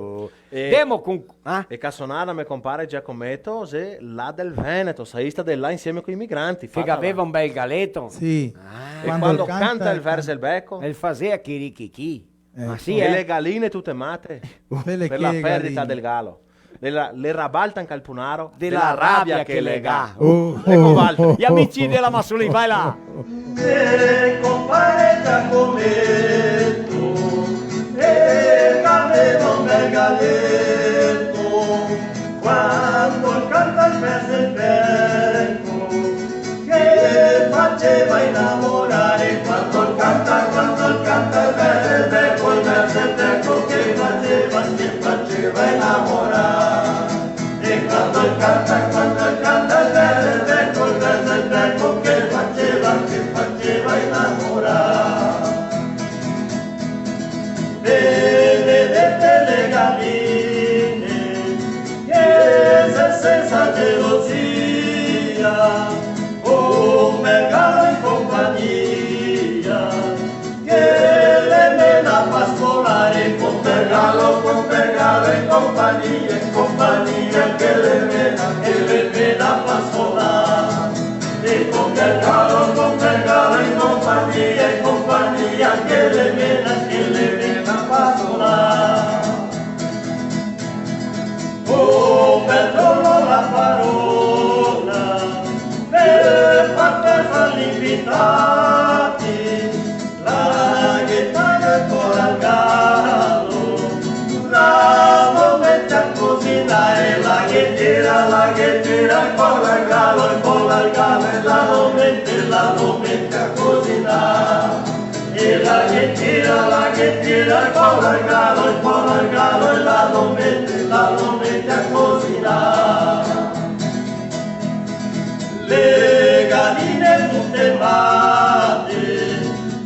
E demo con, eh? E ca sonada me compare Giacometo xe là del Veneto, saista de là insieme coi migranti. Che gaveva un bel galeto. Sì. Ah. E quando canta el verze el beco? El fasea chirichichì. Eh, ma sì, e le galine tute mate per la perdita del galo. Le, le rabalta anca el punaro de la rabia che le ga. Oh, oh, oh, oh. Gli amici della Massolin, vai là. Me compare Giacometo, e gaveva un bel galeto, quando canta el verze el beco, che faceva inamorare, quando canta, quando canta, el verze el beco, el verze el beco, che faceva, che faceva inamorare. E quando canta, quando canta, el verze el beco, el verze el beco, che faceva, che faceva inamorare. Benedete le galine, che xe sensa gelosia, come galo in compagnia, che le mena a pascolare, come galo, come galo in compagnia, in compagnia, che le mena, che le mena a pascolare. E con che galo, con che galo in compagnia, in compagnia, che le mena, che le mena a pascolare. Oh, bel giorno la parola, per far festa agli invitati, la ghe tira el cor al galo, la lo mete a cosinar, la ghe tira, la ghe tira el cor al galo, el cor al galo, e la lo mete, la lo mete a cosinar. E la ghe tira, la ghe tira el cor al galo, el cor al galo, e la lo mete, la lo mete a cosinar. Le galine tute mate,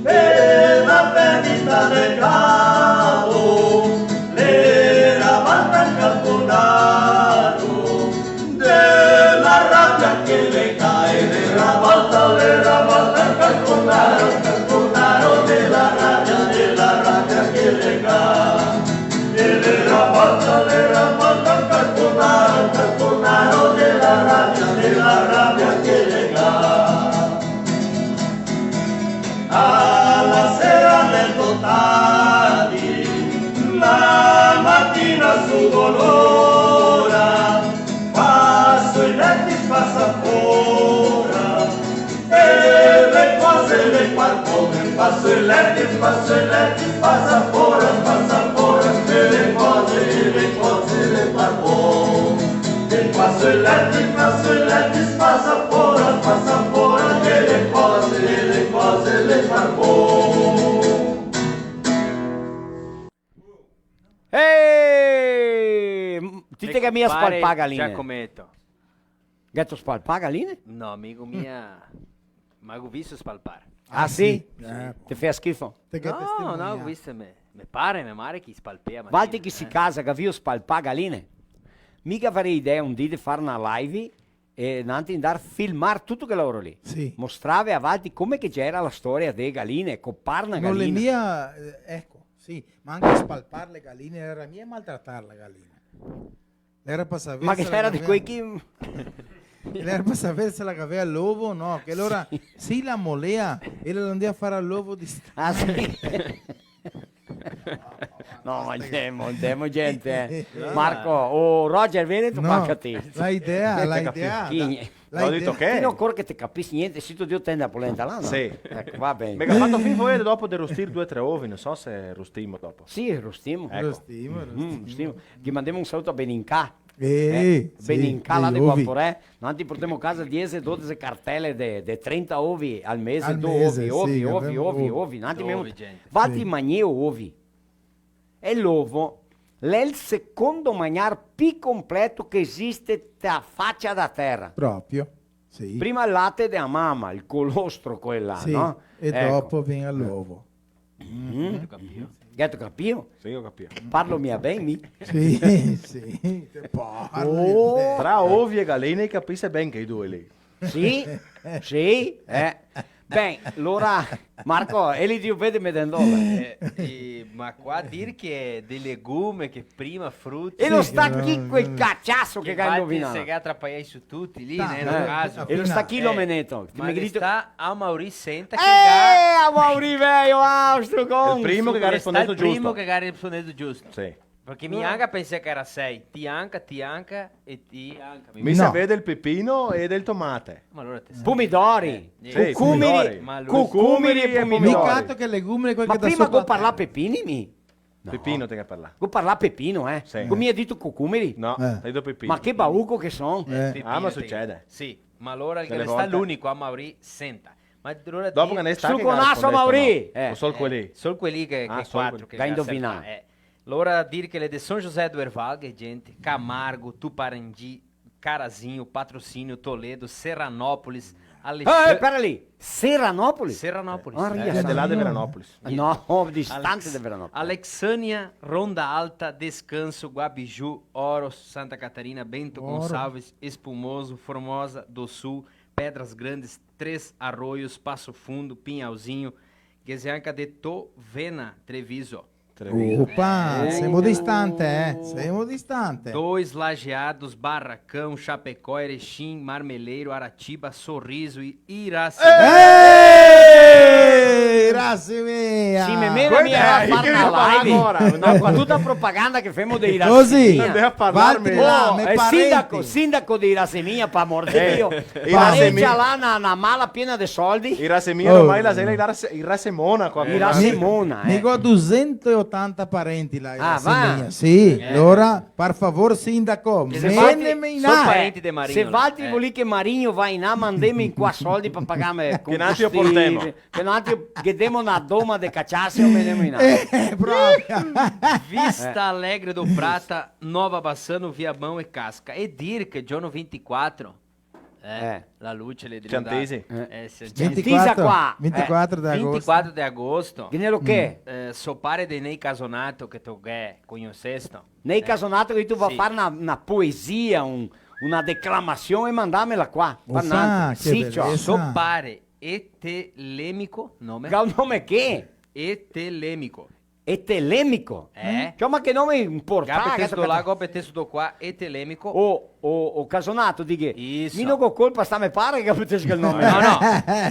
per la perdita del galo, le rabalta anca el punaro de la rabia che le ga, e le rabalta, le rabalta anca el punaro, anca el punaro de la rabia, de la rabia che le ga. E le rabalta, le rabalta anca el punaro, anca el punaro de la rabia, de la rabia che le ga. A la sera l'è totali, la matina su dolora, paso i leti, pasa fora, e le cose le par bon, paso i leti, paso i leti, pasa fora, pasa fora, e le cose, e le cose le par bon. E paso i leti, paso i leti, pasa fora, pasa fora, e le cose, e le cose le par bon. Ehi! Ti te ghe mia spalpà galine? Giacometo. Gheto spalpà galine? No, mi go mia, ma go visto spalpar. Ah, sì? Eh. Te fea schifo? No, no, go visto me, me pare, me mare che spalpea, ma valtri che sì casa, gavìo spalpà galine? Mi gavarei idea un dì de far na live e noantri ndar filmar tuto quel laoro lì. Sì. Mostrave a valtri come che gera la storia de galine, copar na galina. No l'è mia, eh, eco, sì, ma anca spalpar le galine, no l'era mia maltratar la galina. L'era par saver... Ma che se la gavea, de quei che... L'era par saver se la gavea l'ovo o no, che alora sì, la molea e la ndea far l'ovo de sta... Ah, sì? No, ma ndemo, ndemo, gente, eh. Marco, o Roger, vien dentro qua anca ti. La idea, la idea, la idea. Go dito che? Ti no ocor che te capisi gnente, sito drio tenda la polenta là, no? Sì. Eco, va ben. Me ga fato fin voia dopo de rustir due tre ovi, no so se rustimo dopo. Sì, rustimo. Eco. Rustimo, rustimo. Ghe mandemo un saluto a Benincà. Eh, eh, sì, ben incalà de ovi. Guaporé, noantri portemo casa diese, dodese cartele de, de trenta ovi al mese, al mese, ovi, sì, ovi, ovi, ovi, ovi. Noantri memo, gente. Vati magnè ovi. E l'ovo l'è el secondo magnar pi completo che esiste te a facia da tera. Proprio, sì. Prima el late de a mama, el colostro quel là, no? Sì, e dopo vien l'ovo. Mm. Gheto capìo? Sì, go capìo. Parlo mia ben, mi? Sì, sì, te parli ben. Tra ovi e galine i capise ben che i due lì. Sì, sì, eh. Ben, alora, Marco, e lì Dio vede me dendove. Eh, eh, ma qua dir che de legume, che prima fruti. E lo sta chi quel caciaso che ga indovinà? Che se ga trapaiai su tuti lì, né, no caso. E lo sta chi lo meneto? Ma me grito sta a Mauri Senta che ga... Eh, a Mauri veio, ah, strucon. El primo che ga rispondesto giusto. El primo che ga rispondesto giusto. Sì. Parché mi anca pensei che era sei. Ti anca, ti anca e ti anca. Mi se vede el pepino e del tomate. Ma alora te sa. Pomidori. Eh, sì, cucumiri, pomidori. Ma lui cucumiri e pomidori. Mi cato che legumine, quel che dà sopa. Ma prima go parlà pepini, mi? No. Pepino te ga parlà. Go parlà pepino, eh? Sì. Go mia dito cucumiri? No, te ga dito pepino. Ma che bauco che son. Eh. Ah, ma sucede. Sì, ma alora el sta l'unico a Mauri Senta. Ma alora dopo che ne sta che... Struconaso, Mauri! Eh, o sol quei lì? Sol quei lì che, che quatro che ga indovinà. Eh. Alora dir che l'è de São José do Herval, che gente, Camargo, Tuparendi, Carazinho, Patrocínio, Toledo, Serranópolis, Alex... Eh, eh, pera lì! Serranópolis? Serranópolis. Ah, eh, de là de Veranópolis. No, distante de Veranópolis. Alexânia, Ronda Alta, Descanso, Guabiju, Oros, Santa Catarina, Bento Gonçalves, Espumoso, Formosa do Sul, Pedras Grandes, Três Arroios, Passo Fundo, Pinhalzinho, che xe anca de Tovena, Treviso. Treviso. Opa, semo distante, eh? Semo distante. Dois, Lajeados, Barracão, Chapecó, Erechim, Marmeleiro, Aratiba, Sorriso e Iraceminha. Eh! Iraceminha! Sì, me mena mia a far na live. No, co tuta propaganda che femo de Iraceminha. Cusì, valtri là, me parenti. Sindaco, sindaco de Iraceminha, par amor de Dio. Parenti là na, na mala piena de soldi. Iraceminha, ormai la xe la Irace-, Irasemona qua. Irasemona, eh. Mi go dusento e otanta parenti là, Iraceminha. Ah, va? Sì, alora, par favor, sindaco, meneme in là. Son parenti de Marigno là. Se valtri volì che Marigno va in là, mandeme in qua soldi par pagarme combustibile. Che noantri portemo. Che noantri ghe demo na doma de caciase e o menemo in là. Eh, proprio. Vista Alegre do Prata, Nova Bassano, Viamão e Casca. E dir che giorno vintiquatro Eh, eh, la luce le... Ciantesi. Eh, sì, vintiquatro, qua, eh, vintiquatro de agosto. Vintiquatro de agosto. Che ne lo che? Mm. Eh, so pare de Ney Casonato che te ghe cognosesto. Ney Casonato che te va far na, na poesia, un, una declamasion e mandamela qua. Ufa, che belesa. Sì, ciò. So pare, Etelemico, nome? Che nome che? Etelemico. Etelemico? Eh? Ciò, ma che nome inportante, che... Ga metesto là, go metesto qua, Etelemico. O, o, o Casonato, dighe. Isso. Mi no go colpa, sta me pare che ga metesto quel nome. No, no.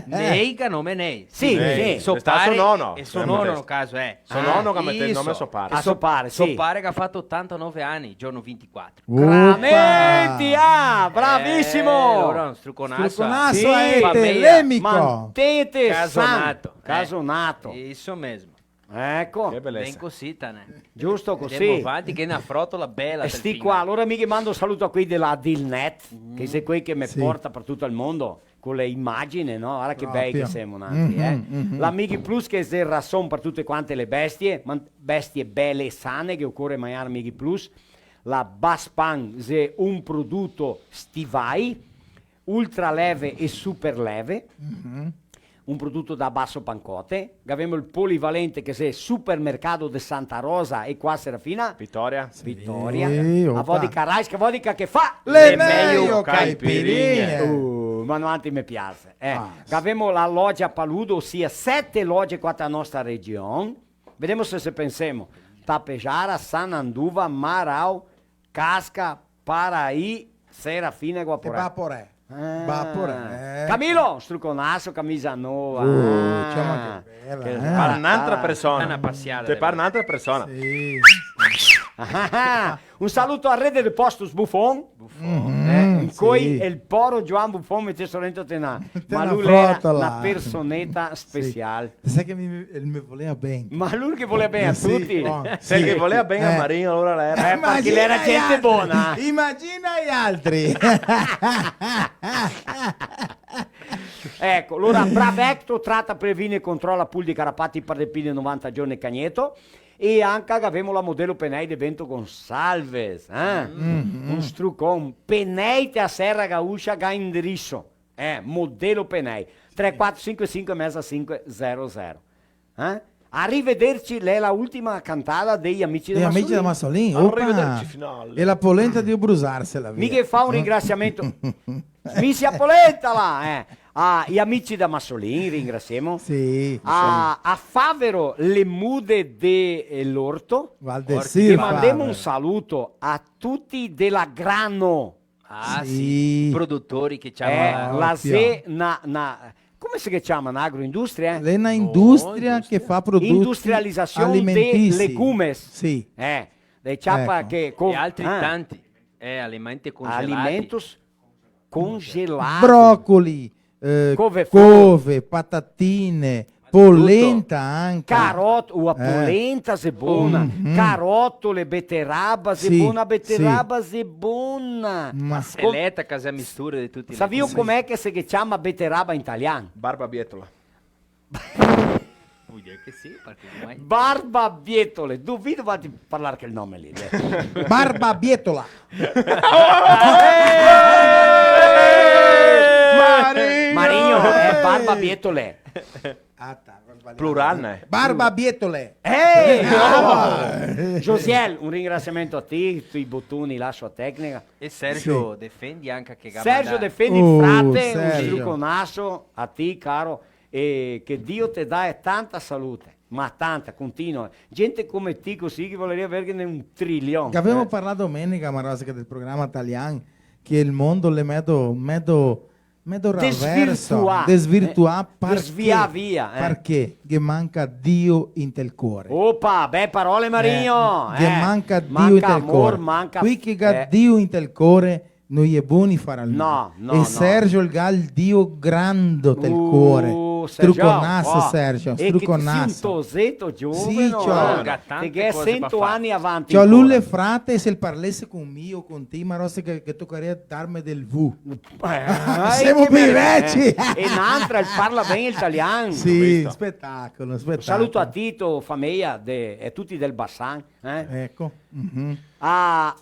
Ney, che nome Ney. Sì, sì. So pare, so nono. E so nono, no caso, eh. So nono che ga metesto el nome a so pare. A so pare, sì. So pare che ga fato otantanove ani, giorno vintiquatro. Ufa! Gramenti, ah, bravisimo! Eh, alora, un struconaso. Struconaso a Etelemico. Mantenete san. Casonato, eh. Casonato. Isso mesmo. Eco. Che belesa. Ben cosita, né? Giusto così. Ndemo vanti, che xe na frotola bela. E sti qua, alora mi che mando un saluto a quei de la Dilnet, che xe quei che me porta par tuto el mondo, co le imagine, no? Varda che bei che semo noantri, eh. Proprio. Mhm, mhm. La Mighi Plus che xe rason par tute quante le bestie, ma bestie bele e sane, che ocore magnar Mighi Plus. La Baspan xe un produto stivai, ultra leve e super leve, un produto da Basso Pancote. Gavemo el Polivalente che xe supermercato de Santa Rosa e qua Serafina. Vitoria. Sì, Vitoria. Opa. A vodka Raiska, vodka che fa le mejo caipirinhe. Uh, ma noantri me piase, eh. Ah, sì. Gavemo la Loja Paludo, osia sete loje qua te nostra region. Vedemo se, se pensemo. Tapejara, Sananduva, Marau, Casca, Paraí, Serafina e Guaporé. E Guaporé. Ah. Guaporé, eh. Camilo, struconaso, camisa nova. Uh, ah, ciò, ma che bela, eh. Te par n'antra persona. Una pasiada. Te par n'antra persona. Sì. Ah, un saluto a Rede de Postos Buffon. Buffon. Mhm. Eh, un Sì. Coi el poro Joan Buffon metesto dentro te na. Te na frotola. Ma lu l'era na personeta special. Sì. Te sa che mi, el me volea ben. Ma lu che volea ben a tuti. Sì, oh, sì. Se che volea ben a Marinho, alora l'era. Eh, parché l'era gente bona. Imagina i altri. Eco, alora, Bravecto, trata, previne, controla pulzi, carapati, par de pi de novanta giorni cagneto. E anca gavemo la Modelo Penei de Bento Gonçalves, eh? Mhm. Un strucon, penei te a Serra Gaúcha, ga indiriso, eh? Modelo Penei, tre quatro sinque sinque meza sinque zero zero. Eh? Arrivederci, l'è la ultima cantada dei Amici da Masolin. Amici da Masolin, opa! Arrivederci, finale. E la polenta de brusarse la via. Mi ghe fa un ringrasiamento. Mi sia polenta là, eh! Ah, i amici da Masolin, ringrasiemo. Sì. A, a Favero, le mude de, eh, l'orto. Valdesir. E mandemo un saluto a tuti de la Grano. Ah, sì, sì, i produtori che ciama. Eh, la xe na, na, come se che ciama? Na agroindustria, eh? L'è na industria che fa prodoti alimentizi. Industrializasion de legumes. Sì. Eh, le ciapa che co-, e altri tanti. Eh, alimenti congelati. Alimentos congelati. Brocoli, eh, cove, patatine, polenta anca. Carot-, ua polenta xe bona. Mhm. Carotole, beteraba xe bona, beteraba xe bona. Ma seleta, che xe mistura de tuti. Savìo come che se ciama beteraba in talian? Barbabietola. Vol dir che sì, parché ormai. Barbabietole, duvido va a parlar quel nome lì, eh. Barbabietola. Marinho! Marinho, eh, barbabietole. Ah, tá, barbabietole. Plural, né? Barbabietole. Eh, bravo! Josiel, un ringrasiamento a ti, tui botoni là, sua tecnica. E Sergio Defendi anca che ga mandà. Sergio Defendi, frate, un struconaso a ti, caro. E che Dio te dà tanta salute, ma tanta, continua. Gente come ti cusì che voleria averghene un trilion. Che gavemo parlà domenica, ma rosica, del programa talian, che el mondo l'è medo, medo, medo raverso, desvirtuà, desvirtuà, eh, parché desvià via, eh. Parché ghe manca Dio inte el core. Opa, be parole, Marinho, eh, ghe manca Dio inte el core. Manca amor, manca, quei che ga Dio inte el core, no i è boni far el mal. No, no, no. E Sergio el ga el Dio grando tel core. Uh, Sergio, struconaso, oh, Sergio, e che ti si un toseto giovane, sì, ciò, eh. Ga tante cose da far. Te ghè sento ani avanti ancora. Ciò, lu l'è frate, se el parlase con mi o con ti, ma rosica che, che tocaria darme del vu. Eh, semo pi veci. Eh, e n'antra, el parla ben el talian. Sì, spetacolo, spetacolo. Saluto a Tito, fameia de, e tuti del Bassan, eh. Eco. Mhm. A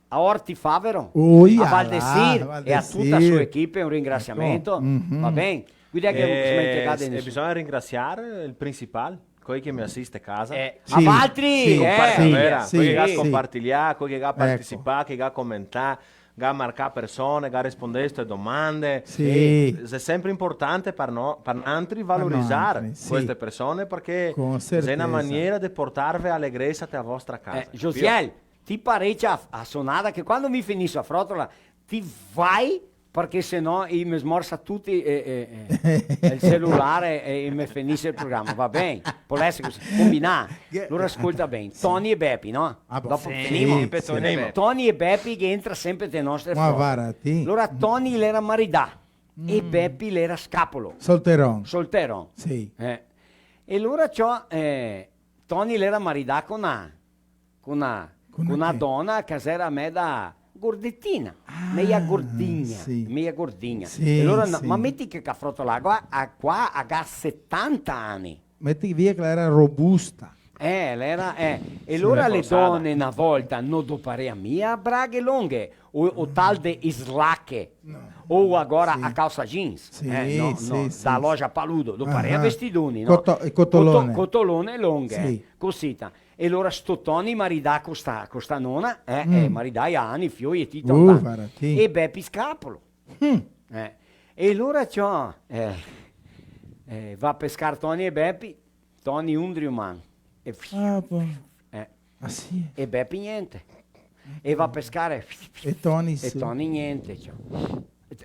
A Orti Favero, a Valdesir e a tuta la so equipe un ringrasiamento. Eco. Mhm. Va ben? Quindi anca... E, e bisogna ringrasiar el principal, quei che me asiste casa. Eh, sì, a valtri, sì, eh, sì, vera, sì, quei che ga scompartilià, quei che ga partisipà, che ga comentà, ga marcà persone, ga respondesto a domande. Sì. Xe sempre importante par no-, par nantri valorizar queste persone, parché xe na maniera de portarve alegresa te a vostra casa. Eh, Josiel, ti parecia a, a sonada che quando mi finiso a frotola, ti vai, parché se no i me smorsa tuti, eh, eh, eh, el celulare e i me finise el programa, va ben? Pol esar cusì, combinà. Alora ascolta ben, Toni e Bepi, no? Ah, bon. Dopo finimo. Sì, Toni e Bepi. Toni e Bepi che entra sempre te nostre frotole. Ma varda ti. Alora Toni l'era maridà e Bepi l'era scapolo. Solteron. Solteron. Sì. Eh. E alora ciò, eh, Toni l'era maridà co na co na, co na dona che xera meda gordetina, meia gordinha, sì, meia gordinha. Sì, sì. E alora, ma meti che a frotola qua, a, qua a ga setanta ani. Meti via che l'era robusta. Eh, l'era, eh. E alora le done na volta no doparea mia braghe longhe, o, o tal de slacke. No. Ou agora a calça jeans, sì, eh, no, sì, no, sì, da loja Paludo, doparea vestidoni, no? Coto-, e cotolone. Coto-, cotolone longhe, sì, cosita. E alora sto Toni maridà co sta, co sta nona, eh, eh, maridà, ani, fioi e tita. Uh, varda ti. E Bepi scapolo. Eh. E alora ciò, eh, eh, va pescar Toni e Bepi, Toni undrio man. E... Ah, po. Eh. Ah, sì? E Bepi gnente. E va pescare. E Toni sì. E Toni gnente, ciò.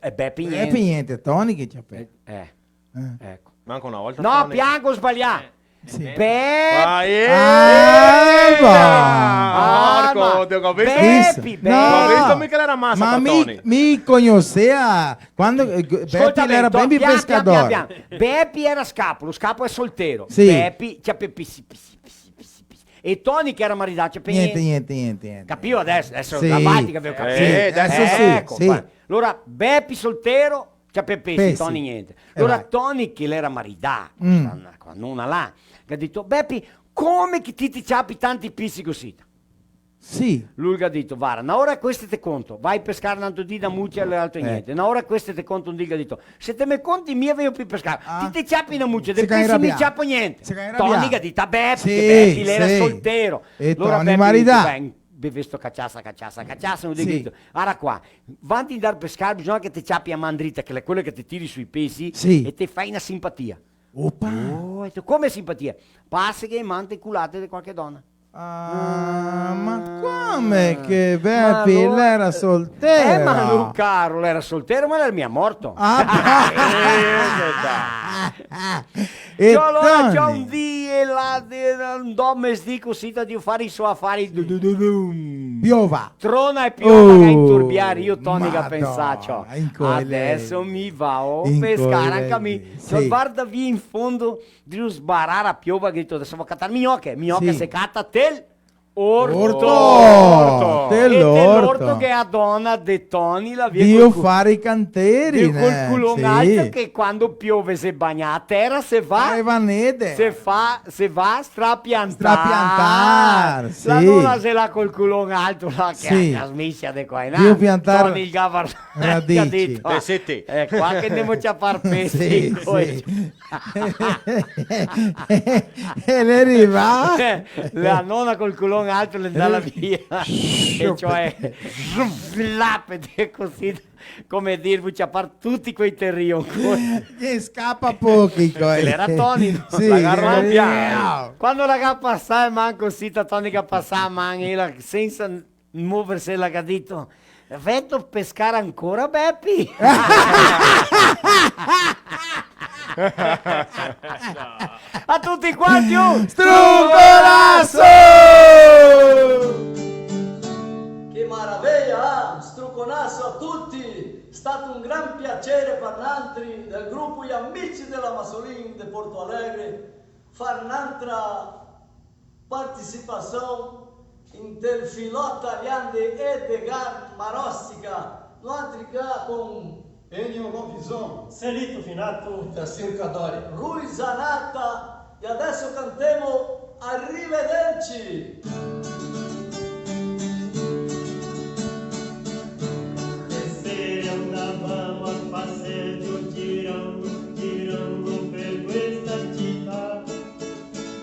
E Bepi gnente. Bepi gnente, Toni che ciò pe-. Eh, eh. Eco. Manco na volta Toni. No, piango, sbalià. Eh. Sì. Bepi. Ah, eh! Ah, va. Ah, porco, ma te go visto. Bepi, Bepi. No, go visto mica l'era masa, ma mi, Toni. Mi cognosea quando, eh, Bepi l'era ben pescador. Scolta ben, pian, pian, pian, pian. Bepi l'era scapo, lo scapo xe soltero. Sì. Bepi, ciape pisi, pisi, pisi, pisi, pisi. E Toni che l'era maridà, ciape gnente. Gnente, gnente, gnente, gnente. Capìo adeso? Adeso sì. La baltica, ve capìo? Eh, adeso sì, eco, sì. Qua. Alora, Bepi soltero, ciape pesi, pesi. Toni gnente. E alora vai. Toni che l'era maridà, mm, co sta, co sta nona là, che ga dito: "Bepi, come che ti te ciapi tanti pisi cusì?" Sì. Lu el ga dito: "Vara, na ora queste te conto, vai pescar n'antro dì na mucia e l'altro gnente. Na ora queste te conto un dì", el ga dito, "se te me conti mi veio pi pescar. Ah. Ti te ciapi na mucia, de pisi mi ciapo gnente." Se ga inrabià. Toni ga dito: "Ah, Bepi, sì, che Bepi l'era soltero." E alora Toni Bepi ga dito: "Ben, bevesto caciasa, caciasa, caciasa", un dì ga dito: "Ara qua, vanti ndar pescar, bisogna che te ciapi a man drita, che l'è quela che te tiri sui pesi, sì, e te fai na simpatia." Opa! Oh, ga dito, "Come simpatia?" "Paseghe e mante culate de qualche dona." Ah, ma come che Bepi l'era soltero? Eh, ma lu, caro, l'era soltero, ma l'era mia morto. Ah, eh, dai. E ciò, alora, Toni? Ciò, un dì là, de, un dome sdì cusì, ta drio far i so afari. Du, du, du, dum. Piova. Trona e piova, oh, che inturbiar, io, Toni, ga pensà, ciò. Madona, in co lei. Adeso mi vao pescar anca mi. Sì. Ciò, varda via in fondo, drio sbarar a piova, ga dito: "Adeso vao catar mignoche." Mignoche se cata tel orto. Orto! Tel orto. E tel orto che a dona de Toni la vien col cu-, far i canteri, vien col culon alto, che quando piove se bagna a tera, se va, se va strapiantar. Strapiantar, sì. La nona xe là col culon alto, là, che la smisia de qua in là. Toni el ga vardà, el ga dito: "Eh, qua che ndemo ciapar pesi." Sì, sì. E l'è rivà. La nona col culon alto l'è ndà via. E ciò, eh, là, pede cusì, come dir, vao ciapar tuti quei terri ancora. Che scapa pochi, coi. L'era Toni, no? Sì, la ga rotto. Quando la ga pasà, manco sita, Toni ga pasà, man, ela sensa moverse, la ga dito: "Veto pescar ancora, Bepi?" A tuti quanti un struconaso! Che maraveia, eh? Un struconaso a tuti! Stato un gran piaser par nantri del grupo I Amici dela Massolin de Porto Alegre far nantra participasion inte el filò talian de Edgar Marostica, noantri qua con Ennio Lovison, Celito Finato, Tacir Cadori, Rui Zanata, e adeso cantemo Arrivederci. E se andavamo a passeggio girando, girando per questa città,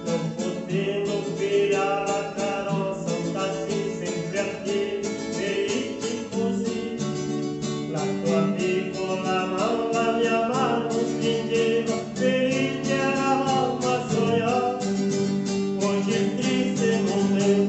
non potevo ferire la carrozza, un taxi sempre a piedi, felici così. La tua piccola mano la mia mano stringeva, felici eravamo a sognare. Oggi il triste momento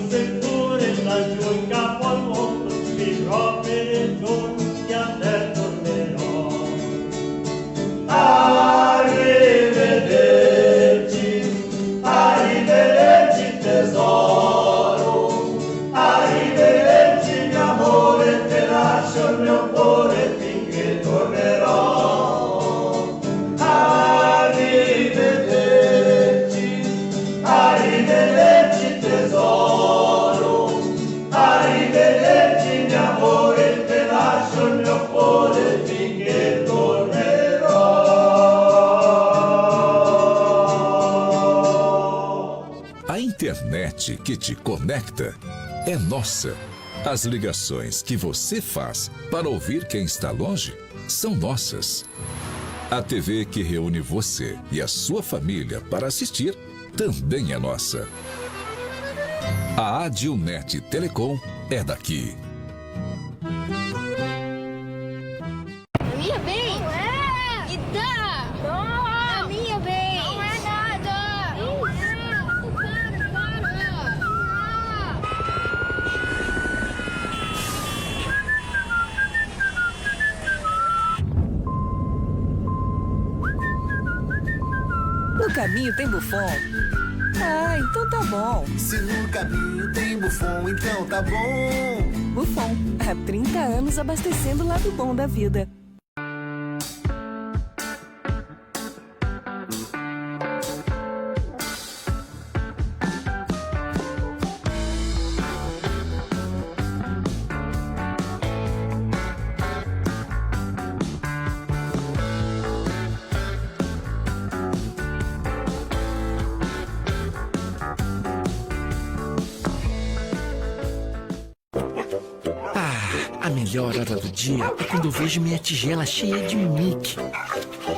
Seppure laggiù in capo al mondo, vivrò per il giorno che a te tornerò. Arrivederci, arrivederci tesoro, arrivederci mio amore, te lascio il mio cuore finché tornerò. Arrivederci, arrivederci tesoro, arrivederci mio amore, te lascio il mio cuore finché tornerò. A internet que te conecta é nossa. As ligações que você faz para ouvir quem está longe são nossas. A T V que reúne você e a sua família para assistir também é nossa. A Adilnet Telecom é daqui. A minha vez? Não é! Me dá! Não! A minha vez! Não é nada! Não é! Para, para! No caminho tem Buffon? Ah, então tá bom. Se no caminho tem Buffon, então tá bom. Buffon, há trinta anos abastecendo o lado bom da vida. Ah, a melhor hora do dia é quando eu vejo minha tigela cheia de Mickey.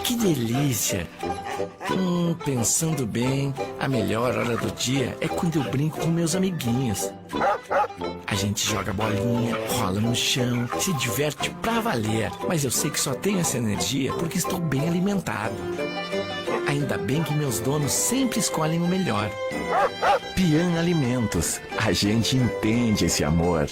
Que delícia! Hum, pensando bem, a melhor hora do dia é quando eu brinco com meus amiguinhos. A gente joga bolinha, rola no chão, se diverte pra valer. Mas eu sei que só tenho essa energia porque estou bem alimentado. Ainda bem que meus donos sempre escolhem o melhor. Pian Alimentos, a gente entende esse amor.